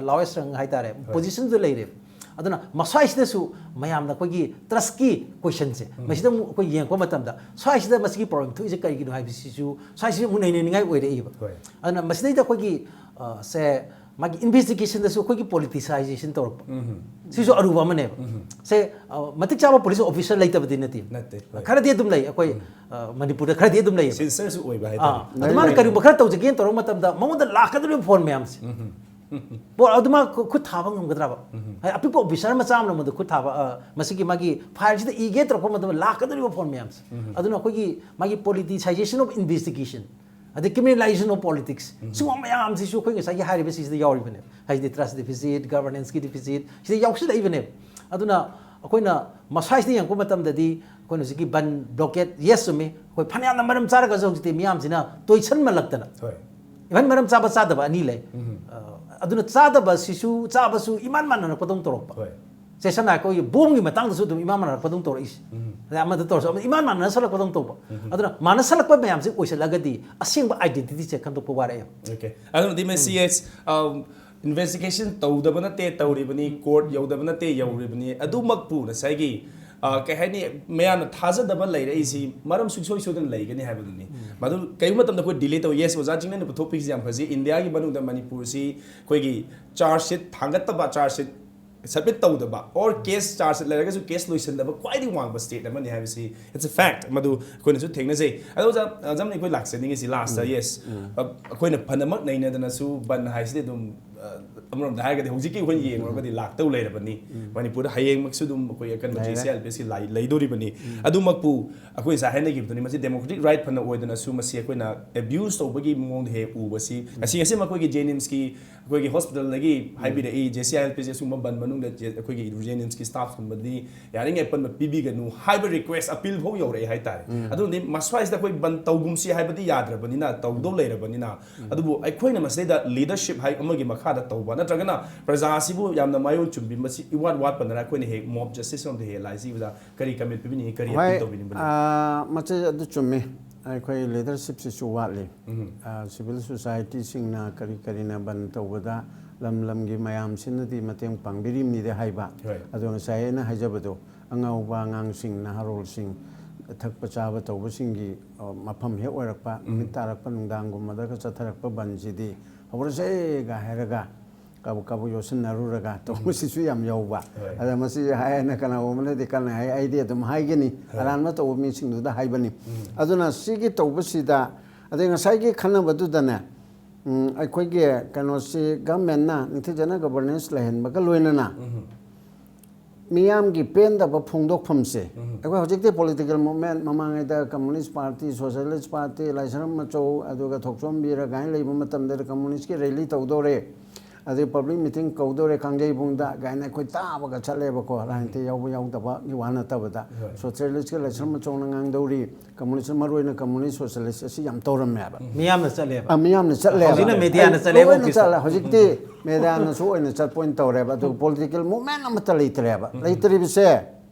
ꯂꯥꯋꯦꯁ ꯔꯪ ꯍꯥꯏꯇꯥꯔꯦ, ꯄꯣꯖꯤꯁꯟꯗ ꯂꯩꯔꯦꯕ꯫ ꯑꯗꯨꯅ ꯃꯁ꯭ꯋꯥꯏꯁꯤꯗꯁꯨ ꯃꯌꯥꯝꯅ ꯑꯩꯈꯣꯏꯒꯤ ꯇ꯭ꯔꯁꯀꯤ ꯀꯣꯏꯁꯟꯁꯦ ꯃꯁꯤꯗ ꯑꯃꯨꯛ ꯑꯩꯈꯣꯏ ꯌꯦꯡꯉꯛꯄ ꯃꯇꯝꯗ ꯁ꯭ꯋꯥꯏꯁꯤꯗ ꯃꯁꯤꯒꯤ ꯄ꯭ꯔꯣꯕ꯭ꯂꯦꯝ ꯊꯣꯛꯏꯁꯦ ꯀꯔꯤꯒꯤꯅꯣ ꯍꯥꯏꯕꯁꯤꯁꯨ ꯁ꯭ꯋꯥꯏꯁꯤꯁꯨ ꯑꯃꯨꯛ ꯅꯩꯅꯅꯤꯡꯉꯥꯏ ꯑꯣꯏꯔꯛꯏꯕ꯫ ꯍꯣꯏ꯫ ꯑꯗꯨꯅ ꯃꯁꯤꯗꯩꯗ ꯑꯩꯈꯣꯏꯒꯤ ꯑ, ꯁꯦ ꯃꯥꯒꯤ ꯏꯟꯚꯦꯁꯇꯤꯒꯦꯁꯟꯗꯁꯨ ꯑꯩꯈꯣꯏꯒꯤ ꯄꯣꯂꯤꯇꯤꯁꯥꯏꯖꯦꯁꯟ ꯇꯧꯔꯛꯄ, ꯁꯤꯁꯨ ꯑꯔꯨꯕ ꯑꯃꯅꯦꯕ꯫ ꯁꯦ, ꯑ, ꯃꯇꯤꯛ ꯆꯥꯕ ꯄꯨꯂꯤꯁ ꯑꯣꯐꯤꯁꯔ ꯂꯩꯇꯕꯗꯤ ꯅꯠꯇꯦ꯫ ꯅꯠꯇꯦ, ꯍꯣꯏ꯫ ꯈꯔꯗꯤ ꯑꯗꯨꯝ ꯂꯩ ꯑꯩꯈꯣꯏ, ꯑ, ꯃꯅꯤꯄꯨꯔꯗ ꯈꯔꯗꯤ ꯑꯗꯨꯝ ꯂꯩꯌꯦꯕ꯫ ꯁꯤꯟꯁꯔꯁꯨ ꯑꯣꯏꯕ ꯑꯥ, ꯍꯥꯏꯇꯥꯔꯦ꯫ ꯑꯗꯨ ꯃꯥꯅ ꯀꯔꯤꯒꯨꯝꯕ ꯈꯔ ꯇꯧꯖꯒꯦꯅ ꯇꯧꯔꯛꯄ ꯃꯇꯝꯗ ꯃꯉꯣꯟꯗ ꯂꯥꯛꯀꯗꯧꯔꯤꯕ ꯐꯣꯟ ꯃꯌꯥꯝꯁꯦ, ꯄꯣ-, ꯑꯗꯨ ꯃꯥ ꯈꯨ-, ꯈꯨꯠ ꯊꯥꯕ ꯉꯝꯒꯗ꯭ꯔꯕ? ꯍꯥꯏ, ꯑꯄꯤꯛꯄ ꯑꯣꯐꯤꯁꯥꯔ ꯃꯆꯥ ꯑꯃꯅ ꯃꯗꯨ ꯈꯨꯠ ꯊꯥꯕ, ꯑ, ꯃꯁꯤꯒꯤ ꯃꯥꯒꯤ ꯐꯥꯏꯜꯁꯤꯗ ꯏꯒꯦ ꯇꯧꯔꯛꯄ ꯃꯇꯝꯗ ꯂꯥꯛꯀꯗꯧꯔꯤꯕ ꯐꯣꯟ ꯃꯌꯥꯝꯁꯦ꯫ ꯑꯗꯨꯅ ꯑꯩꯈꯣꯏꯒꯤ ꯃꯥꯒꯤ politicization of investigation, ꯑꯗꯩ criminalization of politics, ꯁꯤꯒꯨꯝꯕ ꯃꯌꯥꯝꯁꯤꯁꯨ ꯑꯩꯈꯣꯏ ꯉꯁꯥꯏꯒꯤ ꯍꯥꯏꯔꯤꯕ ꯁꯤꯁꯤꯗ ꯌꯥꯎꯔꯤꯕꯅꯦꯕ꯫ ꯍꯥꯏꯗꯤ trust deficit, governance-ꯀꯤ deficit ꯁꯤꯗ ꯌꯥꯎꯁꯤꯜꯂꯛꯏꯕꯅꯦꯕ꯫ ꯑꯗꯨꯅ ꯑꯩꯈꯣꯏꯅ ꯃꯁꯥꯁꯤꯗ ꯌꯦꯡꯉꯛꯄ ꯃꯇꯝꯗꯗꯤ ꯑꯩꯈꯣꯏꯅ ꯍꯧꯖꯤꯛꯀꯤ ꯕꯟ, blockade, yes, ꯆꯨꯝꯃꯤ, ꯑꯩꯈꯣꯏ ꯐꯅꯌꯥꯝꯅ ꯃꯔꯝ ꯆꯥꯔꯒꯁꯨ ꯍꯧꯖꯤꯛꯇꯤ ꯃꯤꯌꯥꯝꯁꯤꯅ ꯇꯣꯏꯁꯟꯃꯜꯂꯛꯇꯅ, ꯍꯣꯏ꯫ even ꯃꯔꯝ ꯆꯥꯕ ꯆꯥꯗꯕ ꯑꯅꯤ ꯂꯩ꯫ ꯑ, ꯑꯗꯨꯅ ꯆꯥꯗꯕꯁꯤꯁꯨ ꯆꯥꯕꯁꯨ ꯏꯃꯥꯟ ꯃꯥꯟꯅꯔꯛꯄꯗꯧꯅ ꯇꯧꯔꯛꯄ꯫ ꯍꯣꯏ꯫ ꯁꯦ, ꯁꯝꯅ ꯍꯥꯏꯔꯕꯗ ꯑꯩꯈꯣꯏꯒꯤ ꯕꯣꯝꯒꯤ ꯃꯇꯥꯡꯗꯁꯨ ꯑꯗꯨꯝ ꯏꯃꯥꯟ ꯃꯥꯟꯅꯔꯛꯄꯗꯧꯅ ꯇꯧꯔꯛꯏꯁꯦ꯫ ꯑꯗꯩ ꯑꯃꯗ ꯇꯧꯔꯁꯨ ꯑꯃꯗ ꯏꯃꯥꯟ ꯃꯥꯟꯅꯁꯜꯂꯛꯄꯗꯧꯅ ꯇꯧꯕ꯫ ꯑꯗꯨꯅ ꯃꯥꯟꯅꯁꯜꯂꯛꯄ ꯃꯌꯥꯝꯁꯦ ꯑꯣꯏꯁꯜꯂꯒꯗꯤ ꯑꯁꯦꯡꯕ identity-ꯁꯦ ꯈꯟꯗꯣꯛꯄ ꯋꯥꯔꯛꯑꯦꯕ꯫ Okay. ꯑꯗꯨꯅꯗꯤ ꯃꯁꯤ, yes, um, investigation ꯇꯧꯗꯕ ꯅꯠꯇꯦ, ꯇꯧꯔꯤꯕꯅꯤ, court ꯌꯧꯗꯕ ꯅꯠꯇꯦ, ꯌꯧꯔꯤꯕꯅꯤ꯫ ꯑꯗꯨꯃꯛꯄꯨ ꯉꯁꯥꯏꯒꯤ, ꯑ, ꯀꯩ ꯍꯥꯏꯅꯤ, ꯃꯌꯥꯝꯅ ꯊꯥꯖꯗꯕ ꯂꯩꯔꯛꯏꯁꯤ ꯃꯔꯝ ꯁꯨꯡꯁꯣꯏ ꯁꯣꯏꯗꯅ ꯂꯩꯒꯅꯤ ꯍꯥꯏꯕꯗꯨꯅꯤ꯫ ꯃꯗꯨ ꯀꯔꯤꯒꯨꯝꯕ ꯃꯇꯝꯗ ꯑꯩꯈꯣꯏ delay ꯇꯧ, yes, ꯑꯣꯖꯥ ꯆꯤꯡꯅꯦꯅ ꯄꯨꯊꯣꯛꯄꯤꯔꯤꯁꯤ ꯌꯥꯝ ꯐꯖꯩ꯫ ꯏꯟꯗꯤꯌꯥꯒꯤ ꯃꯅꯨꯡꯗ ꯃꯅꯤꯄꯨꯔꯁꯤ ꯑꯩꯈꯣꯏꯒꯤ charge sheet ꯊꯥꯡꯒꯠꯇꯕ, charge sheet submit ꯇꯧꯗꯕ, or case charge sheet ꯂꯩꯔꯒꯁꯨ case ꯂꯣꯏꯁꯤꯟꯗꯕ ꯈ꯭ꯋꯥꯏꯗꯒꯤ ꯋꯥꯡꯕ state ꯑꯃꯅꯤ ꯍꯥꯏꯕꯁꯤ, it's a fact, ꯃꯗꯨ ꯑꯩꯈꯣꯏꯅꯁꯨ ꯊꯦꯡꯅꯖꯩ꯫ ꯑꯗꯣ ꯑꯣꯖꯥ, ꯑꯣꯖꯥ, ꯑꯩꯈꯣꯏ ꯂꯥꯛꯆꯅꯤꯡꯉꯤꯁꯤ last, yes, ꯑ, ꯑꯩꯈꯣꯏꯅ ꯐꯅꯃꯛ ꯅꯩꯅꯗꯅꯁꯨ ꯕꯟ ꯍꯥꯏꯁꯤꯗꯤ ꯑꯗꯨꯝ, ꯑ, ꯑꯃꯔꯣꯝꯗ ꯍꯥꯏꯔꯒꯗꯤ ꯍꯧꯖꯤꯛꯀꯤ ꯑꯩꯈꯣꯏꯅ ꯌꯦꯡꯂꯨꯔꯒꯗꯤ ꯂꯥꯛꯇꯧ ꯂꯩꯔꯕꯅꯤ꯫ ꯃꯅꯤꯄꯨꯔꯗ ꯍꯌꯦꯡꯃꯛꯁꯨ ꯑꯗꯨꯝ ꯑꯩꯈꯣꯏ ꯑꯀꯟꯕ ꯂꯩꯔꯦ꯫ J C I L P S ꯀꯤ ꯂꯩ-, ꯂꯩꯗꯣꯔꯤꯕꯅꯤ꯫ ꯑꯗꯨꯃꯛꯄꯨ ꯑꯩꯈꯣꯏ ꯉꯁꯥꯏ ꯍꯥꯏꯅꯈꯤꯕꯗꯨꯅꯤ, ꯃꯁꯤ democratic right ꯐꯅ ꯑꯣꯏꯗꯅꯁꯨ ꯃꯁꯤ ꯑꯩꯈꯣꯏꯅ abuse ꯇꯧꯕꯒꯤ ꯃꯑꯣꯡꯗ ꯍꯦꯛ ꯎꯕꯁꯤ, ꯉꯁꯤ, ꯉꯁꯤ ꯃꯈꯣꯏꯒꯤ JNIMS ꯀꯤ ꯑꯩꯈꯣꯏꯒꯤ hospital ꯗꯒꯤ ꯍꯥꯏꯕꯤꯔꯛꯏ, J C I L P S ꯁꯤꯒꯨꯝꯕ ꯕꯟ ꯃꯅꯨꯡꯗ ꯖꯦ-, ꯑꯩꯈꯣꯏꯒꯤ JNIMS ꯀꯤ staff ꯀꯨꯝꯕꯗꯤ ꯌꯥꯔꯤꯉꯩ ꯑꯄꯟꯕ ꯄꯤꯕꯤꯒꯅꯨ ꯍꯥꯏꯕ request, appeal ꯐꯥꯎ ꯌꯧꯔꯛꯑꯦ ꯍꯥꯏꯇꯥꯔꯦ꯫ ꯑꯗꯨꯅꯗꯤ ꯃꯁ꯭ꯋꯥꯏꯁꯤꯗ ꯑꯩꯈꯣꯏ ꯕꯟ ꯇꯧꯒꯨꯝꯁꯤ ꯍꯥꯏꯕꯗꯤ ꯌꯥꯗ꯭ꯔꯕꯅꯤꯅ, ꯇꯧꯗꯧ ꯂꯩꯔꯕꯅꯤꯅ, ꯑꯗꯨꯕꯨ ꯑꯩꯈꯣꯏꯅ ꯃꯁꯤꯗꯩꯗ leadership ꯍꯥꯏ ꯑꯃꯒꯤ ꯃꯈꯥꯗ ꯇꯧꯕ, ꯅꯠꯇ꯭ꯔꯒꯅ ꯄ꯭ꯔꯖꯥꯁꯤꯕꯨ ꯌꯥꯝꯅ ꯃꯥꯏꯑꯣꯟ ꯆꯨꯝꯕꯤ, ꯃꯁꯤ ꯏꯋꯥꯠ ꯋꯥꯠꯄꯅꯔ ꯑꯩꯈꯣꯏꯅ ꯍꯦꯛ mob justice ꯔꯣꯝꯗ ꯍꯦꯛ ꯂꯥꯛꯏꯁꯤ, ꯑꯣꯖꯥ, ꯀꯔꯤ comment ꯄꯤꯕꯤꯅꯤꯡꯉꯤ, ꯀꯔꯤ ꯍꯣꯏ, appeal ꯇꯧꯕꯤꯅꯤꯡꯕꯅꯤ? ꯑꯥ, ꯃꯁꯤ ꯑꯗꯨ ꯆꯨꯝꯃꯤ꯫ ꯑꯩꯈꯣꯏ leadership ꯁꯤꯁꯨ ꯋꯥꯠꯂꯤ꯫ ꯑꯥ, civil society ꯁꯤꯡꯅ ꯀꯔꯤ ꯀꯔꯤꯅ ꯕꯟ ꯇꯧꯕꯗ ꯂꯝ ꯂꯝꯒꯤ ꯃꯌꯥꯝꯁꯤꯅꯗꯤ ꯃꯇꯦꯡ ꯄꯥꯡꯕꯤꯔꯤꯕꯅꯤꯗꯤ ꯍꯥꯏꯕ꯫ ꯍꯣꯏ꯫ ꯑꯗꯣ ꯉꯁꯥꯏ ꯑꯩꯅ ꯍꯥꯏꯖꯕꯗꯣ, ꯑꯉꯥꯎꯕ ꯑꯉꯥꯡꯁꯤꯡ, ꯅꯍꯥꯔꯣꯜꯁꯤꯡ, ꯊꯛꯄ ꯆꯥꯕ ꯇꯧꯕꯁꯤꯡꯒꯤ, ꯑ, ꯃꯐꯝ ꯍꯦꯛ ꯑꯣꯏꯔꯛꯄ, ꯅꯨꯃꯤꯠ ꯇꯥꯔꯛꯄ, ꯅꯨꯡꯗꯥꯡꯒꯨꯝꯕꯗꯒ ꯆꯠꯊꯔꯛꯄ ꯕꯟꯁꯤꯗꯤ ꯍꯧꯔꯁꯦꯒ ꯍꯥꯏꯔꯒ ꯀꯥꯕꯛ ꯀꯥꯕꯛ ꯌꯣꯠꯁꯤꯟꯅꯔꯨꯔꯒ ꯇꯧꯕꯁꯤꯁꯨ ꯌꯥꯝ ꯌꯥꯎꯕ꯫ ꯑꯗ ꯃꯁꯤ ꯍꯥꯏꯅ ꯀꯅꯥꯒꯨꯝꯕꯅꯗꯤ ꯀꯟꯅ ꯍꯥꯏ, ꯑꯩꯗꯤ ꯑꯗꯨꯝ ꯍꯥꯏꯒꯅꯤ, ꯑꯔꯥꯟꯕ ꯇꯧꯕ ꯃꯤꯁꯤꯡꯗꯨꯗ ꯍꯥꯏꯕꯅꯤ꯫ ꯑꯗꯨꯅ ꯁꯤꯒꯤ ꯇꯧꯕꯁꯤꯗ, ꯑꯗꯩ ꯉꯁꯥꯏꯒꯤ ꯈꯟꯅꯕꯗꯨꯗꯅꯦ, ꯎꯝ, ꯑꯩꯈꯣꯏꯒꯤ ꯀꯩꯅꯣꯁꯤ ꯒꯚꯔꯟꯃꯦꯟꯅ ꯅꯤꯡꯊꯤꯖꯅ ꯒꯕꯔꯅꯦꯟꯁ ꯂꯩꯍꯟꯕꯒ ꯂꯣꯏꯅꯅ ꯃꯤꯌꯥꯝꯒꯤ ꯄꯦꯟꯗꯕ ꯐꯣꯡꯗꯣꯛꯐꯝꯁꯦ, ꯑꯩꯈꯣꯏ ꯍꯧꯖꯤꯛꯇꯤ political movement, ꯃꯃꯥꯡꯉꯩꯗ communist party, socialist party, ꯂꯥꯏꯁ꯭ꯔꯝ ꯃꯆꯧ, ꯑꯗꯨꯒ ꯊꯣꯛꯆꯣꯝ ꯕꯤꯔ ꯀꯥꯏꯅ ꯂꯩꯕ ꯃꯇꯝꯗ ꯀꯝꯃꯨꯅꯤꯁꯀꯤ ꯔꯦꯂꯤ ꯇꯧꯗꯧꯔꯦ, ꯑꯗꯩ ꯄꯕ꯭ꯂꯤꯛ ꯃꯤꯇꯤꯡ ꯀꯧꯗꯧꯔꯦ ꯀꯥꯡꯖꯩꯕꯨꯡꯗ ꯀꯥꯏꯅ ꯑꯩꯈꯣꯏ ꯇꯥꯕꯒ ꯆꯠꯂꯦꯕꯀꯣ, ꯔꯥꯖꯅꯤꯇꯤ ꯌꯥꯎꯕ ꯌꯥꯎꯗꯕꯒꯤ ꯋꯥ ꯅꯠꯇꯕꯗ꯫ ꯁꯣꯁꯤꯌꯦꯂꯤꯁꯀꯤ ꯂꯥꯏꯁ꯭ꯔꯝ ꯃꯆꯧꯅ ꯉꯥꯡꯗꯧꯔꯤ, ꯀꯝꯃꯨꯅꯤꯁ, ꯃꯔꯨꯑꯣꯏꯅ ꯀꯝꯃꯨꯅꯤꯁ ꯁꯣꯁꯤꯌꯦꯂꯤꯁ ꯑꯁꯤ ꯌꯥꯝ ꯇꯧꯔꯝꯃꯦꯕ꯫ ꯃꯤꯌꯥꯝꯅ ꯆꯠꯂꯦꯕ꯫ ꯑ, ꯃꯤꯌꯥꯝꯅ ꯆꯠꯂꯦꯕ꯫ ꯍꯧꯖꯤꯛꯅ ꯃꯤꯗꯤꯌꯥꯅ ꯆꯠꯂꯦꯕ, ꯂꯣꯏꯅ ꯑꯣꯐꯤꯁꯇ꯫ ꯆꯠꯂꯦ꯫ ꯍꯧꯖꯤꯛꯇꯤ ꯃꯤꯗꯤꯌꯥꯅꯁꯨ ꯑꯣꯏꯅ ꯆꯠꯄ ꯑꯣꯏꯅ ꯇꯧꯔꯦꯕ꯫ ꯑꯗꯨꯒ ꯄꯣꯂꯤꯇꯤꯀꯦꯜ ꯃꯨꯚꯃꯦꯟ ꯑꯃꯠꯇ ꯂꯩꯇ꯭ꯔꯦꯕ꯫ ꯂꯩꯇ꯭ꯔꯤꯕꯁꯦ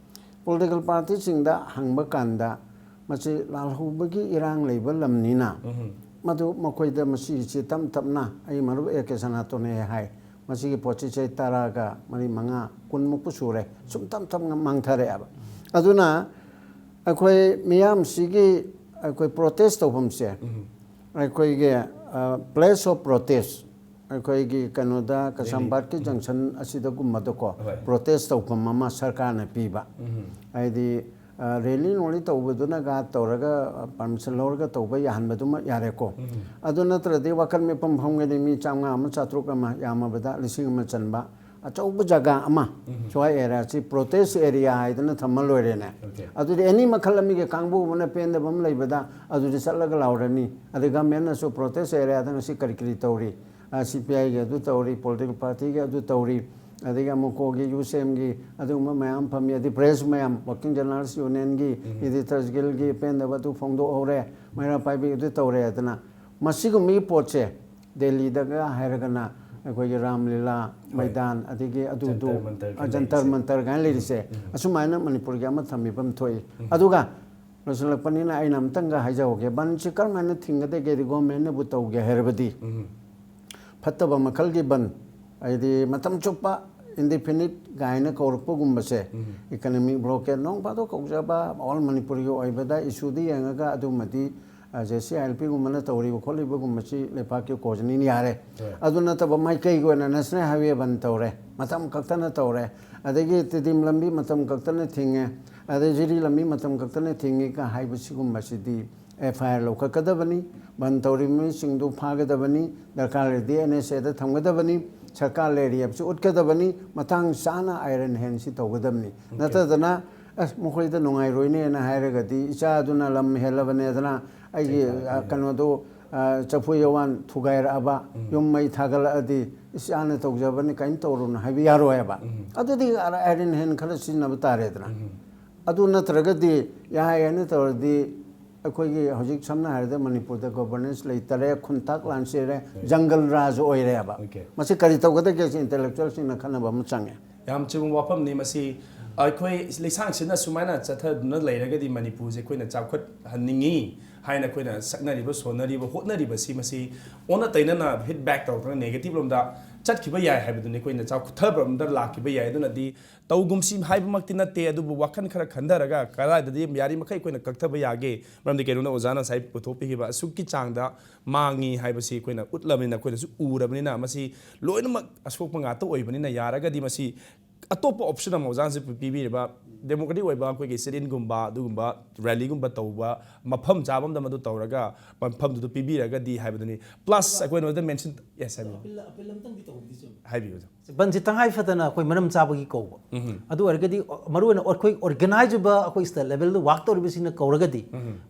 ꯄꯣꯂꯤꯇꯤꯀꯦꯜ ꯄꯥꯔꯇꯤꯁꯤꯡꯗ ꯍꯪꯕ ꯀꯥꯟꯗ ꯃꯁꯤ ꯂꯥꯜꯍꯧꯕꯒꯤ ꯏꯔꯥꯡ ꯂꯩꯕ ꯂꯝꯅꯤꯅ ꯃꯗꯨ ꯃꯈꯣꯏꯗ ꯃꯁꯤꯁꯤ ꯇꯞ ꯇꯞꯅ, ꯑꯩ ꯃꯔꯨꯞ ꯑꯦ ꯀꯦ ꯁꯅꯥꯇꯣꯟꯅꯦ ꯍꯥꯏ, ꯃꯁꯤꯒꯤ ꯄꯣꯠꯁꯤ ꯆꯍꯤ ꯇꯔꯥꯒ ꯃꯔꯤ, ꯃꯉꯥ, ꯀꯨꯟꯃꯨꯛꯄꯨ ꯁꯨꯔꯦ, ꯁꯨꯝ ꯇꯞ ꯇꯞꯅ ꯃꯥꯡꯊꯔꯛꯑꯦꯕ꯫ ꯑꯗꯨꯅ ꯑꯩꯈꯣꯏ ꯃꯤꯌꯥꯝꯁꯤꯒꯤ ꯑꯩꯈꯣꯏ ꯄ꯭ꯔꯣꯇꯦꯁ ꯇꯧꯐꯝꯁꯦ, ꯑꯩꯈꯣꯏꯒꯤ, ꯑ, place of protest, ꯑꯩꯈꯣꯏꯒꯤ ꯀꯩꯅꯣꯗ ꯀꯩꯁꯥꯝꯄꯥꯠꯀꯤ ꯖꯪꯁꯟ ꯑꯁꯤꯗꯒꯨꯝꯕꯗꯀꯣ ꯄ꯭ꯔꯣꯇꯦꯁ ꯇꯧꯐꯝ ꯑꯃ ꯁꯔꯀꯥꯔꯅ ꯄꯤꯕ꯫ ꯍꯥꯏꯗꯤ, ꯑ, ꯔꯦꯂꯤ ꯅꯣꯂꯤ ꯇꯧꯕꯗꯨꯅꯒ ꯇꯧꯔꯒ, ꯑ, ꯄꯔꯃꯤꯁꯟ ꯂꯧꯔꯒ ꯇꯧꯕ ꯌꯥꯍꯟꯕꯗꯨꯃ ꯌꯥꯔꯦꯀꯣ꯫ ꯑꯗꯨ ꯅꯠꯇ꯭ꯔꯗꯤ ꯋꯥꯀꯠ ꯃꯤꯐꯝ ꯐꯝꯒꯅꯤ, ꯃꯤ ꯆꯥꯝꯃꯉꯥ ꯑꯃ, ꯆꯥꯇ꯭ꯔꯨꯛ ꯑꯃ, ꯌꯥꯝꯃꯕꯗ ꯂꯤꯁꯤꯡ ꯑꯃ ꯆꯟꯕ ꯑꯆꯧꯕ ꯖꯒꯥ ꯑꯃ, ꯁ꯭ꯋꯥꯏ ꯑꯦꯔꯤꯌꯥꯁꯤ ꯄ꯭ꯔꯣꯇꯦꯁ ꯑꯦꯔꯤꯌꯥ ꯍꯥꯏꯗꯅ ꯊꯝꯃ ꯂꯣꯏꯔꯦꯅꯦ꯫ ꯑꯗꯨꯗꯤ ꯑꯦꯅꯤ ꯃꯈꯜ ꯑꯃꯒꯤ ꯀꯥꯡꯕꯨ ꯑꯃꯅ ꯄꯦꯟꯗꯕ ꯑꯃ ꯂꯩꯕꯗ ꯑꯗꯨꯗꯤ ꯆꯠꯂꯒ ꯂꯥꯎꯔꯅꯤ꯫ ꯑꯗꯩ ꯒꯚꯔꯟꯃꯦꯟꯅꯁꯨ ꯄ꯭ꯔꯣꯇꯦꯁ ꯑꯦꯔꯤꯌꯥꯗ ꯉꯁꯤ ꯀꯔꯤ ꯀꯔꯤ ꯇꯧꯔꯤ? ꯑ, ꯁꯤ ꯄꯤ ꯑꯥꯏꯒꯤ ꯑꯗꯨ ꯇꯧꯔꯤ, ꯄꯣꯂꯤꯇꯤꯀꯦꯜ ꯄꯥꯔꯇꯤꯒꯤ ꯑꯗꯨ ꯇꯧꯔꯤ, ꯑꯗꯒꯤ ꯑꯃꯨꯛ ꯀꯣꯒꯤ ꯌꯨ ꯁꯤ ꯑꯦꯝꯒꯤ ꯑꯗꯨꯒꯨꯝꯕ ꯃꯌꯥꯝ ꯐꯝꯃꯤ, ꯑꯗꯩ ꯄ꯭ꯔꯦꯁ ꯃꯌꯥꯝ, ꯋꯥꯔꯀꯤꯡ ꯖꯔꯅꯥꯂꯤꯁ ꯌꯨꯅꯤꯌꯟꯒꯤ, ꯏꯗꯤꯇꯔꯁ ꯒꯤꯜꯒꯤ ꯄꯦꯟꯗꯕ ꯑꯗꯨ ꯐꯣꯡꯗꯣꯛꯍꯧꯔꯦ, ꯃꯩꯔꯥ ꯄꯥꯏꯕꯤ ꯑꯗꯨ ꯇꯧꯔꯦ꯫ ꯑꯗꯨꯅ ꯃꯁꯤꯒꯨꯝꯕꯒꯤ ꯄꯣꯠꯁꯦ ꯗꯦꯜꯂꯤꯗꯒ ꯍꯥꯏꯔꯒꯅ ꯑꯩꯈꯣꯏꯒꯤ ꯔꯥꯝꯂꯤꯂꯥ ꯃꯩꯗꯥꯟ, ꯑꯗꯒꯤ ꯑꯗꯨꯗꯨ, ꯖꯟꯇꯔ ꯃꯟꯇꯔ ꯑ, ꯖꯟꯇꯔ ꯃꯟꯇꯔ ꯀꯥꯏꯅ ꯂꯩꯔꯤꯁꯦ, ꯑꯁꯨꯃꯥꯏꯅ ꯃꯅꯤꯄꯨꯔꯒꯤ ꯑꯃ ꯊꯝꯕꯤꯐꯝ ꯊꯣꯛꯏ꯫ ꯑꯗꯨꯒ ꯂꯣꯏꯁꯤꯜꯂꯛꯄꯅꯤꯅ ꯑꯩꯅ ꯑꯃꯇꯪꯒ ꯍꯥꯏꯖꯍꯧꯒꯦ, ꯕꯟꯁꯤ ꯀꯔꯝꯍꯥꯏꯅ ꯊꯤꯡꯒꯗꯒꯦꯗꯤ ꯒꯣꯔꯃꯦꯟꯅꯕꯨ ꯇꯧꯒꯦ ꯍꯥꯏꯔꯕꯗꯤ, ꯐꯠꯇꯕ ꯃꯈꯜꯒꯤ ꯕꯟ, ꯍꯥꯏꯗꯤ ꯃꯇꯝ ꯆꯨꯞꯄ indefinite ꯀꯥꯏꯅ ꯀꯧꯔꯛꯄꯒꯨꯝꯕꯁꯦ, economic blockade, ꯅꯣꯡ ꯐꯥꯗꯣꯛ ꯀꯧꯖꯕ, all ꯃꯅꯤꯄꯨꯔꯒꯤ ꯑꯣꯏꯕꯗ ꯏꯁꯨꯗ ꯌꯦꯡꯉꯒ ꯑꯗꯨꯃꯗꯤ, ꯑ, ꯖꯦ ꯁꯤ ꯑꯥꯏ ꯑꯦꯜ ꯄꯤꯒꯨꯝꯕꯅ ꯇꯧꯔꯤꯕ ꯈꯣꯠꯂꯤꯕꯒꯨꯝꯕꯁꯤ ꯂꯩꯄꯥꯛꯀꯤ ꯀꯣꯖꯅꯤꯅ ꯌꯥꯔꯦ꯫ ꯑꯗꯨ ꯅꯠꯇꯕ ꯃꯥꯏꯀꯩꯒꯤ ꯑꯣꯏꯅ ꯅꯦꯁꯅꯦꯜ ꯍꯥꯏꯋꯦ ꯕꯟ ꯇꯧꯔꯦ, ꯃꯇꯝ ꯈꯛꯇꯅ ꯇꯧꯔꯦ, ꯑꯗꯒꯤ ꯇꯤꯗꯤꯝ ꯂꯝꯕꯤ ꯃꯇꯝ ꯈꯛꯇꯅ ꯊꯤꯡꯉꯦ, ꯑꯗꯩ ꯖꯤꯔꯤ ꯂꯝꯕꯤ ꯃꯇꯝ ꯈꯛꯇꯅ ꯊꯤꯡꯉꯤꯒ ꯍꯥꯏꯕꯁꯤꯒꯨꯝꯕꯁꯤꯗꯤ ꯑꯦꯐ ꯑꯥꯏ ꯑꯥꯔ ꯂꯧꯈꯠꯀꯗꯕꯅꯤ, ꯕꯟ ꯇꯧꯔꯤꯕ ꯃꯤꯁꯤꯡꯗꯨ ꯐꯥꯒꯗꯕꯅꯤ, ꯗꯔꯀꯥꯔ ꯂꯩꯔꯗꯤ ꯑꯦꯟ ꯑꯦꯁ ꯑꯦꯗ ꯊꯝꯒꯗꯕꯅꯤ, ꯁꯔꯀꯥꯔ ꯂꯩꯔꯤ ꯍꯥꯏꯕꯁꯤ ꯎꯠꯀꯗꯕꯅꯤ, ꯃꯇꯥꯡ ꯆꯥꯅ ꯑꯥꯏꯔꯟ ꯍꯦꯟꯁꯤ ꯇꯧꯒꯗꯕꯅꯤ꯫ ꯅꯠꯇꯗꯅ, "ꯑꯁ, ꯃꯈꯣꯏꯗ ꯅꯨꯡꯉꯥꯏꯔꯣꯏꯅꯦꯅ" ꯍꯥꯏꯔꯒꯗꯤ, "ꯏꯆꯥꯗꯨꯅ ꯂꯝ ꯍꯦꯜꯂꯕꯅꯦꯗꯅ ꯑꯩꯒꯤ, ꯑ, ꯀꯩꯅꯣꯗꯣ, ꯑ, ꯆꯐꯨ ꯌꯋꯥꯟ ꯊꯨꯒꯥꯏꯔꯛꯑꯕ, ꯌꯨꯝ ꯃꯩ ꯊꯥꯒꯠꯂꯛꯑꯗꯤ, ꯏꯆꯥꯅ ꯇꯧꯖꯕꯅꯤ, ꯀꯔꯤꯝ ꯇꯧꯔꯨꯅꯨ" ꯍꯥꯏꯕ ꯌꯥꯔꯣꯏ ꯍꯥꯏꯕ꯫ ꯑꯗꯨꯗꯤ ꯑꯥꯏꯔꯟ ꯍꯦꯟ ꯈꯔ ꯁꯤꯖꯤꯟꯅꯕ ꯇꯥꯔꯦꯗꯅ꯫ ꯑꯗꯨ ꯅꯠꯇ꯭ꯔꯒꯗꯤ ꯌꯥꯏ ꯍꯥꯏꯅ ꯇꯧꯔꯗꯤ ꯑꯩꯈꯣꯏꯒꯤ ꯍꯧꯖꯤꯛ ꯁꯝꯅ ꯍꯥꯏꯔꯕꯗ ꯃꯅꯤꯄꯨꯔꯗ ꯒꯣꯕꯔꯅꯦꯟꯁ ꯂꯩꯇꯔꯦ, ꯈꯨꯟꯇꯥꯛ ꯂꯥꯟꯁꯤꯔꯦ, ꯖꯪꯒꯜ ꯔꯥꯖ ꯑꯣꯏꯔꯦꯕ꯫ ꯃꯁꯤ ꯀꯔꯤ ꯇꯧꯒꯗꯒꯦ ꯁꯤ ꯏꯟꯇꯦꯂꯦꯛꯆꯨꯋꯦꯜꯁꯤꯡꯅ ꯈꯟꯅꯕ ꯑꯃ ꯆꯪꯉꯦ꯫ ꯌꯥꯝ ꯆꯨꯝꯕ ꯋꯥꯐꯝꯅꯤ꯫ ꯃꯁꯤ ꯑꯩꯈꯣꯏ ꯂꯩꯁꯥꯡꯁꯤꯠꯅ ꯁꯨꯃꯥꯏꯅ ꯆꯠꯊꯗꯨꯅ ꯂꯩꯔꯒꯗꯤ ꯃꯅꯤꯄꯨꯔꯁꯦ ꯑꯩꯈꯣꯏꯅ ꯆꯥꯎꯈꯠꯍꯟꯅꯤꯡꯉꯤ ꯍꯥꯏꯅ ꯑꯩꯈꯣꯏꯅ ꯁꯛꯅꯔꯤꯕ, ꯁꯣꯟꯅꯔꯤꯕ, ꯍꯣꯠꯅꯔꯤꯕꯁꯤ ꯃꯁꯤ ꯑꯣꯟꯅ ꯇꯩꯅꯅ ꯍꯤꯠ ꯕꯦꯛ ꯇꯧꯔꯛꯇꯅ ꯅꯦꯒꯦꯇꯤꯞ ꯂꯣꯝꯗ ꯆꯠꯈꯤꯕ ꯌꯥꯏ ꯍꯥꯏꯕꯗꯨꯅꯤ꯫ ꯑꯩꯈꯣꯏꯅ ꯆꯥꯎꯈꯠꯊꯕ ꯂꯣꯝꯗ ꯂꯥꯛꯈꯤꯕ ꯌꯥꯏ꯫ ꯑꯗꯨꯅꯗꯤ ꯇꯧꯒꯨꯝꯁꯤ ꯍꯥꯏꯕꯃꯛꯇꯤ ꯅꯠꯇꯦ, ꯑꯗꯨꯕꯨ ꯋꯥꯈꯜ ꯈꯔ ꯈꯟꯊꯔꯒ ꯀꯗꯥꯏꯗꯗꯤ ꯌꯥꯔꯤꯃꯈꯩ ꯑꯩꯈꯣꯏꯅ ꯀꯛꯊꯕ ꯌꯥꯒꯦ꯫ ꯃꯔꯝꯗꯤ ꯀꯩꯅꯣꯅ ꯑꯣꯖꯥꯅ ꯉꯁꯥꯏ ꯄꯨꯊꯣꯛꯄꯤꯈꯤꯕ ꯑꯁꯨꯛꯀꯤ ꯆꯥꯡꯗ ꯃꯥꯡꯉꯤ ꯍꯥꯏꯕꯁꯤ ꯑꯩꯈꯣꯏꯅ ꯎꯠꯂꯕꯅꯤꯅ, ꯑꯩꯈꯣꯏꯅꯁꯨ ꯎꯔꯕꯅꯤꯅ, ꯃꯁꯤ ꯂꯣꯏꯅꯃꯛ ꯑꯁꯣꯛꯄ ꯉꯥꯛꯇ ꯑꯣꯏꯕꯅꯤꯅ, ꯌꯥꯔꯒꯗꯤ ꯃꯁꯤ ꯑꯇꯣꯞꯄ ꯑꯣꯞꯁꯟ ꯑꯃ ꯑꯣꯖꯥꯅꯁꯨ ꯄꯤꯕꯤꯔꯤꯕ ꯗꯦꯃꯣꯀ꯭ꯔꯦꯇꯤꯛ ꯑꯣꯏꯕ ꯑꯩꯈꯣꯏꯒꯤ ꯁꯤꯠ ꯏꯟꯒꯨꯝꯕ, ꯑꯗꯨꯒꯨꯝꯕ ꯔꯦꯂꯤꯒꯨꯝꯕ ꯇꯧꯕ ꯃꯐꯝ ꯆꯥꯕ ꯑꯃꯗ ꯃꯗꯨ ꯇꯧꯔꯒ ꯃꯐꯝꯗꯨꯗ ꯄꯤꯕꯤꯔꯒꯗꯤ ꯍꯥꯏꯕꯗꯨꯅꯤ꯫ ꯄ꯭ꯂꯁ ꯑꯩꯈꯣꯏꯅ ꯑꯣꯖꯥ ꯃꯦꯟꯁꯟ, ꯌꯦꯁ, ꯍꯥꯏꯕꯤꯌꯨ꯫ ꯑꯄꯤꯜ, ꯑꯄꯤꯜ ꯑꯃꯇꯪꯗꯤ ꯇꯧꯕꯗꯤ ꯆꯨꯝꯃꯤ꯫ ꯍꯥꯏꯕꯤꯌꯨ, ꯑꯣꯖꯥ꯫ ꯕꯟꯁꯤ ꯇꯉꯥꯏ ꯐꯗꯅ ꯑꯩꯈꯣꯏ ꯃꯔꯝ ꯆꯥꯕꯒꯤ ꯀꯧꯕ꯫ ꯑꯗꯨ ꯑꯣꯏꯔꯒꯗꯤ, ꯑ, ꯃꯔꯨꯑꯣꯏꯅ ꯑꯩꯈꯣꯏ ꯑꯣꯔꯒꯅꯥꯏꯖ ꯑꯣꯏꯕ, ꯑꯩꯈꯣꯏ ꯁ꯭ꯇꯦꯠ ꯂꯦꯚꯦꯜꯗ ꯋꯥꯛ ꯇꯧꯔꯤꯕꯁꯤꯡꯅ ꯀꯧꯔꯒꯗꯤ,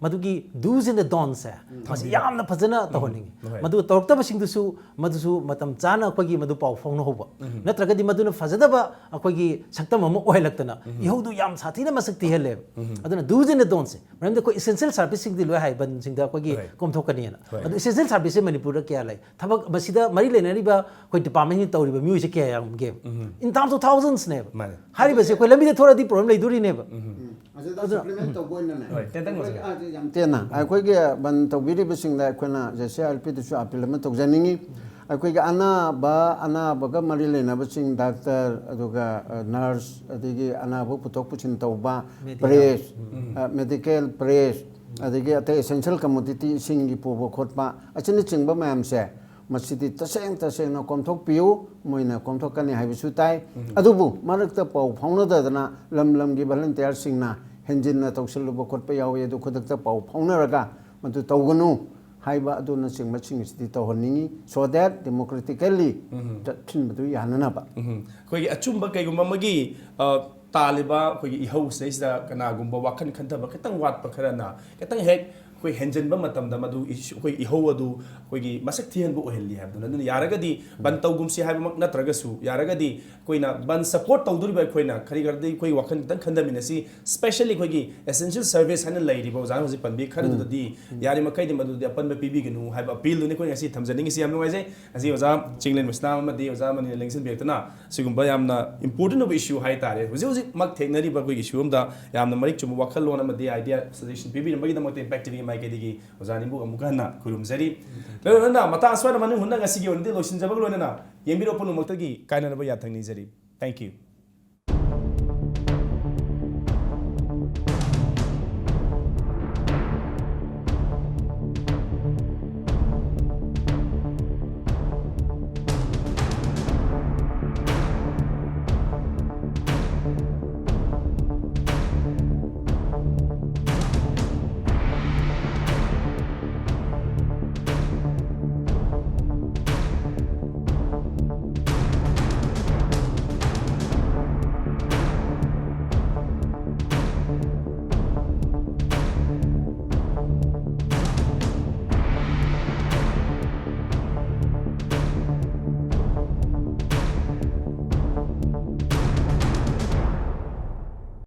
ꯃꯗꯨꯒꯤ do's and the don'tsꯁꯦ ꯃꯁꯤ ꯌꯥꯝꯅ ꯐꯖꯅ ꯇꯧꯍꯟꯅꯤꯡꯉꯤ꯫ ꯍꯣꯏ꯫ ꯃꯗꯨ ꯇꯧꯔꯛꯇꯕꯁꯤꯡꯗꯨꯁꯨ ꯃꯗꯨꯁꯨ ꯃꯇꯝ ꯆꯥꯅ ꯑꯩꯈꯣꯏꯒꯤ ꯃꯗꯨ ꯄꯥꯎ ꯐꯥꯎꯅꯍꯧꯕ꯫ ꯅꯠꯇ꯭ꯔꯒꯗꯤ ꯃꯗꯨꯅ ꯐꯖꯗꯕ ꯑꯩꯈꯣꯏꯒꯤ ꯁꯛꯇꯝ ꯑꯃ ꯑꯣꯏꯍꯜꯂꯛꯇꯅ ꯏꯍꯧꯗꯨ ꯌꯥꯝ ꯁꯥꯊꯤꯅ ꯃꯁꯛ ꯊꯤꯍꯜꯂꯦꯕ꯫ ꯑꯗꯨꯅ do's and the don'tsꯁꯦ, ꯃꯔꯝꯗꯤ ꯑꯩꯈꯣꯏ essential serviceꯁꯤꯡꯗꯤ ꯂꯣꯏ ꯍꯥꯏ ꯕꯟꯁꯤꯡꯗ ꯑꯩꯈꯣꯏꯒꯤ ꯍꯣꯏ꯫ ꯀꯣꯝꯊꯣꯛꯀꯅꯤꯅ꯫ ꯍꯣꯏ꯫ ꯑꯗꯨ essential serviceꯁꯦ ꯃꯅꯤꯄꯨꯔꯗ ꯀꯌꯥ ꯂꯩ? ꯊꯕꯛ ꯃꯁꯤꯗ ꯃꯔꯤ ꯂꯩꯅꯔꯤꯕ ꯑꯩꯈꯣꯏ departmentꯁꯤꯡ ꯇꯧꯔꯤꯕ ꯃꯤꯑꯣꯏꯁꯦ ꯀꯌꯥ ꯌꯥꯝꯒꯦꯕ? In terms of thousandsꯅꯦꯕ꯫ ꯃꯥꯅꯦ꯫ ꯍꯥꯏꯔꯤꯕꯁꯦ ꯑꯩꯈꯣꯏ ꯂꯝꯕꯤꯗ ꯊꯣꯔꯛꯑꯗꯤ problem ꯂꯩꯗꯣꯔꯤꯅꯦꯕ꯫ ꯑꯗꯨꯗ ꯑꯗꯨꯅ supplement ꯇꯧꯕ ꯑꯣꯏꯅꯅꯦ꯫ ꯍꯣꯏ, ꯇꯦꯟꯇꯪ ꯑꯩꯈꯣꯏꯒꯤ, ꯃꯁꯤꯡ꯫ ꯑꯥ, ꯌꯥꯝ ꯇꯦꯟꯅ꯫ ꯑꯩꯈꯣꯏꯒꯤ ꯕꯟ ꯇꯧꯕꯤꯔꯤꯕꯁꯤꯡꯗ ꯑꯩꯈꯣꯏꯅ J C I L ꯄꯤꯗꯁꯨ appeal ꯑꯃ ꯇꯧꯖꯅꯤꯡꯉꯤ꯫ ꯑꯩꯈꯣꯏꯒꯤ ꯑꯅꯥꯕ, ꯑꯅꯥꯕꯒ ꯃꯔꯤ ꯂꯩꯅꯕꯁꯤꯡ, ꯗꯥꯛꯇꯔ, ꯑꯗꯨꯒ ꯅꯔꯁ, ꯑꯗꯒꯤ ꯑꯅꯥꯕ ꯄꯨꯊꯣꯛ ꯄꯨꯁꯤꯟ ꯇꯧꯕ, ꯄ꯭ꯔꯦꯁ, ꯃꯦꯗꯤꯀꯦꯜ ꯄ꯭ꯔꯦꯁ, ꯑꯗꯒꯤ ꯑꯇꯩ ꯑꯦꯁꯦꯟꯁꯤꯌꯦꯜ ꯀꯃꯣꯗꯤꯇꯤꯁꯤꯡꯒꯤ ꯄꯨꯕ ꯈꯣꯠꯄ ꯑꯁꯤꯅꯆꯤꯡꯕ ꯃꯌꯥꯝꯁꯦ, ꯃꯁꯤꯗꯤ ꯇꯁꯦꯡ ꯇꯁꯦꯡꯅ ꯀꯣꯝꯊꯣꯛꯄꯤꯌꯨ, ꯃꯣꯏꯅ ꯀꯣꯝꯊꯣꯛꯀꯅꯤ ꯍꯥꯏꯕꯁꯨ ꯇꯥꯏ꯫ ꯑꯗꯨꯕꯨ ꯃꯔꯛꯇ ꯄꯥꯎ ꯐꯥꯎꯅꯗꯗꯅ ꯂꯝ ꯂꯝꯒꯤ ꯚꯣꯂꯟꯇꯤꯌꯔꯁꯤꯡꯅ ꯍꯦꯟꯖꯤꯟꯅ ꯇꯧꯁꯤꯜꯂꯨꯕ ꯈꯣꯠꯄ ꯌꯥꯎꯏ꯫ ꯑꯗꯨ ꯈꯨꯗꯛꯇ ꯄꯥꯎ ꯐꯥꯎꯅꯔꯒ ꯃꯗꯨ ꯇꯧꯒꯅꯨ ꯍꯥꯏꯕ ꯑꯗꯨꯅꯆꯤꯡꯕꯁꯤꯡ ꯑꯁꯤꯗꯤ ꯇꯧꯍꯟꯅꯤꯡꯏ, so that democratically ꯆꯠꯁꯤꯟꯕꯗꯨ ꯌꯥꯅꯅꯕ꯫ ꯑꯩꯈꯣꯏꯒꯤ ꯑꯆꯨꯝꯕ ꯀꯩꯒꯨꯝꯕ ꯑꯃꯒꯤ ꯇꯥꯜꯂꯤꯕ ꯑꯩꯈꯣꯏꯒꯤ ꯏꯍꯧꯁꯤꯗꯩꯁꯤꯗ ꯀꯅꯥꯒꯨꯝꯕ ꯋꯥꯈꯜ ꯈꯟꯊꯕ ꯈꯤꯇꯪ ꯋꯥꯠꯄ ꯈꯔꯅ ꯈꯤꯇꯪ ꯍꯦꯛ ꯑꯩꯈꯣꯏ ꯍꯦꯟꯖꯤꯟꯕ ꯃꯇꯝꯗ ꯃꯗꯨ ꯑꯩꯈꯣꯏ ꯏꯍꯧ ꯑꯗꯨ ꯑꯩꯈꯣꯏꯒꯤ ꯃꯁꯛ ꯊꯤꯍꯟꯕ ꯑꯣꯏꯍꯜꯂꯤ ꯍꯥꯏꯕꯗꯨꯅ꯫ ꯑꯗꯨꯅ ꯌꯥꯔꯒꯗꯤ ꯕꯟ ꯇꯧꯒꯨꯝꯁꯤ ꯍꯥꯏꯕꯃꯛ ꯅꯠꯇ꯭ꯔꯒꯁꯨ, ꯌꯥꯔꯒꯗꯤ ꯑꯩꯈꯣꯏꯅ ꯕꯟ ꯁꯄꯣꯔꯠ ꯇꯧꯗꯣꯔꯤꯕ ꯑꯩꯈꯣꯏꯅ ꯈꯔꯤ ꯈꯔꯗꯤ ꯑꯩꯈꯣꯏ ꯋꯥꯈꯜ ꯈꯤꯇꯪ ꯈꯟꯊꯃꯤꯟꯅꯁꯤ꯫ ꯁ꯭ꯄꯦꯁꯦꯜꯂꯤ ꯑꯩꯈꯣꯏꯒꯤ ꯑꯦꯁꯦꯟꯁꯤꯌꯦꯜ ꯁꯔꯚꯤꯁ ꯍꯥꯏꯅ ꯂꯩꯔꯤꯕ ꯑꯣꯖꯥꯅ ꯍꯧꯖꯤꯛ ꯄꯟꯕꯤ ꯈꯔꯗꯨꯗꯗꯤ ꯌꯥꯔꯤꯃꯈꯩꯗꯤ ꯃꯗꯨꯗꯤ ꯑꯄꯟꯕ ꯄꯤꯕꯤꯒꯅꯨ ꯍꯥꯏꯕ ꯑꯄꯤꯜꯗꯨꯅꯤ ꯑꯩꯈꯣꯏ ꯉꯁꯤ ꯊꯝꯖꯅꯤꯡꯉꯤꯁꯤ꯫ ꯌꯥꯝ ꯅꯨꯡꯉꯥꯏꯖꯩ ꯉꯁꯤ ꯑꯣꯖꯥ ꯆꯤꯡꯂꯦꯟ ꯃꯁꯅꯥꯝ ꯑꯃꯗꯤ ꯑꯣꯖꯥ ꯃꯅꯤꯅ ꯂꯦꯡꯁꯤꯟꯕꯤꯔꯛꯇꯅ ꯁꯤꯒꯨꯝꯕ ꯌꯥꯝꯅ ꯏꯝꯄꯣꯔꯇꯦꯟ ꯑꯣꯏꯕ ꯏꯁꯨ ꯍꯥꯏꯇꯥꯔꯦ, ꯍꯧꯖꯤꯛ ꯍꯧꯖꯤꯛꯃꯛ ꯊꯦꯡꯅꯔꯤꯕ ꯑꯩꯈꯣꯏꯒꯤ ꯏꯁꯨ ꯑꯃꯗ ꯌꯥꯝꯅ ꯃꯔꯤꯛ ꯆꯨꯝꯕ ꯋꯥꯈꯜꯂꯣꯟ ꯑꯃꯗꯤ ꯑꯥꯏꯗꯤꯌꯥ ꯁꯖꯦꯁꯟ ꯄꯤꯕꯤꯔꯝꯕꯒꯤꯗꯃꯛꯇ ꯏꯝꯄꯦꯛ ꯇꯤꯚꯤꯒꯤ ꯃꯥꯏꯀꯩꯗꯒꯤ ꯑꯣꯖꯥ ꯅꯤꯕꯨ ꯑꯃꯨꯛꯀ ꯍꯟꯅ ꯈꯨꯔꯨꯝꯖꯔꯤ꯫ ꯂꯣꯏꯅꯅ ꯃꯇꯥꯡ ꯑꯁ꯭ꯋꯥꯏꯗ ꯃꯅꯨꯡ ꯍꯨꯠꯅ ꯉꯁꯤꯒꯤ ꯑꯣꯏꯅꯗꯤ ꯂꯣꯏꯁꯤꯟꯖꯕꯒ ꯂꯣꯏꯅꯅ ꯌꯦꯡꯕꯤꯔꯕ ꯄꯨꯝꯅꯃꯛꯇꯒꯤ ꯀꯥꯏꯅꯅꯕ ꯌꯥꯊꯪ ꯅꯤꯖꯔꯤ꯫ Thank you꯫